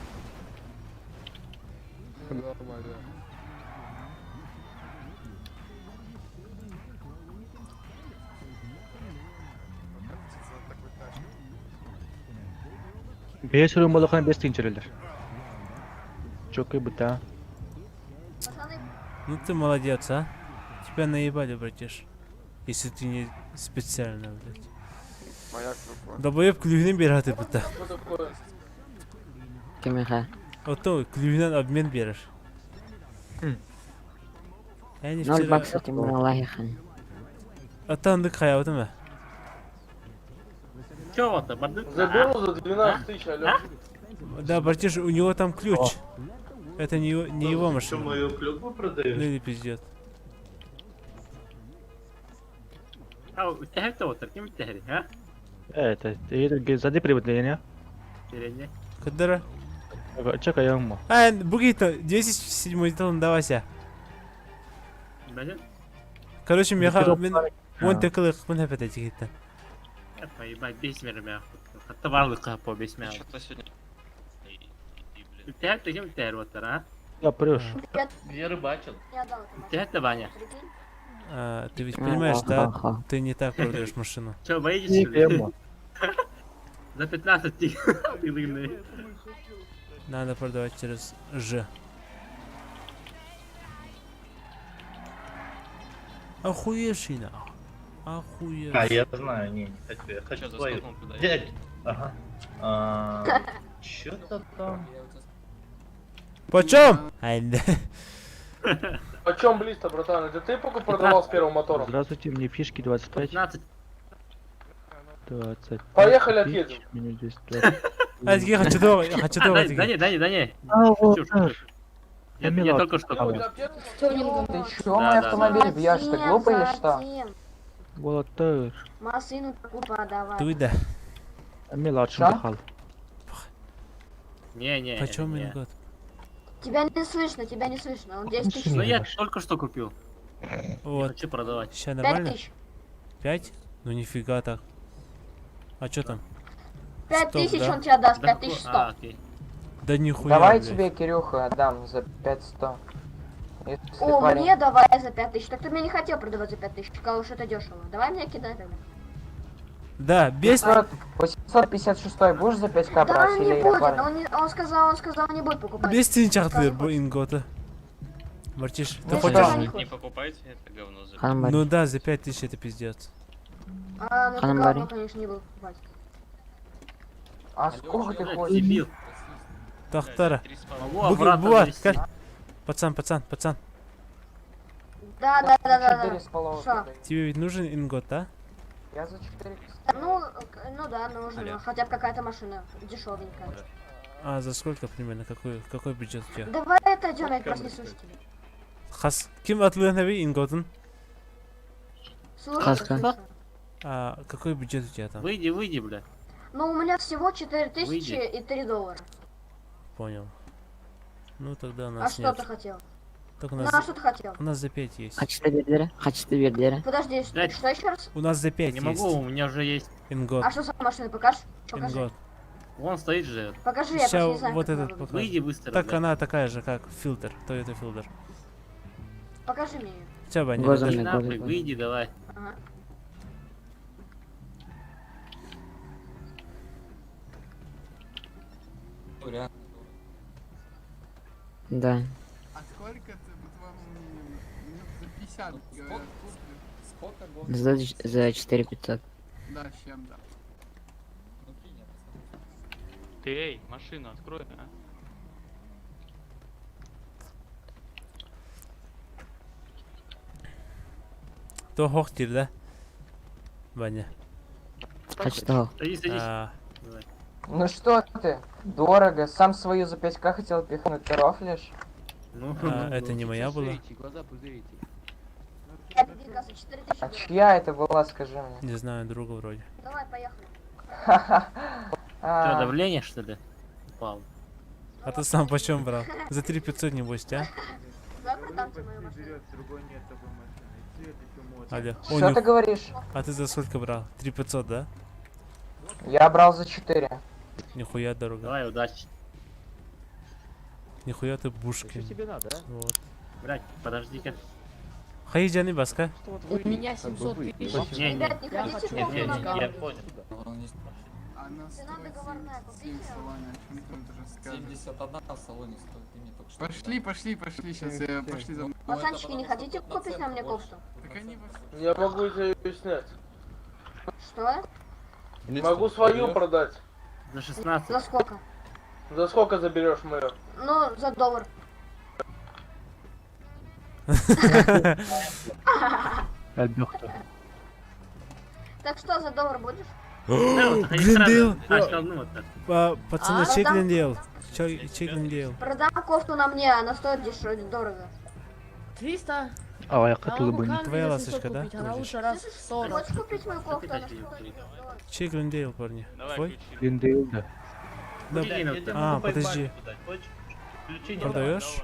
Нормально. Бес үрін балақан бес тиын жүрелер. Чокы бұта. Ну ты молодец, а? Тебя наебали, братиш. Если ты не специально, блядь. Долбоеб ключүнэн биэрэр быта. Что такое? Кемеха. Ото ключүнэн обмен биэрэр. Хм. Я не Ноль вчера... баксов Тимур Аллахихан. Атандык хаябытым ба? Чё вот, бардык? Заберу за 12 тысяч, алло. Да, братиш, у него там ключ. Это не его, не его машина. мою клюкву продаешь? Ну или пиздец. А, үтәһәр отыр, кем үтәһәр, а? Это, это зади прибытление. Теренне. Кадара. Чакай, ма. А, бугито, 207 тон давайся. Короче, меха мен он текылык мин хепете тигиттен. Поебать, бес мере Хатта барлык по бес мя. Что-то сегодня... Үтәр тегем үтәр вот а? Я прешь. Где рыбачил? Я дал эту машину. Үтәр Ваня. Прикинь? А, ты ведь понимаешь, да? Ты не так продаешь машину. Че, боитесь, что ли? За 15 тиг. Надо продавать через Ж. Охуевший нахуй. Охуевший. А, я знаю, не, не хочу, я хочу Чё, за свою. сколько он продает? Дядь, ага. А, Чё-то там... Почем? Ай, да. Почем близко, братан? Это ты пока продавал с первым мотором? Здравствуйте, мне фишки 25. 15. 20. Поехали, отъедем. Минус 220. А, я хочу дома, я хочу А, дома. да, да не, да не, да не. А, вот Шучу, так. шучу. Я только что купил. Ты чё, Да, мой да, автомобиль бьешь? Ты глупый или что? Затем Вот так. Машину такую продавать. Туй да. Меладшим Что? дыхал. Не, не. Почем не. ингот? Тебя не слышно, тебя не слышно. Он 10 тысяч. Ну я только что купил. Вот. Хочу продавать. Сейчас 5 нормально? тысяч. 5? Ну нифига так. А чё там? 5 Стоп, тысяч да? он тебе даст, Да, 5100. А, окей. Да нихуя, Давай блядь. тебе, Кирюха, отдам за 5100. Если О, парень- мне давай за 5000. Так ты мне не хотел продавать за 5000, сказал, что это дешево. Давай мне кидай тогда. Да, без... 856 будешь за 5к Да брать он или не я будет, парень? он, не, он сказал, он сказал, не будет покупать. Без тинчахтыр бу ингота. Мартиш, ты Ну, хочешь? что, не Не покупайте это говно за... Ну да, за 5000 это пиздец. А, ну это говно, конечно, не буду покупать. А сколько ты хочешь? Дебил. Тахтара. Могу Буки- обратно Буат, завести. как? Пацан, пацан, пацан. Да, да, да, да, Четыре да. с половиной. Что? Тебе ведь нужен ингот, да? Я за 4. Ну, ну да, нужно. Хотя бы какая-то машина дешевенькая. А за сколько примерно? Какой бюджет у тебя? Давай отойдем, я просто не слышу тебя. Хас, ким атлыгын инготын? Слушай, Хаска. слушай. А какой бюджет у тебя там? Выйди, выйди, бля. Ну, у меня всего 4000 Выйди. и 3 доллара. Понял. Ну тогда у А нас что нет. ты хотел? Так у Ну, нас, а что ты хотел? у нас за 5 есть. Хочу бердere, хочу бердere. Подожди, что, Дать. что еще раз? У нас за 5 Не есть. могу, у меня уже есть. Ингот. А что за машина? Покажешь? Покажи. Ингот. Вон стоит же. Покажи, я просто Сейчас не знаю, вот как она этот выглядит. покажу. Выйди быстро, Так бля. она такая же, как фильтр, Toyota фильтр. Покажи мне ее. Все, Ваня, Глаза это- Иди мне, нахуй, глаза. выйди давай. Ага. Да. А сколько ты, по твоему мнению? Мне за 50 говорят, куплю. За 4500. Да, с чем-то. Ты, эй, машину открой, а? То хохтир, да? Ваня. Хочу Садись, садись. А, Давай. Ну что ты? Дорого. Сам свою за 5к хотел пихнуть, ты рофлишь? Ну, а, это не моя была? Глаза пузырите. Я за 4000 А чья это была, скажи мне? Не знаю, друга вроде. Давай, поехали. Что, А, давление, что ли? Упал. А ты сам почем брал? За 3500 небось, а? Давай продам тебе мою машину. Алло. Что О, ты нюх. говоришь? А ты за сколько брал? 3500, да? Я брал за 4. Нихуя дорого. Давай, удачи. Нихуя ты бушки. Что тебе надо, а? Вот. Блять, подожди-ка. Хаиджани баска. У меня 700 тысяч. Не, не. Ребят, не хотите Не, не, кофту не, на я понял. Она Цена стоит договорная, 77 в купите. салоне, о чем ты тут рассказываешь? 71 в салоне стоит, ты мне только что. Пошли, пошли, пошли, сейчас я пошли за мной. Пацанчики, не хотите купить на мне кофту? Так они во Я могу тебе ее снять. Что? Могу свою продать. За 16. За сколько? За сколько заберешь мою? Ну, за доллар. Альбехта. Так что, за доллар будешь? Глендейл! А, ну вот так. Пацаны, А, чей там- Глендейл? Чей Глендейл? Продам кофту на мне, она стоит дешевле, дорого. 300. А, я хотел бы не. Твоя ласточка, да? Она Будешь? лучше раз в 40. Хочешь купить мою кофту? Она стоит дорого. Чей Глендейл, парни? Твой? Глендейл, да. Да. А, подожди. Продаешь?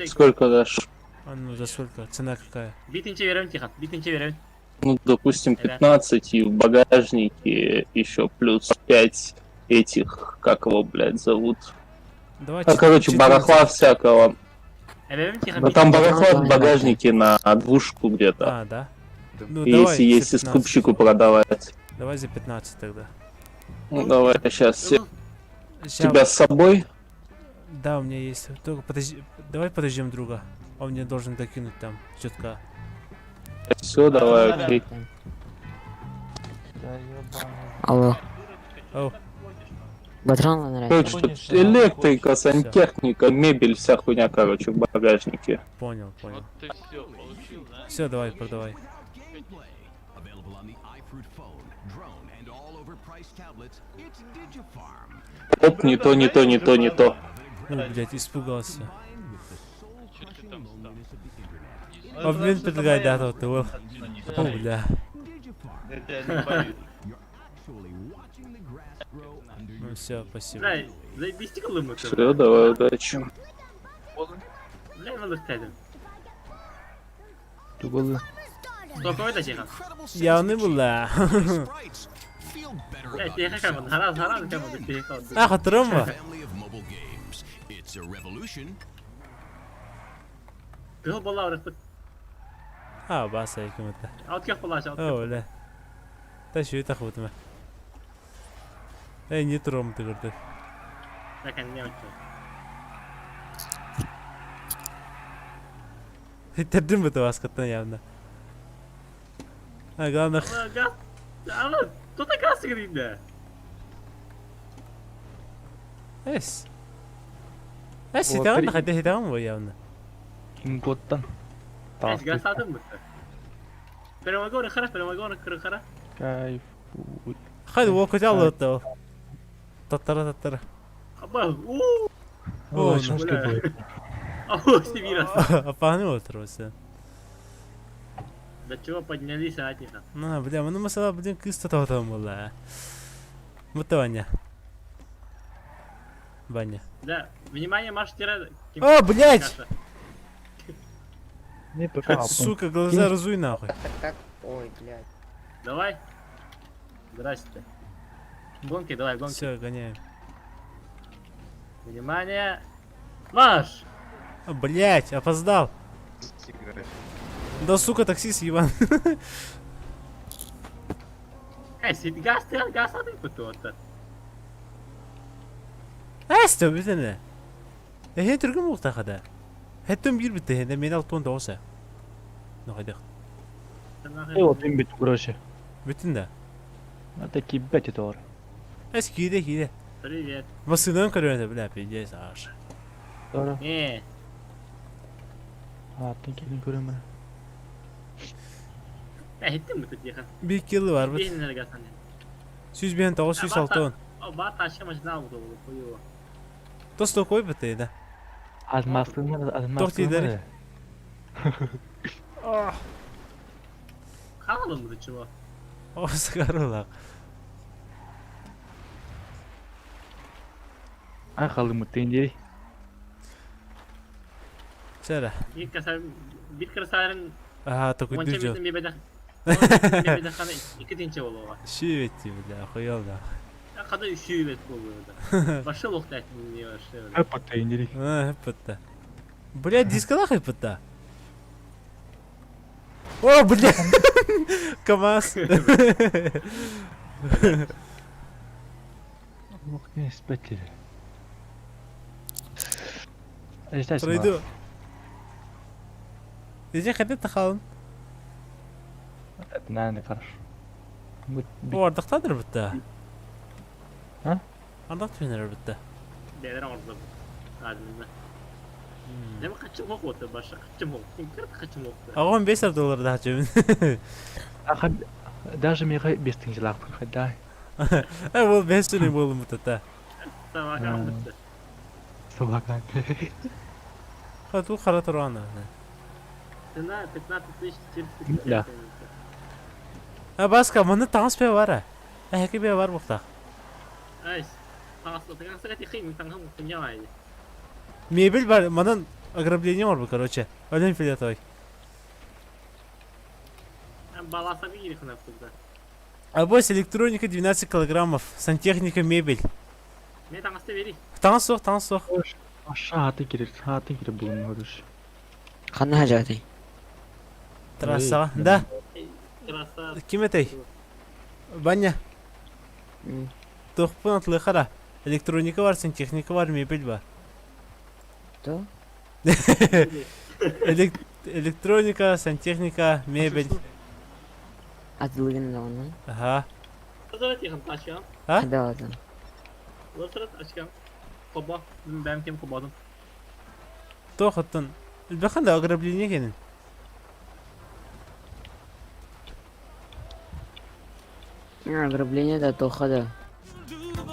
Сколько дашь? А ну за сколько? Цена какая? Битинче берем, Тихон, битинче берем. Ну, допустим, 15 и в багажнике еще плюс 5 этих, как его, блядь, зовут. Давай А, короче, 14. барахла всякого. Берем, Тихон, Но там барахла в багажнике на двушку где-то. А, да? Ну, И давай если, если за 15. скупщику продавать. Давай за 15 тогда. Ну, давай, сейчас. Ща- Тебя с собой? Да, у меня есть. Только подожди, давай подождем друга. Он мне должен докинуть там четко. Все, давай, окей. Алло. Ау. Батран нравится. Короче, тут электрика, сантехника, мебель, вся хуйня, короче, в багажнике. Понял, понял. Все, давай, продавай. Оп, не то, не то, не то, не то. Ой, блядь, испугался. Обмен предлагает, да, вот его. О, бля. Ну все, спасибо. Бля, заебись колымы. Все, давай, удачи. Бля, надо стадим. Тугалы. Стоковый да, Тихон? Я не была. Бля, Тихон, камон, хараз, хараз, камон, Тихон. А, хатырым Кыл бола орыспыт. А, баса екімді. Алт кех бола, алт О, бля. Та що это хватит. Эй, не тром ты говоришь. Так, не очень. Тердим бы вас катан явно. А главное, Газ, ана, тут газ кирде. эс. Эс, хитаган да хайда хитаган бу явно. Инготтан. Эс, газ алдым бу. Перемогу, хара, перемогу, хара. Кайф. Хайда вот алды то. Татара татара. Аба, у. О, О, бля. Ау, Сибирас. Апаны отырбасы. До чего поднялись, а, Тихон? На, бля, ну масала, блин, кыз татам була. Бутта Ваня. Ваня. Да, внимание, марш тира. О, блядь! Не пока. Сука, глаза разуй нахуй. Так, ой, блядь. Давай. Здрасте. Гонки, давай, гонки. Все, гоняем. Внимание. Марш! А, Блять, опоздал. Да сука, таксист ебан. Эй, сит газ, ты газ алдың бу Эсте бүтәне. Эхе түргүм уктахада. Хеттем бир битте, хенде мен алтын доғса. Ну хайда. Э, вот им бит, короче. Бүтүн да. Это кибет это ор. Эс киде киде. Привет. Машинаны көрөндө, бля, пиздец, аш. Дора. Не, А, ты келин көрөм. э, хеттем бу Тихон. Бир кило бар бит. Бейнер газ аны. Сүз бен тогуз сүз алтын. Ба ташка машина алды бу, хуево. Тосто кой бит да. Алмаслığını Тохти алмаслığını. Халалым бу чего? О, сыгарылак. Ай халым тендери. Чара. Bir kasar bir kasarın Ага, такой Онча дюжо. битин бебедах. Бебедаханы iki тинче болуға. Шиветти, бля, охуел да. Када үшүү бет болду. Башы лохта не вообще. Хепа тендери. А, хеппетта. Бля, дискала хеппетта. О, бля! КамАЗ. Ох, не спетили. Пройду. Иди хотя тахалын. Наверное, хорошо. О, ардактадыр битте. А? Ардак түнер битте. Бәлер орду. Адымда. Неме качым окуты башы качым окуты. Кырт качым окуты. Агон 5 доллар да жөмүн. Аха, даже мега бес теңге лақ да. Э, бул 5 түнү болду мутата. Собака битти. Собака. Ха, тул кара турган. Цена 15450. Да. А баска, муну таңыз бе бар. А, хеки бе бар буктак. Ай, таңасы таңасы тихи, таңым хуйня. Мебель бар, манан Ограбление оҥорбут, короче. Өлөн фиолетовый. Абось электроника 12 килограммов, сантехника, мебель. Таҥас суох, таҥас суох. Аша аты кирер булун көрүш. Ханна хажатай? Трассаҕа. Да. Ким этэй? Баня. Туохпун атлыхара. Электроника бар, сантехника бар, мебель бар. Что? Электроника, сантехника, мебель. Атылыгын даҕаны. Ага. А? Да, да. Туох оттон элбэхэн да ограбление кэнин. Ограбление да тоха да.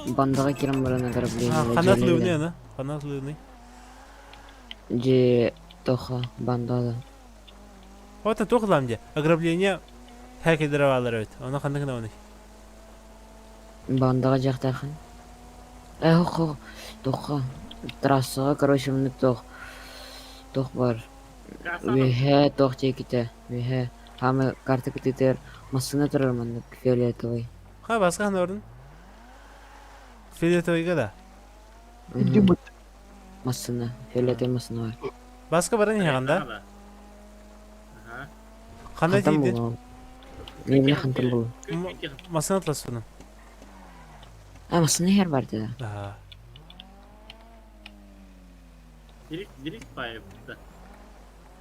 Бандаға кирен баран ограбление. Ханат лыыный ана? Ханат лыыный. Же тоха банда да. Вот туох ылам дии. Ограбление хакердер баалар эбит. Ону ханнык гынабыный? Бандаға жақтархан. Эх, тоха. Трассаға, короче, міне тох. Тох бар. Үөһэ тох диэкитэ. Үөһэ. Хаамы карта кытыытыгар массыына турар маннык фиолетовый. Ха, баска ханна бардын? Фиолетовыйга да? Массыына. Фиолетовый массыына бар. Баска баран иһэҕин да? Ханна Хантан тиийдин? буллум? Мен хантан буллум? Массыына атласпытым. А, массыына иһэр бар да. Аха.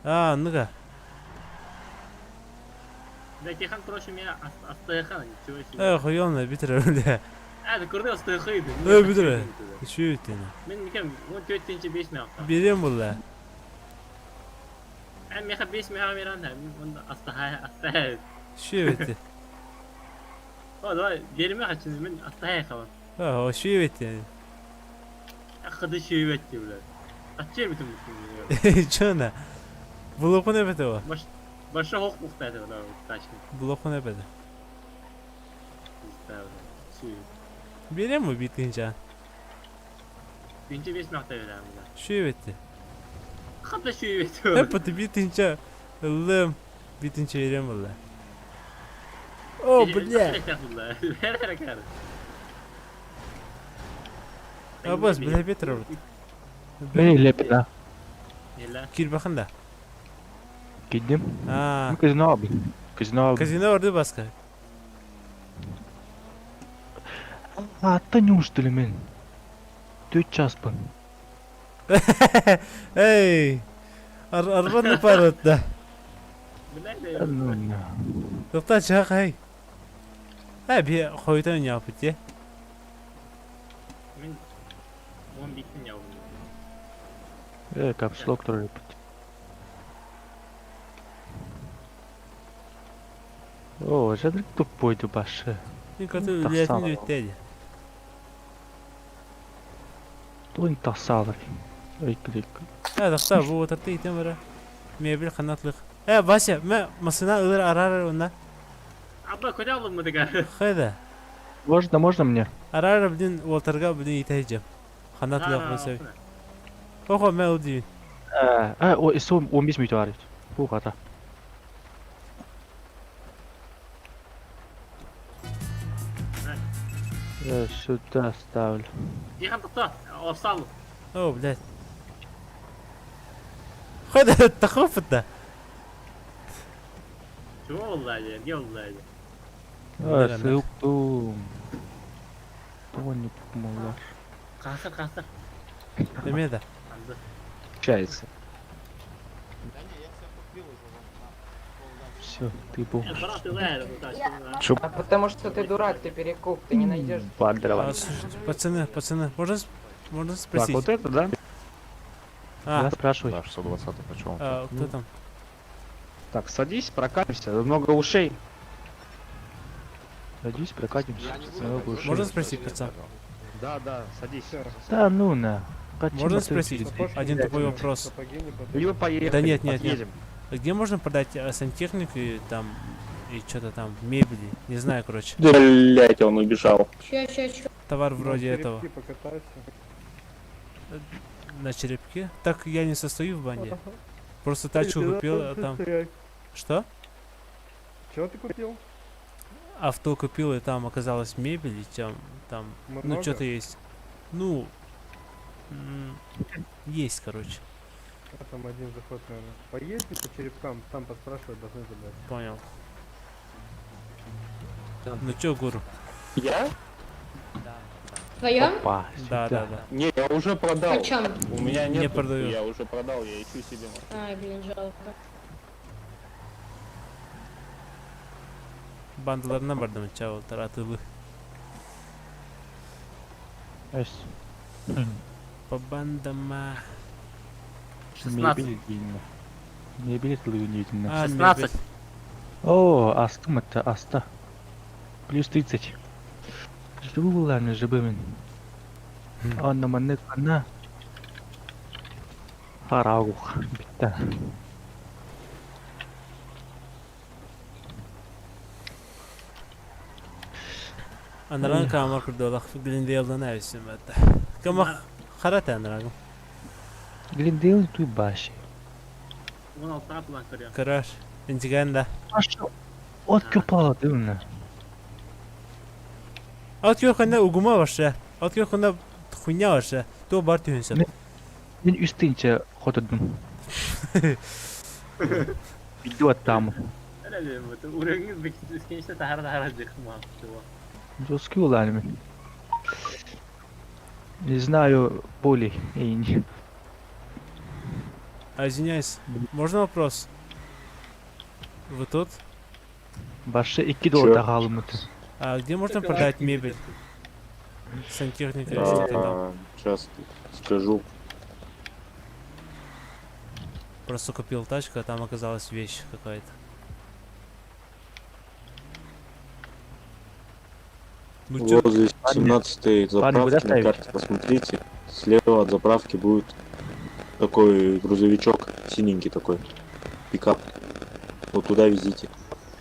А, ну-ка. Э, хуёвно, бүтэр бля. Э, бүтэр. Үчүгэй Берем булла. Үчүгэй А, үчүгэй Чё на? Булуохпун эбэтэ о. Булуохпун эбэтэ. Берем убит тыһыынча. Үчүгэй Эп биир тыһыынча ыллым. Биир тыһыынча биэриэм буолла. О, бля! Абас, бля, Петр. Мин лепина. Киирбэхин да? Киирдим. А. Казино албын. Казино албын. Казино орды баска. Ата неужто ли мен? Төрт часпын. Эй! Арбан парат да. Тоқта чақ эй. Ә, би хойдан япыт те. Э, капслок тоже пут. О, жадыр тупой дубашы. Мен көтө үлетин үттеди. Туын тахсалар. Ой, клик. Ә, тахса, бу отырты итен бара. Мебель ханатлык. Э, Вася, мэ масына ылыр арар онна. Хайда. Можно, можно мне? Арар блин уолтарга блин итәйҗем. Ханатлык булса. Охо, мэ ылдибин. А, о, исо 15 минут арит. Бу ката. Я сюда ставлю. О, блядь. Хайда, тахофта. А, ссылку. Тони помолар. Неме да? Чается. Все, ты бомж. А потому что ты дурак, ты перекуп, ты не найдешь. А, слушайте, пацаны, пацаны, можно, можно спросить? Так, вот это, да? А. Да, спрашивай. Да, 620 почем? А, кто там? Так, садись, прокатимся. Много ушей. Садись, прокатимся. Много ушей. Можно спросить, пацан? Да, да, садись. Да ну на. Можно спросить один тупой вопрос? Либо поехали, Да нет, нет, нет. подъедем. А Где можно продать сантехнику и там и что-то там мебели? Не знаю, короче. Блять, он убежал. Товар вроде этого. На черепке? Так я не состою в банде. Просто тачку купил, а там... Что? Чего ты купил? Авто купил, и там оказалась мебель, и там, там ну, Много? что-то есть. Ну, есть, короче. А там один заход, наверное. Поезди по черепкам, там поспрашивать, должны забрать. Понял. Ну чё, гуру? Я? Твоё? Опа, Да, да, да. Не, я уже продал. Почем? У меня Не нет. продаю. Я уже продал, я ищу себе машину. Ай, блин, жалко. Бандаларынан бардым, чао, таратылы. Эс. По бандама. 16. Мебель деймін. Мебель тылы А, 16. мебель. О, астым это, аста. Плюс 30. Живу буларны, жибымын. Анна манны канна. Харагух, битта. Анаран камар курдолах Глендейлдан әвісім әтті. Кама харат анарагым. Глендейл туй баши. 16 план көрüyorum. Караш. Интиганда. Аша, от көпала дымна. От көрхөнде угума башы. От көрхөнде хуйня башы. То бар түйінсіп. Мен үстінче хотодум. Видео там. Öyle bu. Uğrağınız bekçisi tahara tahara zıkkım yaptı bu. Жесткий уланми. Не знаю боли и не. А, извиняюсь, можно вопрос? Вы тут? Башы 2 доллар галымыты. А где можно продать мебель? Сантехника или что-то там. Сейчас скажу. Просто купил тачку, а там оказалась вещь какая-то. Ну чё? Возле 17 Парни, куда заправки на ставить? карте посмотрите. Слева от заправки будет такой грузовичок, синенький такой, пикап. Вот туда везите.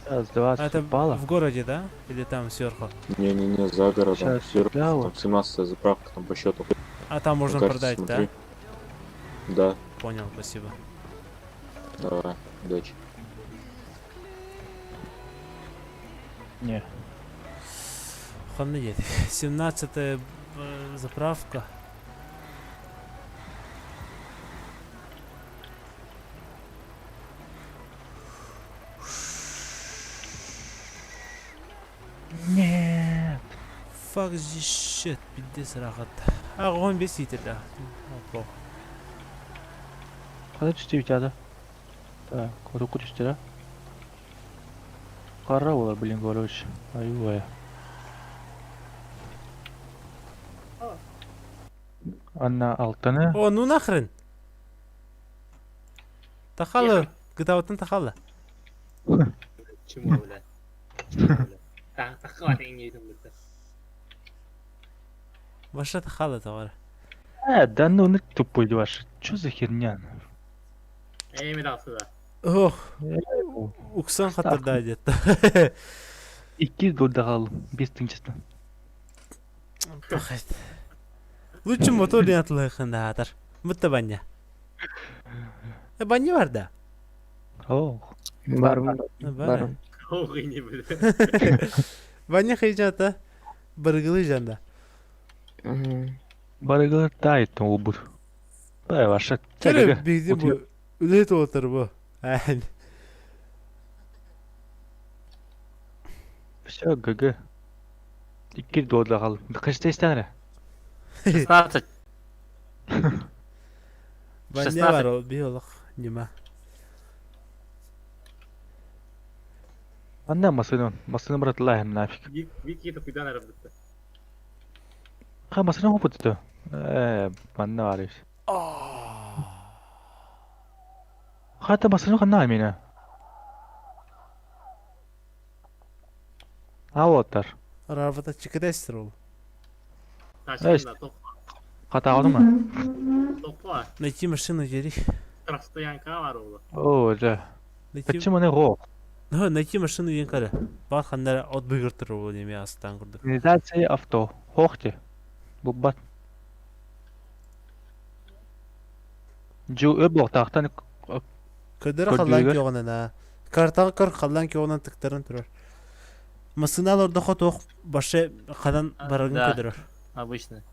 Раз, два, А это упала. в городе, да? Или там сверху? Не-не-не, за городом. Щас, Сверху, да, там вот. 17 заправка, там по счету. А там можно На карте продать, смотри. да? Да, Понял, спасибо. давай, удачи. Не. Ханна едет. 17 заправка. Нет. Fuck this shit, пиздец рахат. А, он бесит это. Плохо. Қалай түсті өтеді? Так, руку түсті, да? Қара олар, блин, короче. Ай-ой. Анна алтыны. О, ну нахрен! Тахала, гытаутын тахала. Чему, бля? Чему, бля? Так, так, bitti. Ваша тахала товар. Да ну, ну тупой ваш. Чё за херня? Эми dalsı da. Ох, уксан хатырда деді. 2 доллар қалдым. 5 тыңчыстан. Пахайт. Лучше мотор не атлайхында атар. Мытта баня. Баня бар да. Ох. Бар, Бар. бар. Ох, не бля. Баня хайжата. Баргылы жанда. Барыгылар тайт обур. Бай ваша. Тәрі бигде бу. Үлет отыр бу. Ән. Все, ГГ. 2 доллар қалдым. Қашта истәңірі? 16. Баня 16. бар ол биолог. Нема. Анда масыны. Масыны брат лайм нафиг. Вик yeti kuydan arab bitti. Ха масыны хопытты. Манна бар еш. Хата масыны қана мені. Ауаттар. Рабата чикедестер ол. Taşkında tok Қата алдың ма? tok Найти машину дери. Штрафстоянка var oğlu. О, да. Найти... Почему не го? Ну, найти машину ең қара. Бар хандар от бұйғыртыр ол неме астан күрдік. Организация авто. Хохте. Бубат. Дьу өр буолтаахтан Көдөрө халлаан көрдүүгэр. күөҕүнэн аа. Картаҕа көр халлаан күөҕүнэн тыктаран турар. Массыына олордоххо туох баше ханан барарын Да, көдөрөр. обычно.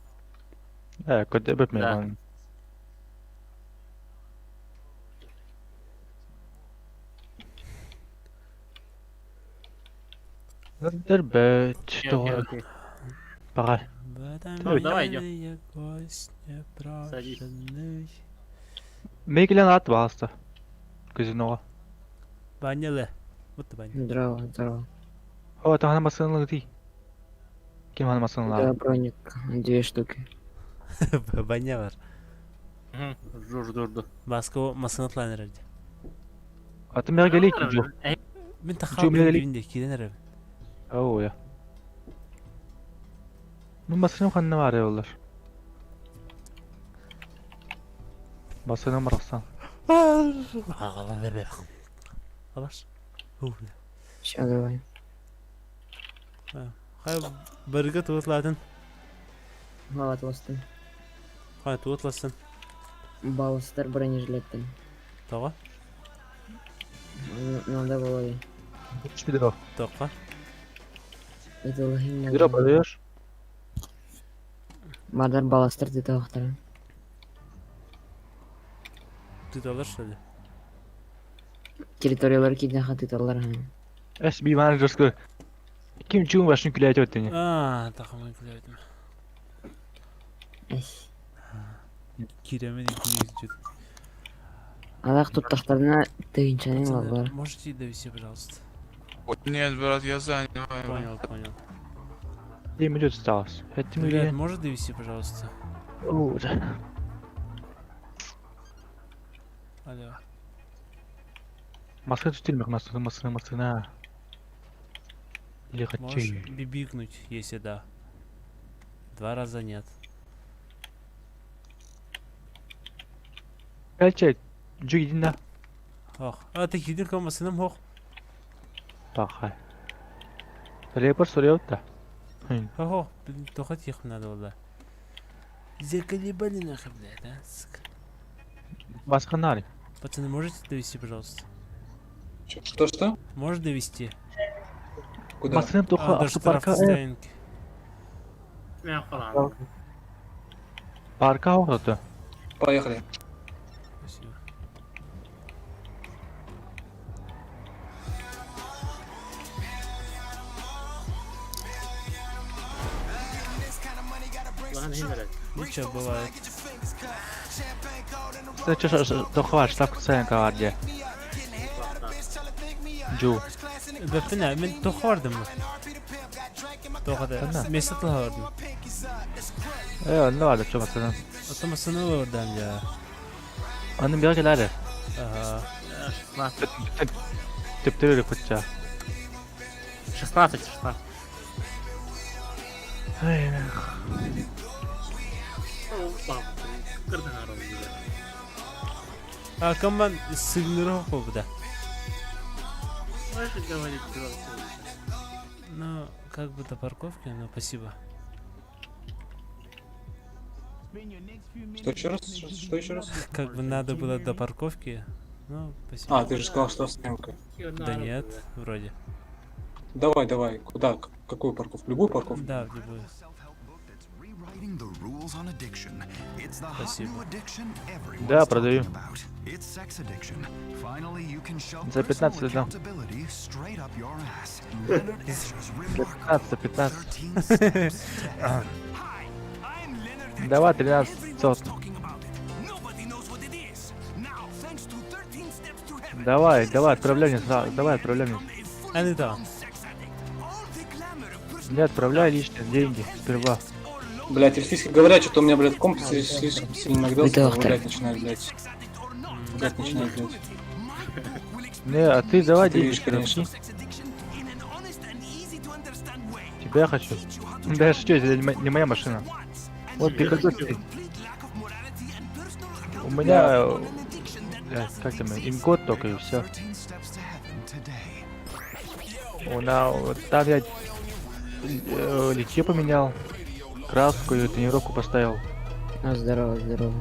Ээ, көрдөбөт Да. мин. Көрдөрбөт. Окей, окей, Тоҕо. окей. Баҕар. В этом Ну, давай идем. мире гость Садись. непрошенный. Мейгилен ат баҕаста. Казиноҕа. Банялы. Вот ты баня. Здорово, здорово. О, таһана массыыналыы дии. Ким хана Да, массыыналаах? броник, две штуки. Баня бар. Мгм, Жду, жду, жду. Баска массыына тлан эрэрди. Аты мэргэлей ким жо? Мин Жо тахаа мэргэлей. бин киирэн эрэбин. Оо, я. Ну массыынам ханна баар олар. Массыынам барахсан. Алаш. Все, давай. Хай барыга туотлаатын. Балатластым. Хай туотласын. Балыстар бронежилеттен. Тоҕо? Надо было. Чпидро. Тоққа. Это лохим Чпидро продаешь? Мадар баластар деді ақтарын. Тыталар что ли? Территориялар кейден хатыталар. SB менеджерскую. Ким чуун башын күләйт өттүнү. А, тахамын күләйтим. Эс. Киремен 200. Алақ туттақтарына тыгынчанын Пацаны, бар. Можете довести, пожалуйста? Нет, брат, я занят. Понял, понял. 7 минут осталось. Это Ребят, можешь довести, пожалуйста? О, да. Алло. Массына түстүлмек, массына, массына, массына. Или Можешь хочу. бибикнуть, если да. Два раза нет. Кальче, жу идин да. Ох, а ты хидин ком масыным хох. Бахай. Репер сурьёт да. Хо, блин, только тихо надо было. Заколебали нахуй, блядь, а, сука. Масканари. Пацаны, можете довести, пожалуйста? Что-что? Можешь довести? Куда? Массыным А, тоха до автопарка. штрафстоянки. Мен қаламын. Парка оғыты. Поехали. Спасибо. Лахан хинерет. Ничего, бывает. Тоха штрафстоянка варде. Жу. Бэппин, мен тоха бардым. Тоха да. Ханна? Место тоха бардым. Э, онно барды чо массына. Ата масыны бардым я. Анын бияр келәре. Ага. 16. Төптөрү кутча. 16, 16. Ай, Кырдың арам дейді. А команд сигныры хох да. Можешь говорить громче? Ну, как бы до парковки, но спасибо. Что еще раз? Что еще раз? Как бы надо было до парковки. Ну, спасибо. А, ты же сказал, что остановка. Да нет, вроде. Давай, давай. Куда? Какую парковку? Любую парковку? Да, в любую. Спасибо. Да, продаю. За 15 дам. За 15, за 15. Давай 13 500. Давай, давай, отправляй мне, давай, отправляй мне. А не то. Не отправляй личные деньги сперва. Блять, эльфийски говорят, что-то у меня, блядь, комп слишком сильно нагрелся, Это лагать начинает, блядь. Лагать начинает, блядь. Не, а ты давай Ты деньги видишь, конечно. Тебя хочу. Да я шучу, это не моя машина. Вот ты какой ты. У меня... Блядь, как там, им год только и все. У на, вот там я литье поменял, краску и тренировку поставил. А, здорово, здорово.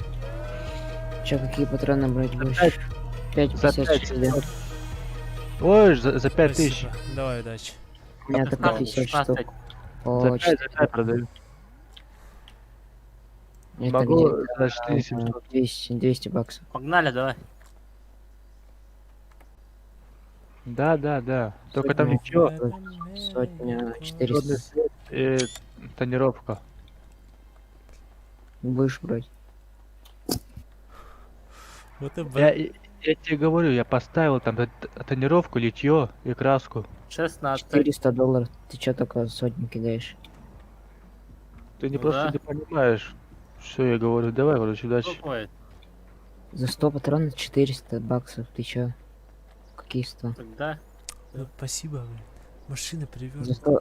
Че, какие патроны брать будешь? За 5,56, да? Ой, за 5000. Спасибо. Давай, удачи. У меня только 50 штук. О, За 5, за 5 продаю. Это Могу где-то, за 4700. 200, 200 баксов. Погнали, давай. Да, да, да. Только там ничего. Сотня, Черный 400. свет и тонировка. Будешь брать? Вот и Я тебе говорю, я поставил там тонировку, литье и краску. 16. 400 долларов. Ты чё только сотню кидаешь? Ты не Ну просто да. не понимаешь, что я говорю. Давай, короче, удачи. Какой? За 100 патронов 400 баксов. Ты чё? Какие 100? Тогда. Ну, спасибо, блин. Машина За перевернута. 100...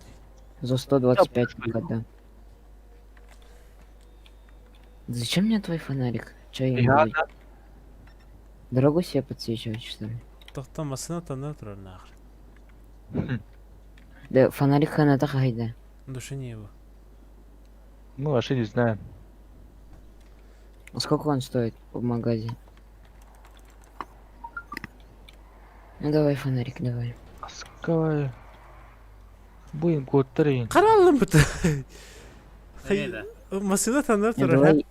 За 125 никогда. Зачем мне твой фонарик? Чё я им Я буду? Дорогу себе подсвечивать, что ли? Тохто машина тоннер нахрен. Да фонарик ханата хайда. Душе не его. Ну, вообще не знаю. А Сколько он стоит в магазе? Ну давай фонарик, давай. Скай. Будем год три. Каралым бит. Неде? Машина тоннер Не, давай,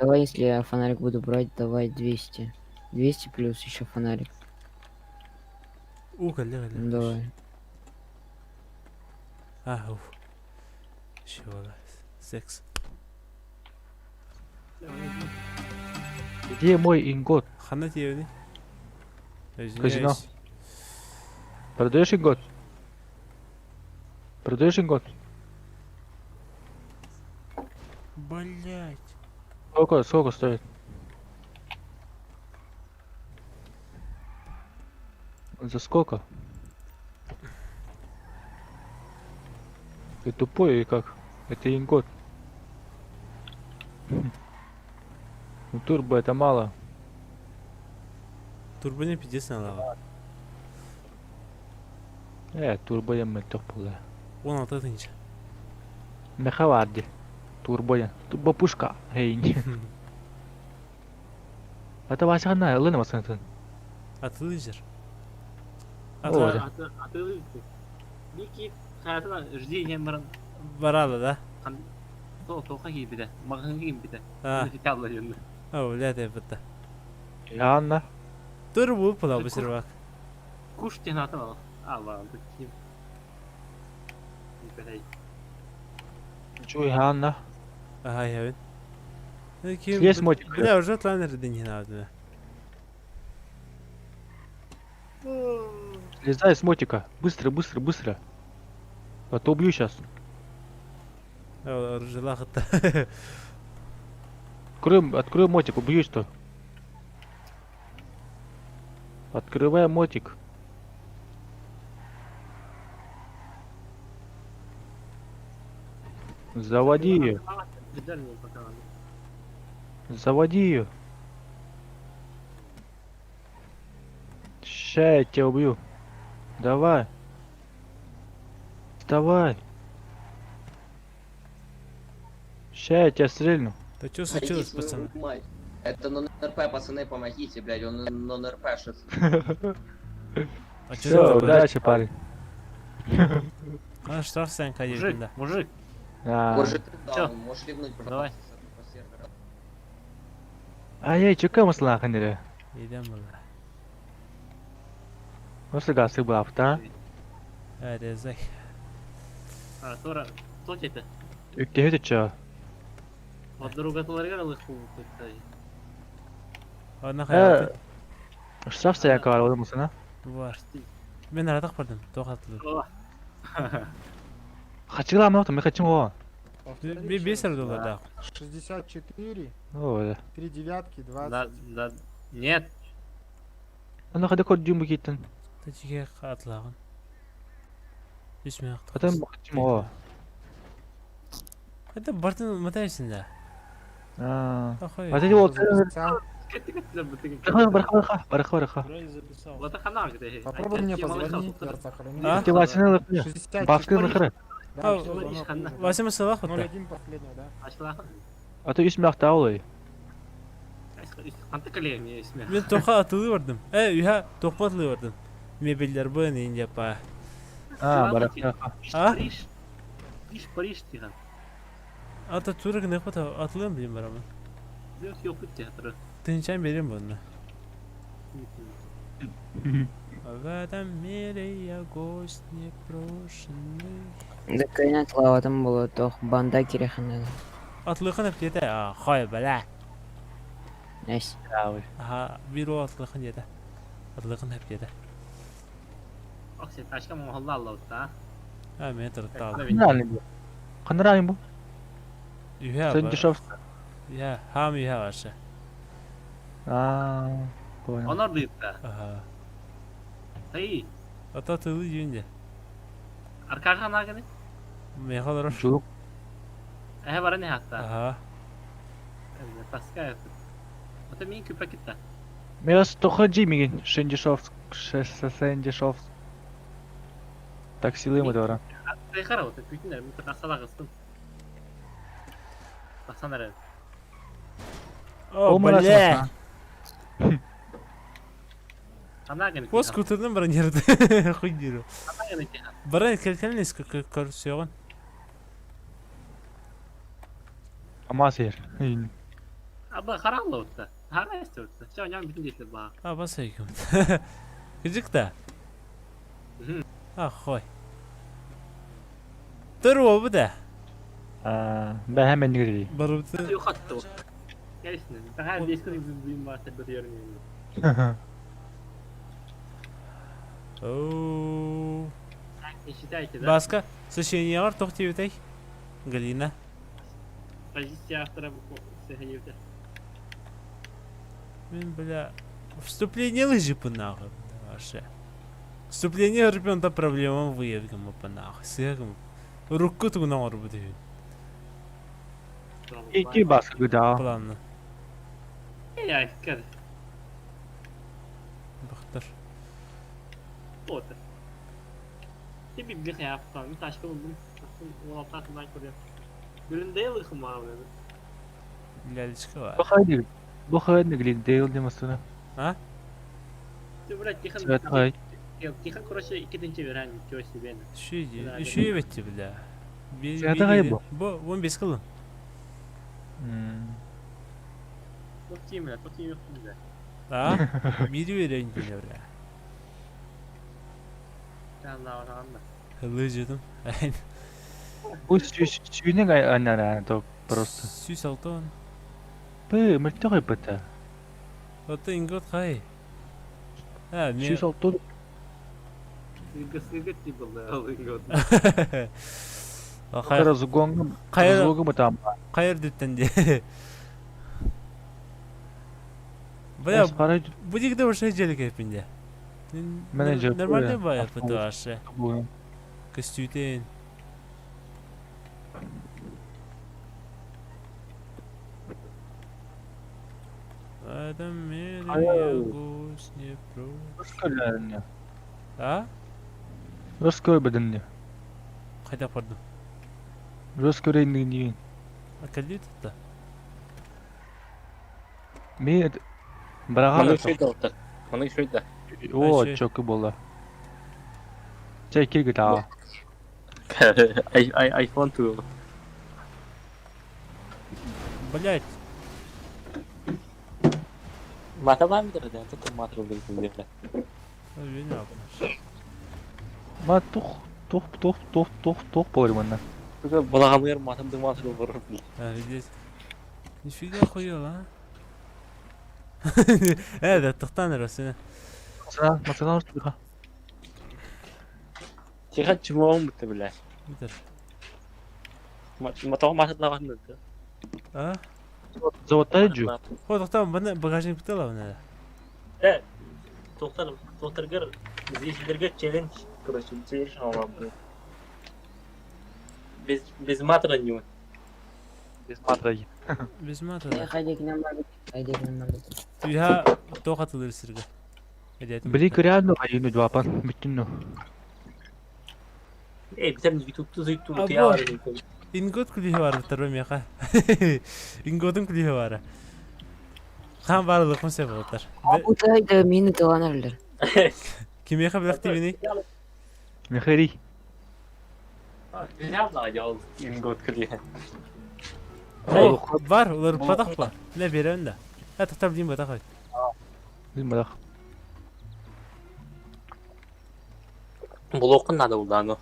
давай, если я фонарик буду брать, давай 200. 200 плюс еще фонарик. Уголь, лево, Ну, давай. А, уф. Чего? Секс. Где мой ингот? Хана тебе, Казино. Продаешь ингот? Продаешь ингот? Блять. Сколько, сколько стоит? За сколько? Ты тупой или как? Это ингот. Ну турбо это мало. Турбо не пиздец на лава. Турбо я мы тополе. 16 тысяч. Мехаварди. Турбо я. Турбо пушка. Эй. Это Вася на, Лена Васантын. А ты лизер? О, А ты, а ты, Бики, хаятына жди не мырын. Барала, да? То, тоқа кейбіді, мағын кейбіді. А. Кабла енді. О, блядь, я бітті. Анна. Турбо выпала бы сервак. Куш тен атын ал. Алла, ким. Чуй, Анна. Ага, я вин. Слезь, мотик. Бля, уже тланер не надо. Слезай с мотика. Быстро, быстро, быстро. А то убью сейчас. Оружие Открой, открой мотик, убью что. Открывай мотик. Заводи ее. Заводи ее. Ща я тебя убью. Давай. Вставай. Ща я тебя стрельну. Да что случилось, пацаны? Мать. Это нон-РП, пацаны, помогите, блядь, он нон-РП шит. А Все, удачи, парень. А штраф Санька Мужик, да. мужик. А. Боже, ты даун, можешь ливнуть, пожалуйста, Давай. с этого сервера. Ай, чекай маслаха не Идем, бля. Nasıl gazı bu hafta? Резак. А, Тора, кто это? Үктеһи төчө. Вот друга толарга алых кулу. Ана Э, штраф саяка бар олы мусына. Бар. Мен аратак бардым, тоқатлы. Хачыла мына мен хачым о. Бес доллар да. 64, О, 3 девятки, 20. Да, да. Нет. Ана хада код дюм киттен. Тачиге атлаган. 3 миң Атам хачым о. Это бартын матайсың да. А. Охуеть. А ты вот Записал. Барха барха барха барха. Вот хана где. Попробуй мне позвонить, я сохраню. А? Ты ласина 64. Башкы нахры. Да, всё, звонок уже. Васима салах 0,1 последняя, да? А то 3 миң таулай. Ханта кэлиэм исме. Мен тоха атылыы бардым. Э, үһэ тохпо атылыы бардым. Мебеллербын индиапа. А, барахта. А? Париж. Париж, Париж тихан. Ата тура гына хата атылыам билим барамын. Yok yok театры. Тынчан берем бұны. В этом мире я гость непрошенный. Да кайнат лаватым было тох банда киреханада. Атлыхын өптете. А, хой, бля. Найс. Аха, bir o атлыхын деді. Атлыхын өптете. Ок сен тачка мохалла аллаута. А, мен тұрттал. Қанырайын бұл. Қанырайын бұл. Ühe Sen бар. дешевский. Ühe, хам ühe баршы. А, понял. Онор дыйта. Аха. Эй, Ата тылы жүйінде. аркаға нагыны? Мехалар. Жук. Эһэ бара не хатта. Аха. Таска. Ата мин күпә китте. Мирас тоха мигин. Шен дешевск. Шен дешевск. Таксилы мы дора. Тайхара вот күтүнөр мин тасала кыстым. Тасан эрен. О, бля. Анагын. По скутерден бронирды. Хуйдиру. Анагын тихан. Баран келкелнес көрсөғын. Амасер. Аба харалла утта. Хара истерутта. Ча ням бүтүн деслер ба. А, баса екем. Кыжык та. А, хой. Тұр обы да. Бә hemen нигери. Барыбыты. Yok attı o. Gelsin. Ben her bir eski bir varsa bir yerim. Оу. Не считайте, да? Баска, сочинениялар тоқтебетай. Галина. Позиция автора сохраните. Мен, бля, вступление лыжи по нахуй. Вообще. Вступление ребенка проблема выявим по нахуй. Сыгм. Руку ту на орбу ты. Ики баскы да. Планно. Я кер. Бахтар. Вот. Ти би бих я автор. Ми ташка buldum. Aslında 16 atından koruyor. Bölümde yıllıkım var abi. Лялечка var. Бу хайды. Бу хайды глин дейл демасына. А? Ти блядь, Тихон. Свет хай. Тихон, короче, иккинчи берен, ничего себе. Şu şu evet бля. Света хай бу. Бу 15 кылым. Çok iyi бля, çok iyi yok бля. А? Biri vereyim diye бля. Allah Allah. Лыжыдым. Бу сүйнең анара то просто. Сүс алтон. Бы мөлтөгөй бата. Ото ингот хай. А, мен Сүс алтон. Сыгы ти был ингот. Хайр Разгонгым. Хайр. Разгонгым там. Хайр дүттен де. Бля, бу дигде уже желик эпинде. Менеджер. Нормальный бай ПТАШ. Костютен. В этом мире я гость не про. А? Русской беденне. Қайда бардым? Русской рейнин. А калли тұтты? Мен Брага. Маны шөйді алты. Маны шөйді. О, чөкү болла. Чай кирги та. Айфон ту. Блять. Мата бар мыдыр да, тут мата бир. Ма тух тух тух тух тух тух болор манна. Балагамыр матымды мата болор. А, здесь. Нифига хуёво, а? Э, да тохтан росына. Масана, масана ортуга. Тиха чумоң бит бля. Битер. Мата мата лаган да. А? Заводта жу. Хо, тохтан, бана багажник битела бана. Э, тоқтар, тоқтаргар зрительдерге челлендж, короче, челлендж алам. Без без матра не. Без матра. Без матра. Хайдекинен бар. Хайдекинен бар. Түйha тоқатылыр сирге. Били көрәнү айыны жуапан бүтүнү. Эй, битер ютубта зуйту тыя бар. Ингот күлүһү бар битер меха. Инготун күлүһү бар. Хаан баарлыхпын сөп буолтар. Бу мин тылан эрэллэр. Кимиэхэ билэхтиибиний? Михаил. О, бар, уларыппатах ба. Ле берен да. Это там дим батах. Дим батах. Блокун надо булдану.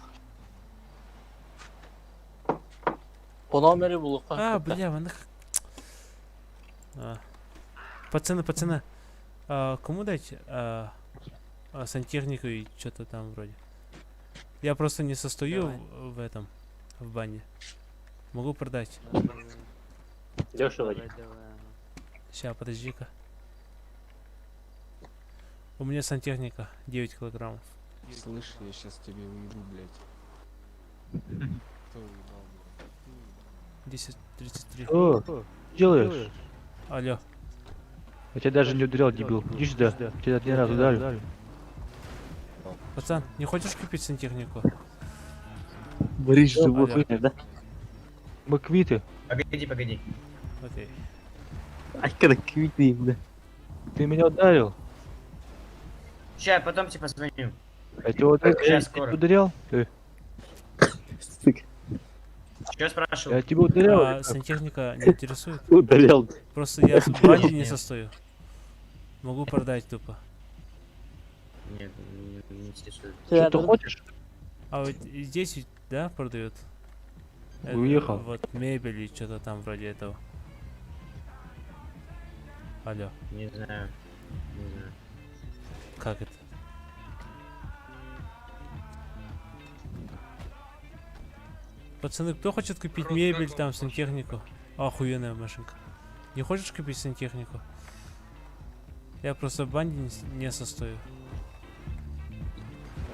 По номеру блока. А, бля, вон Пацаны, пацаны, а, кому дать сантехнику и что-то там вроде? Я просто не состою в этом, в бане. Могу продать. Дешево. Сейчас, подожди-ка. У меня сантехника 9 килограммов. Слышь, я сейчас тебе уебу, блядь. Кто уебал, блядь? 10.33. Что делаешь? Алло. Я тебя даже не ударял, дебил. Иди сюда. Тебя один раз ударю. Пацан, не хочешь купить сантехнику? Борис, Алло. да? Мы квиты. Погоди, погоди. Окей. Ай, когда квиты, бля. Ты меня ударил. Сейчас, потом тебе позвоню. Я тебя ударил. Сейчас, Я тебя скоро. ударял? Что спрашивал? Я тебя ударял. А, сантехника не интересует? Ударял. Просто я в банде не состою. Могу продать тупо. Нет, не, не интересует. Что ты хочешь? А вот здесь ведь, да, продают? Это Уехал. Вот мебель и что-то там вроде этого. Алло, Не знаю. Не знаю. как это? Пацаны, кто хочет купить мебель там, сантехнику? Охуенная машинка. Не хочешь купить сантехнику? Я просто в банде не состою.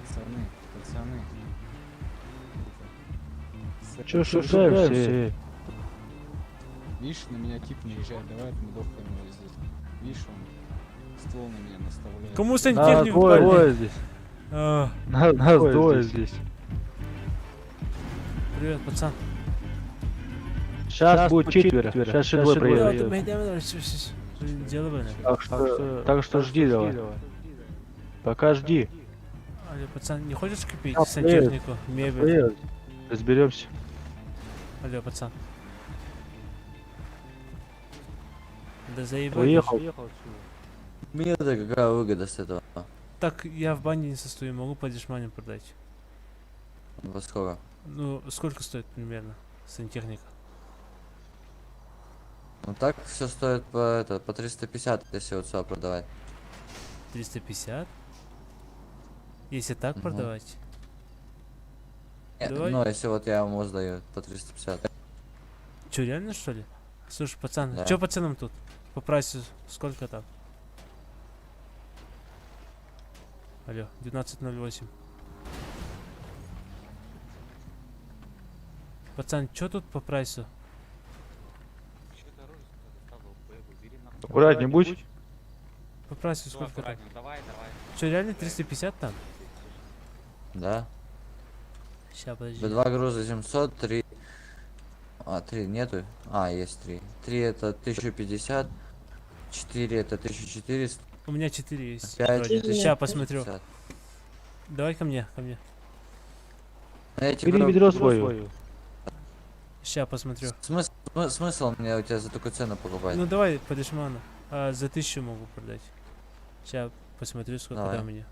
Пацаны, пацаны. Че шушаешься? Видишь, на меня тип наезжает, давай отмудохаем его здесь. Видишь, он ствол на меня наставляет. Кому Нас сантехнику, двое, парни? двое здесь. А, Нас двое здесь. Привет, пацан. Сейчас будет четверо. Сейчас еще двое приедут. Дело Так что жди давай. Пока жди. Алло, пацан, не хочешь купить А, сантехнику, мебель? Приедут. Разберемся. Алло, пацан. Да заебали. Уехал. Мне-то какая выгода с этого? Так, я в бане не состою, могу по дешманю продать. Во сколько? Ну, сколько стоит примерно сантехника? Ну так все стоит по, это, по 350, если вот сюда продавать. 350? Если так Мгм. продавать? Нет, Давай. Ну, если вот я ему сдаю по 350. Че, реально что ли? Слушай, пацан, Да. чё по ценам тут? По прайсу сколько там? Алло, 12.08. Пацан, чё тут по прайсу? Аккуратнее будь. По прайсу сколько там? Давай, давай. Чё, реально 350 там? Да? Ща, подожди. Два груза 700, 3... А, 3 нету? А, есть 3. 3 это 1050, 4 это 1400, У меня 4 есть. 5 вроде. Ща посмотрю. 1050. Давай ко мне, ко мне. Ну, я тебе Бери говорю, ведро свое. Ща посмотрю. Смысл, смысл мне у тебя за такую цену покупать? Ну давай по дешману. А, за 1000 могу продать. Сейчас посмотрю, сколько Давай. там у меня.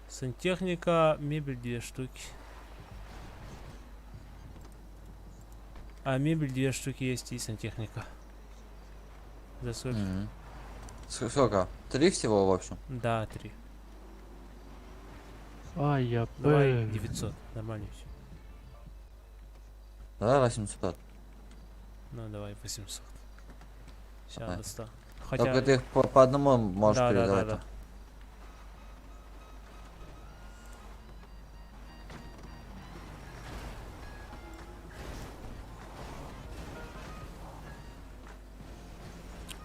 Сантехника, мебель две штуки. А, мебель две штуки есть и сантехника. За сколько? Мгм. Сколько? Три всего, в общем? Да, три. Ай, я Давай б. 900, нормально все. Давай 800. Ну, давай 800. Сейчас Давай. до 100. Только ты их по одному можешь Да, да, да, передавать. да.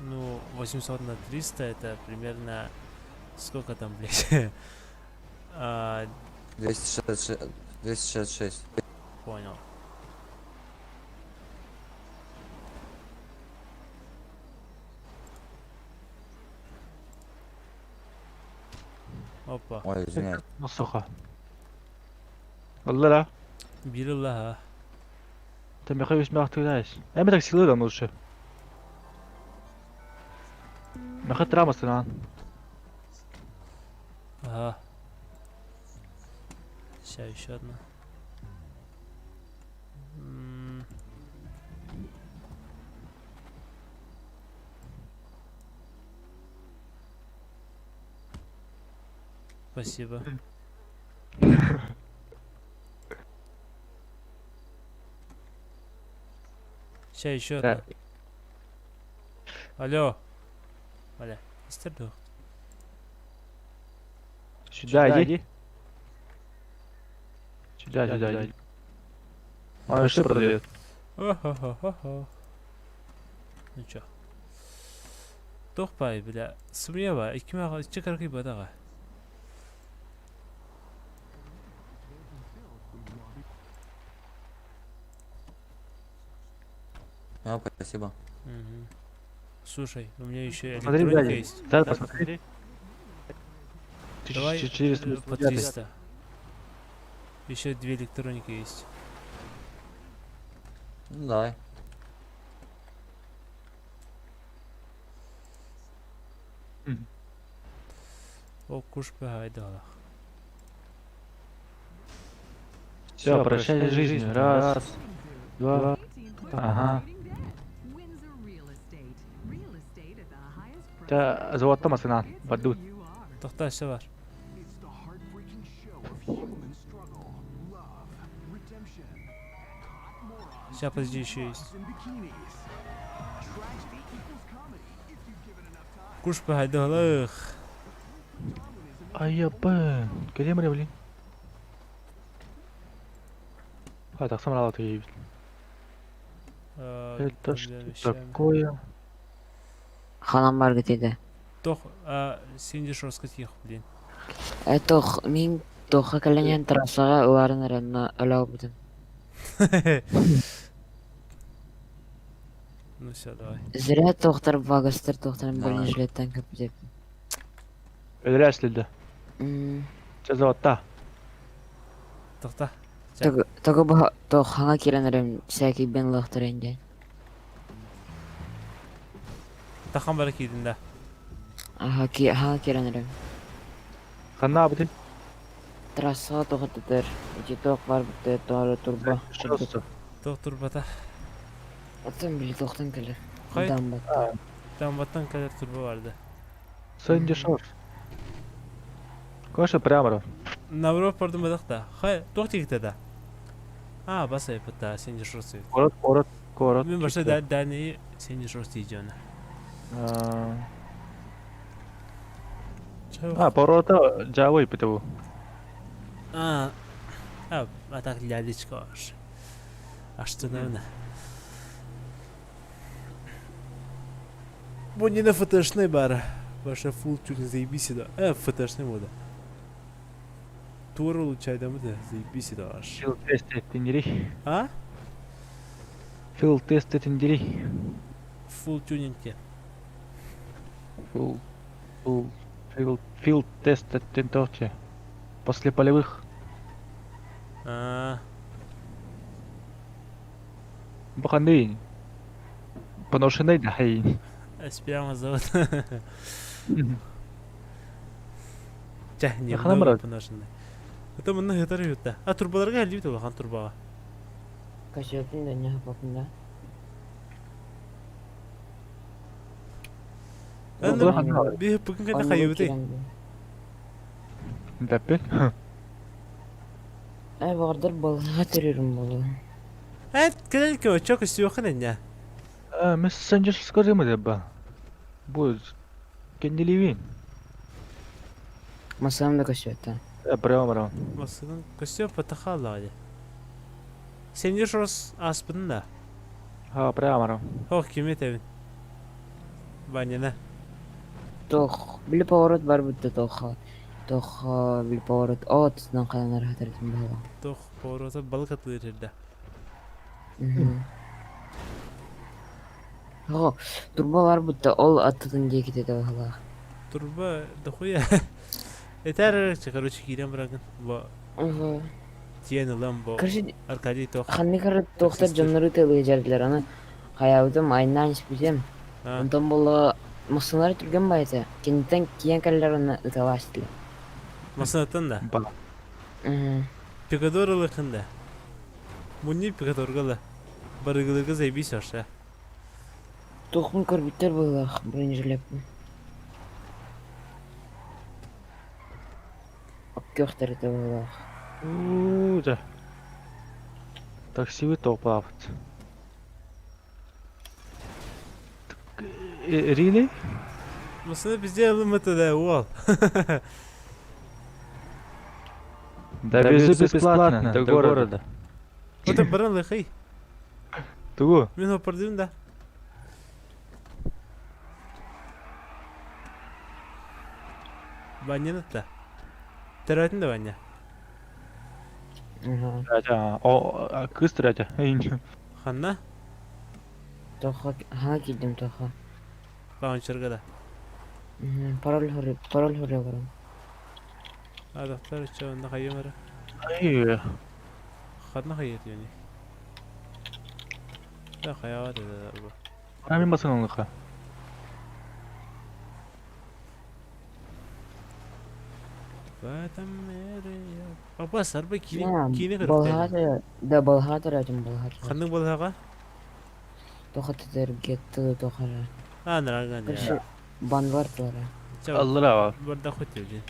Ну, 800 на 300 это примерно... Сколько там, блядь? А, 266. 266. Понял. Опа. Ой, извиняюсь. Ну, сука. Ыллара. Биир ылла ха. Ты меха үс меха тыгдаешь. Эми так силы там лучше. Меха трамастын Ага. Сейчас еще одна. М. Спасибо. Сейчас еще одна. Алло. Аля, истерду. Сюда иди. Сюда, сюда иди. Он что продает? О-хо-хо-хо-хо. Ну чё? Тохпай, бля. Сумева, икки чекарки бадага. А, спасибо. Мгм. Слушай, у меня еще Смотри, электроника сзади. есть. Да, посмотри. Давай 1489. по 300. Еще две электроники есть. Ну, давай. О, куш бахайдалах. Все, прощай жизнь. Раз, два. Ага. Та золото масына. Баду. Тохта еще бар. Сейчас, подожди, еще есть. Куш бахайдалах. Ай, я б. Где мы, блин? А, так сам рад ты. Это что такое? Ханам бар гытыды. Тох, а, сен жестко тихо, блин. Тох, мин тоха каленен трассага ыларын аренна өлө бутым. Ну все, давай. Зря тохтар багастыр тохтар бронежилеттен көп деп. Өлөрөс лилди. Че золото? Тохта. Того бу тох хаңа кирен всякий бен лахтар инде. Тахан бар кийдин да. Аха ки хаңа кирен Ханна бутин. Трассага тохтатыр. Ити тох бар бутты торо турба. Тох турбата. Атын били тохтан келер. Кай? Дамбат. Дамбаттан келер турба барды. Сын дешев. Коша прямо. Наоборот бардым бадакта. Хай, тох тигите да. А, баса епта, сен дешевси. Город, город, город. Мен башта да дани сен дешевси жона. А, порота жавой биту. А, а, а так лялечка аш. Аштынавна. Бу не на ФТшный бар. Ваша фул чуть не заебись да. ФТшный мода. Тур улучшай да мы заебись да аш. Фил тест этиндери. А? Фил тест этиндери. Фул тюнинг те. Фул, фул, фил, фил тест этиндерти. После полевых. А. Баханы. Поношенный да хей. Прямо зовут. Чah не Хана мырат. поношенный. Это мы на гитаре юта. А турбаларга әлбит ул хан турбага. Кашөпүн да не хапапын да. Би бүгін кәне хайыбыты. Дәппен. Ай бардыр балыга төрөрүм болу. Эт кәне кө чок өстү не. А, мы санжыр скажи мы деба. Будет. Кенделивин. Масам да кашөтта. Прямо, прямо. Масының көстө патахала. Сен рос аспын да. Ха, прямо. Ох, киме тебин. Баняна. Тох, били поворот бар бутты тох. Тох, били поворот от нан каланар хатыртым бала. Тох поворота балык атылыр да. Хо, турба бар бутты ол аттытын деките да бала. Турба дохуя. Этэр короче киирэн барагын. Бу Угу. тиэн ылан бу Короче, Аркадий тох. ханнык эрэ туохтар Таксистыр. дьоннору тылыдьардылар, аны хайаабытым айнаан испитим. А. Онтон буолла массыыналар түргэн баайыта. Киниттэн киэн кэллэр уонна ыталаастылар. Массыынаттан да? Мгм. Пикадор ылыхын да. Мунньу пикадорга ла. Барыгылыга заебись вообще. Туохпун көрбүттэр быһыылаах бронежилеппин. Көхтөр этэ быһыылаах. Уу, да. Таксибыт тоопаабыт. Really? Массыына везде ылыммыта да уол. Довезу бесплатно до города. Вот баран лыхый. Тугу? Мин хоппардыым да. Ваняны да. Төрөөтүн да Ваня. Төрөөтө, о, кыыс төрөөтө. Ханна? Тоха, хаҥа киирдим тоха. Лаунчерга да. Пароль хоры, пароль хоры барам. Адахтар чэ онно хайым эрэ. Ай, Ханна хайыт yani. Да хайаҕа да бу. Мин басын ылыха. В этом мире я... Папа, сарба киинэ киинэ Балһаҕа көрүктээдим. да балһаҕа төрөөтүм балһаҕа төрөөтүм. Ханнык балһаҕа? Тоха тетер тохара. А, нраган. Короче, банвар тылара. Аллара. Барда хоть один.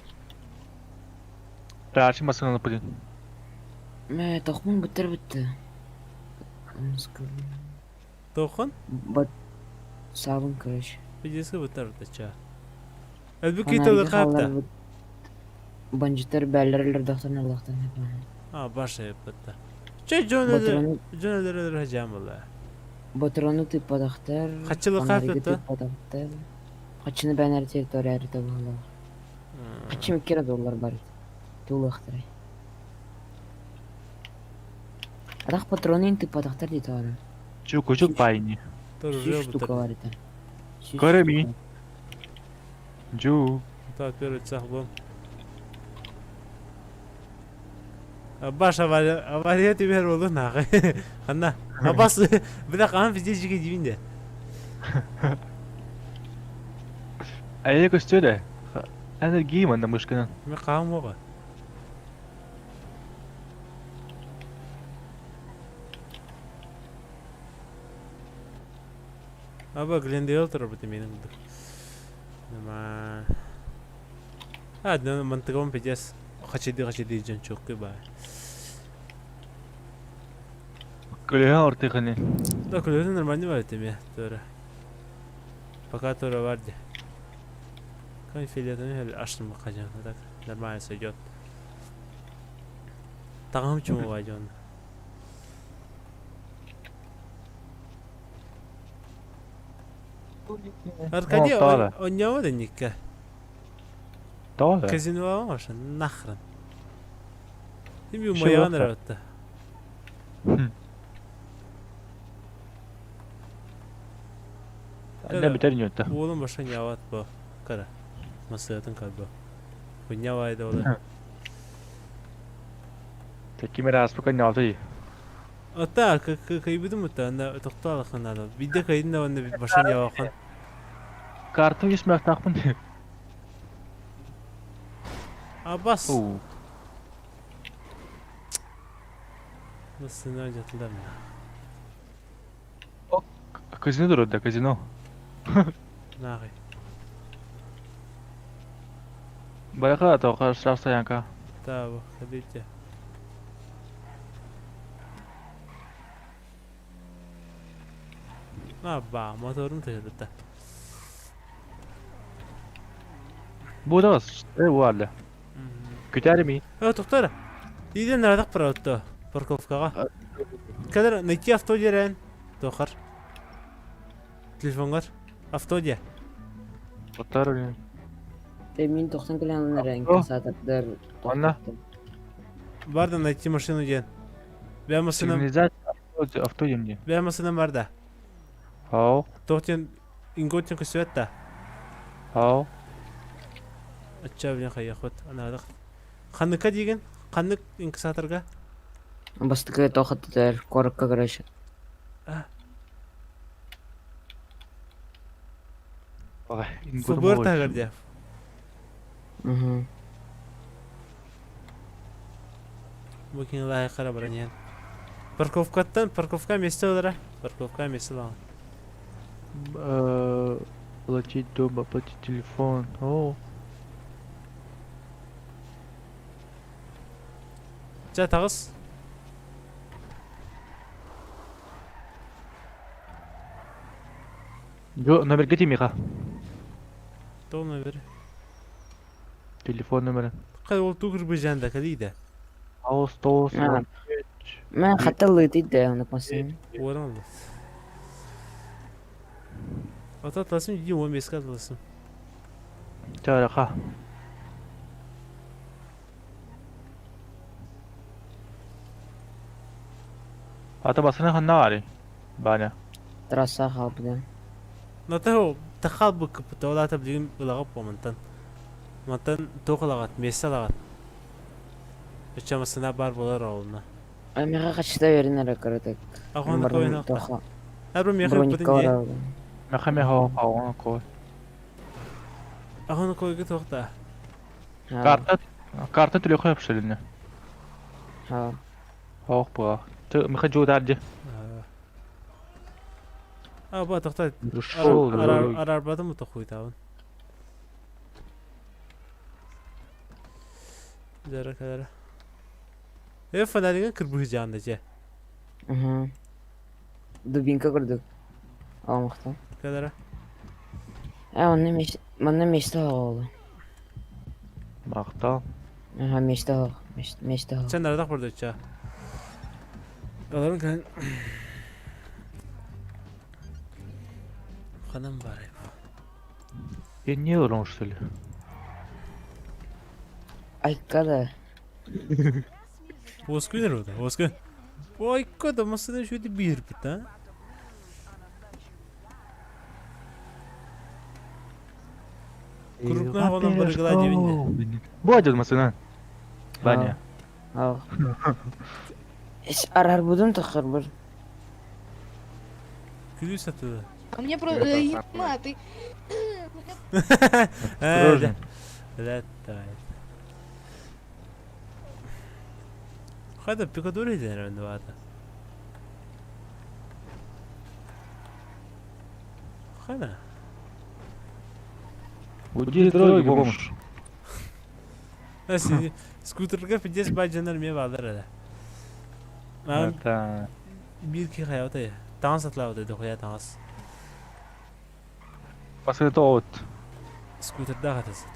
Рачи басын ылып один. Мэ, тохмун бүттер бүтті. Тохон? Бат сабын, короче. Пиздецке бүттер бүтті. Әлбі кейті қапта. Бандиттар бәллерлер дохтан Аллахтан. А, баша бүтті. Че, жон ödür, жон ödür ödür hacam ola. Батрону тыппатахтар, Хаччылы фонаригы қапты? тыппатахтар. Хаччыны бэнэр территория буолар. Хаччым кира доллар бар. Тулахтар. Атах патронын тыппатахтар дейді аны. Чук, кучук байни. Сүүс штука бар еді. Көреми. Жу. Так, первый цех был. Баш авария, авария түбэр болу нағы. Ханна, абас, бida кан везде жиге дибинде. Әйе көстөле. Энергия манна мышканан. Мен каам оға. Аба Глендейл турар бит менин. Нема. А, да, мантыгым пиздец. Хачиди хачиди жан чокки ба. Көлөһө ортыханы. Да, көлөһө нормально бар теме, тура. Пока тура бар де. Конфилетini аштым кажан, так нормально сойдет. Тагым чуму вайден. Аркадий, он не никка. Тоже. Казино вообще нахрен. Ты мне моя нравится. Не битер ньютта. Уолум баша няват бу. Кара. Масыатын кар бу. Бу нявайды ола. Такими раз пока не алты. Ата, кайбыдым ута, анда токталахын ада. Бидде кайдын да анда баша нявахан. Карта үсмәк тақпын. Абас. Насына жатылдар мына. Казино дұры да, казино. Нағай. Байқа, тоқа штраф стоянка. Да, выходите. А, ба, моторум тыгырды. Бу да э валля. Күтәр ми? Э, тоқтар. Иден радық паратты парковкаға. Кадр найти авто дерен. Тохар. Телефонгар. Авто де. Тоқтар блин. Те мин 90 километр инкассатордар. Анна. Барда найти машину ден. Бә машина. Сигнализация авто демде. Бә машина барда. Ау. Тохтен инготен көсөтта. Ау. Оччо билин хайыахпыт. Анаадах. Ханныкка диигин? Ханнык инкассаторга? Бастакы тоохоттутар куоракка короче. ФБР таһыгар диэ. Угу. Бу кини лайык баран иһэн. Парковкаттан парковка месте олара. Парковка месте лаҕан. Платить дома, оплатить телефон. О. Чэ таҕыс. Жо, номерге тимиха. То номер. Телефон номера. Хай ол тугур быжан да калида. Аос тоос. Мен хатылы дейді оны пасын. Орын алды. Ата атласым, иди 15 атласым. Чараха. Ата басына ханна ари. Баня. Трасса халбыда. Натахо тахал бу кыпыта олата билигин ылагап бу мантан. Мантан тоқ ылагат, месте ылагат. Өчамасына бар болар олуна. Меха качта берин каратак. Агон койна. Арбы меха бутын не. Меха меха агон кой. Агон койга тоқта. Карта карта түле коюп шелине. Ха. Ох буга. Меха жударжы. А ба тоқта. Арарбады му тохуй табын. Жара кадара. Э фонаригын кырбы жаанда же. Угу. Дубинка көрдүк. Алмакта. Кадара. Э, онны меш, манна месте оғолу. Мактал. Ага, месте оғ, месте оғ. Сен арадак бурда ча. Аларын кан. Ханам бар. Я не урон что ли? Айкада. Оскүнер ода, оскүн. Айкада масына шөйді бир бит, а? Крупная вона барыгла дебинде. Будет масына. Баня. Ах. Арар будум тахар бір. Күлүү сатыды. А мне просто... Ема, ты... Осторожно. Да, давай. Хайда пикадури ден вата. Хайда. Уйди с дороги, бомж. Скутерга пиздец баджанар ме бадар Это... Бир ки хаявта. Танс атлавда дохуя танс. После того вот. Скутерда хатасы.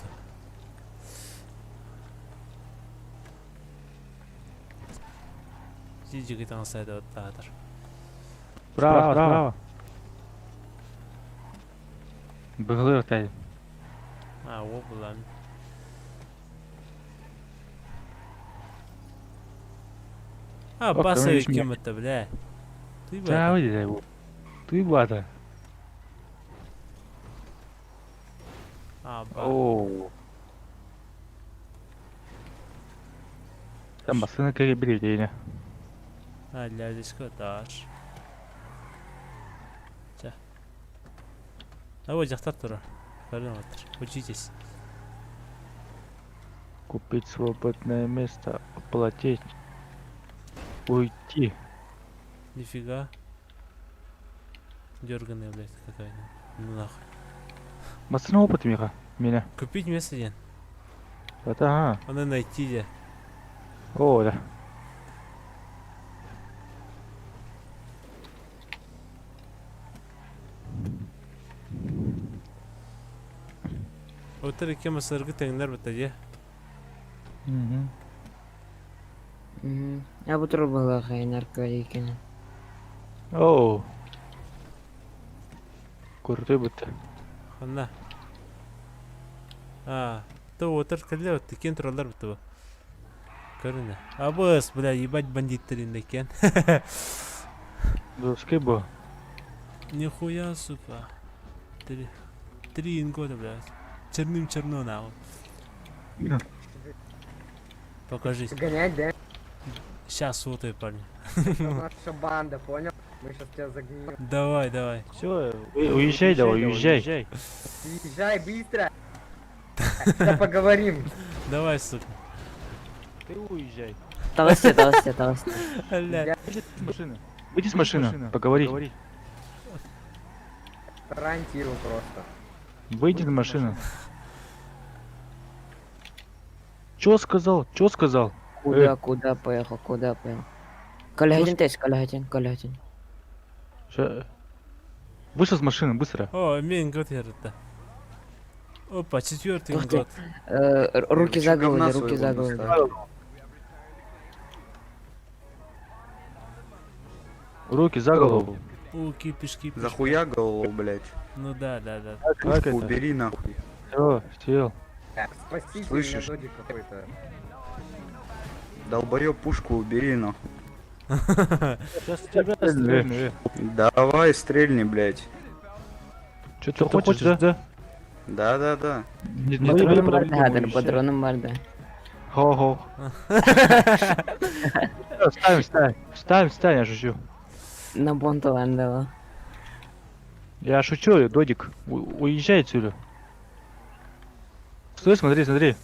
Жижиги танс айда оттаатар. Справа, справа. Быглыр тай. А, о булан. А, баса кем это, бля. Ты Да, выйди, Ты бата. А, ба. О. Там басына кеге бир дейне. А, лядечка, даш. Ча. А вот жактар тура. Көрүнүп отур. Учитесь. Купить свободное место, оплатить. Уйти. Нифига. Дерганая, блядь, какая-то. Ну нахуй. Басына опыт миха. Меня. Купить место ден. Это ага. Она найти де. О, да. Отыр кем сыргы теңнер бітті де. Угу. Угу. Я бу туру была хайнарка екен. О. Крутой будто. Ханна. А, то отыр кілі отты кен туралар бітті бу. Көріне. Абыс, бля, ебать бандиттер енді екен. Доски бу. Нихуя, сука. Три. Три ингода, блядь. Черным черно нахуй. Покажись. Гонять, да? Сейчас сотовый, парни. Это наша банда, понял? Мы сейчас тебя загнем. Давай, давай. Все, уезжай давай, уезжай. Езжай быстро! Да поговорим. Давай, сука. Ты уезжай. Таҕыс таҕыс таҕыс. Бля. Выйди с машины. Выйди с машины, поговори. Тарантино просто. Выйди на машину. Чё сказал? Чё сказал? Куда, куда поехал, куда поехал? Калягин тест, Калягин, Калягин. Ща- Вышел с машины, быстро. О, мин год это. Опа, четвертый Ух ты. год. Руки Чё за голову, говна руки своего за голову. наставил? Руки за голову. О, кипиш, кипиш. Захуя голову, блядь. Ну да, да, да. Как Пушку это? убери нахуй. Все, сел. Спасите Слышишь? меня, додик какой-то. Долбоёб, пушку убери нахуй. Сейчас тебя стрельну. Давай, стрельни, блядь. Чё ты хочешь, да? Да-да-да. Не, не Патроным твои бар проблемы, да, уезжай. патроным бар да. Хо-хо. Всё, Встань, встань. Встань, встань, я шучу. На бонталандала. Я шучу, Додик. Уезжай отсюда. Стой, смотри, смотри.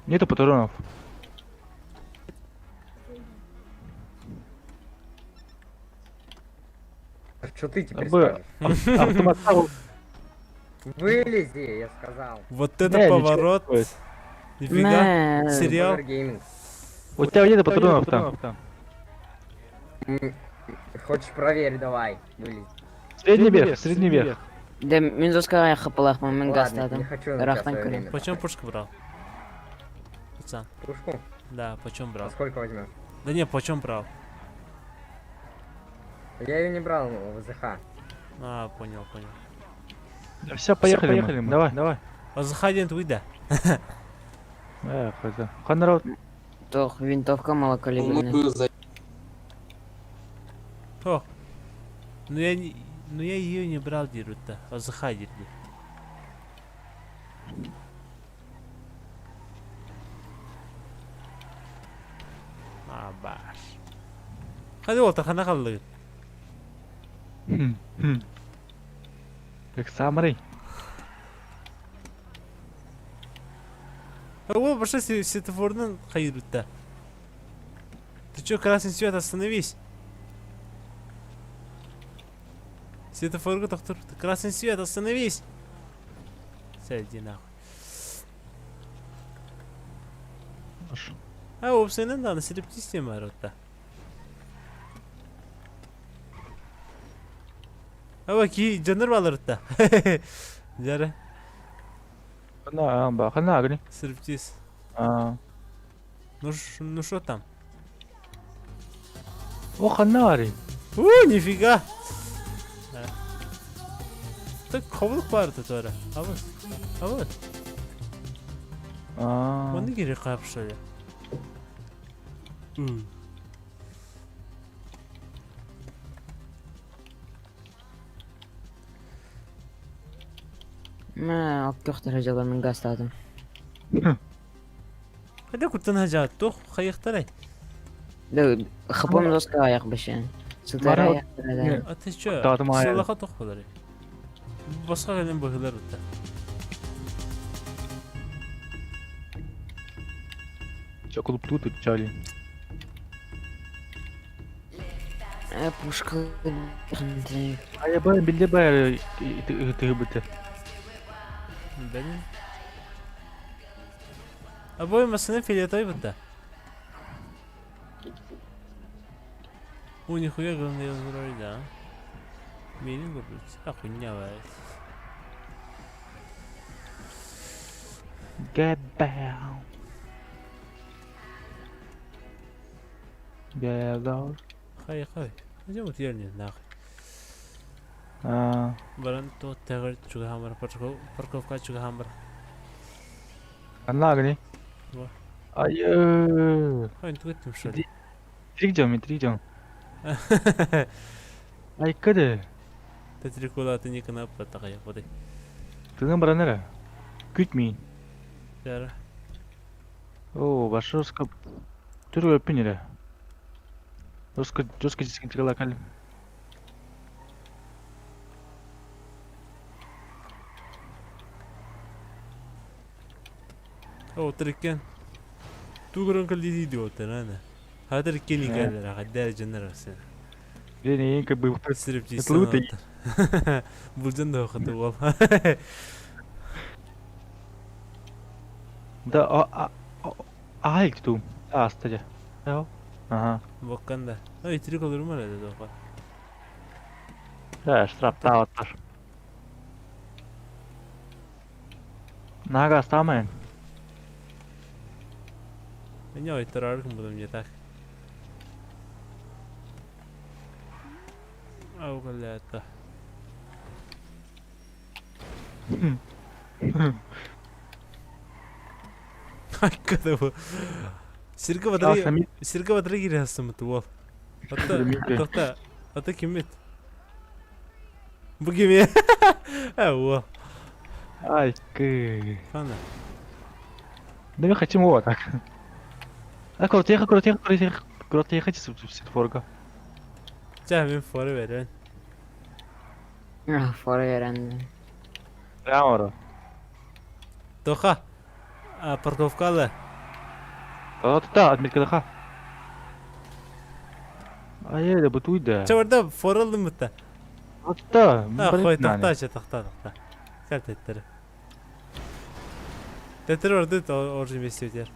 Нету патронов. Что ты теперь Б, скажешь? автомат. Вылези, я сказал. Вот это Не, ничего поворот. не будет. Нифига. Мэ. Сериал. Бургер Гейминг. У тебя нету патронов там. Хочешь проверь, давай, вылези. Средний верх, средний верх. Да, мин доска хапалах, мин Ладно, гастадым. не хочу на тебя Рахтан свое көрем. время Почем тратить. пушку брал? Пацан. Пушку? Да, почем брал? А сколько возьмешь? Да не, почем брал? Я ее не брал в ЗХ. А, понял, понял. Все, поехали. Поехали. мы. Давай, давай. А заходи, выйда. Эх, это. Ханарот. Тох, винтовка малокалиберная. О. Ну я не, ну я ее не брал, дерут-то. А заходи. А, баш. Hadi olta хана қалды. Так самарый. О, баша светофордан хайырытта. Ты чё, красный свет, остановись. Светофорга доктор, красный свет, остановись. Сядь, нахуй. А, опсайнан да, селептистем арытта. Аба ки жаныр балырытта. Жары, Хана, ба, хана, агни. стриптиз. А. Ну ну что там? О, ханари. У, нифига. Так ковлук барды τώρα. А вот. А вот. А. Оны керек қап что ли? Мә, оккохтар хажалар мин гастадым. Қайда күттен хажат тух қайықтарай. Да, хапам доска аяқ башын. Сылтар Мара- аяқ да. А ты чё? Татым аяқ. Сылақа тоқ болар. Басқа кәлем бұғылар ұтта. Чё, клуб тут чали. Э, пушка. А я бы билде бары ты быты. Блин. Обои масыны филетой бытта. У нихуя главное я да. Менин көрбүт. А хуйня бай. Get down. Get down. Хай хай. Зачем вот я нахуй. А. Баран то тегер чугахамар парковка чугахамар. Анна агни. Во. Ай. Хай тугеттим что ли? Тригдем, тригдем. Ай, кыды. Тетрикула ты не канапа тагая воды. Тыны баранера. Күт мин. Дьара. О, Вашевска. Түргө пинере. Жестко, жестко дискинтигалакали. О, триккен. Тугурун кэлдии диотен ана. Хатыр кени кэллэр, хаддар дьоннор арсен. Дени как бы Сирип Это лутый. Булдьан да хаты уол. Да, а а а ту. А, стадия. Ага. Боккан да. Ой, трик олорум арада тоqa. Да, штраф тааттар. Нага стамын. Меня ой тараркым будем не так. Ау, это. Когда Сирга батарей Сирга батарей кириһассымыт уол. Ата тоқта ата киммит? Бу кими? А уол. Ай, кы. Фана. Да мы хотим его так. А куда ехать, куда ехать, куда ехать, куда ехать с светофорга. Ча мен фора берен. А, фора берен. Прямо ора. Тоха. А, парковкалы. Да, да, да, отметка даха. Ай, да бутуй да. Ча барда фора алым бутта. Да, А, хой, тохта, ча, тохта, тохта. Кәл теттері. Теттері барды, оржы вместе өтер.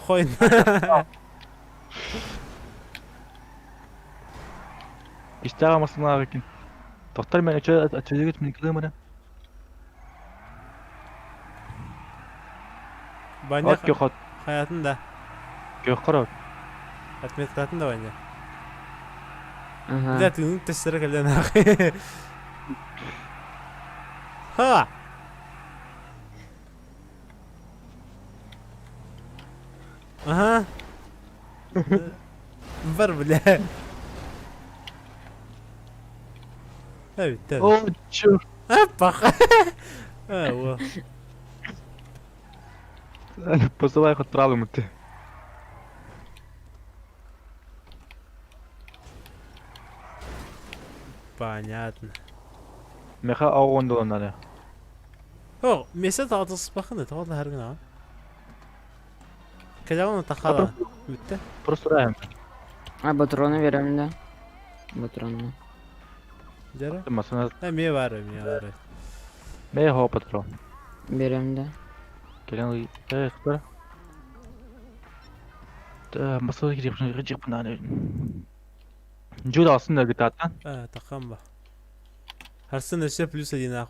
Хой. Иштага масына екен. Тоқтар мен өчө мен кылымына. Баня От көхот. Хаятын да. Көх қарау. Отметкатын да баня. Ага. Да, ты төстері кәлден ақ. Ха! Ага. Бар, бля. Evet, О, черт. А, паха. А, во. Посылай хоть правым ты. Понятно. Меха ауғондолонары. О, месяц алтыс бақын это, ол her gün а. Кәләғын тақала. Үтті. Просто райым. А, патроны берем, да. Патроны. Жара? Масына. Ha, ме бар, ме бар. Ме хо патрон. Берем, да. Келен эх, бар. Да, масына керек, керек бунаны. Жуд алсын да гитатан. А, тақам ба. Харсын өсе плюс один ақ.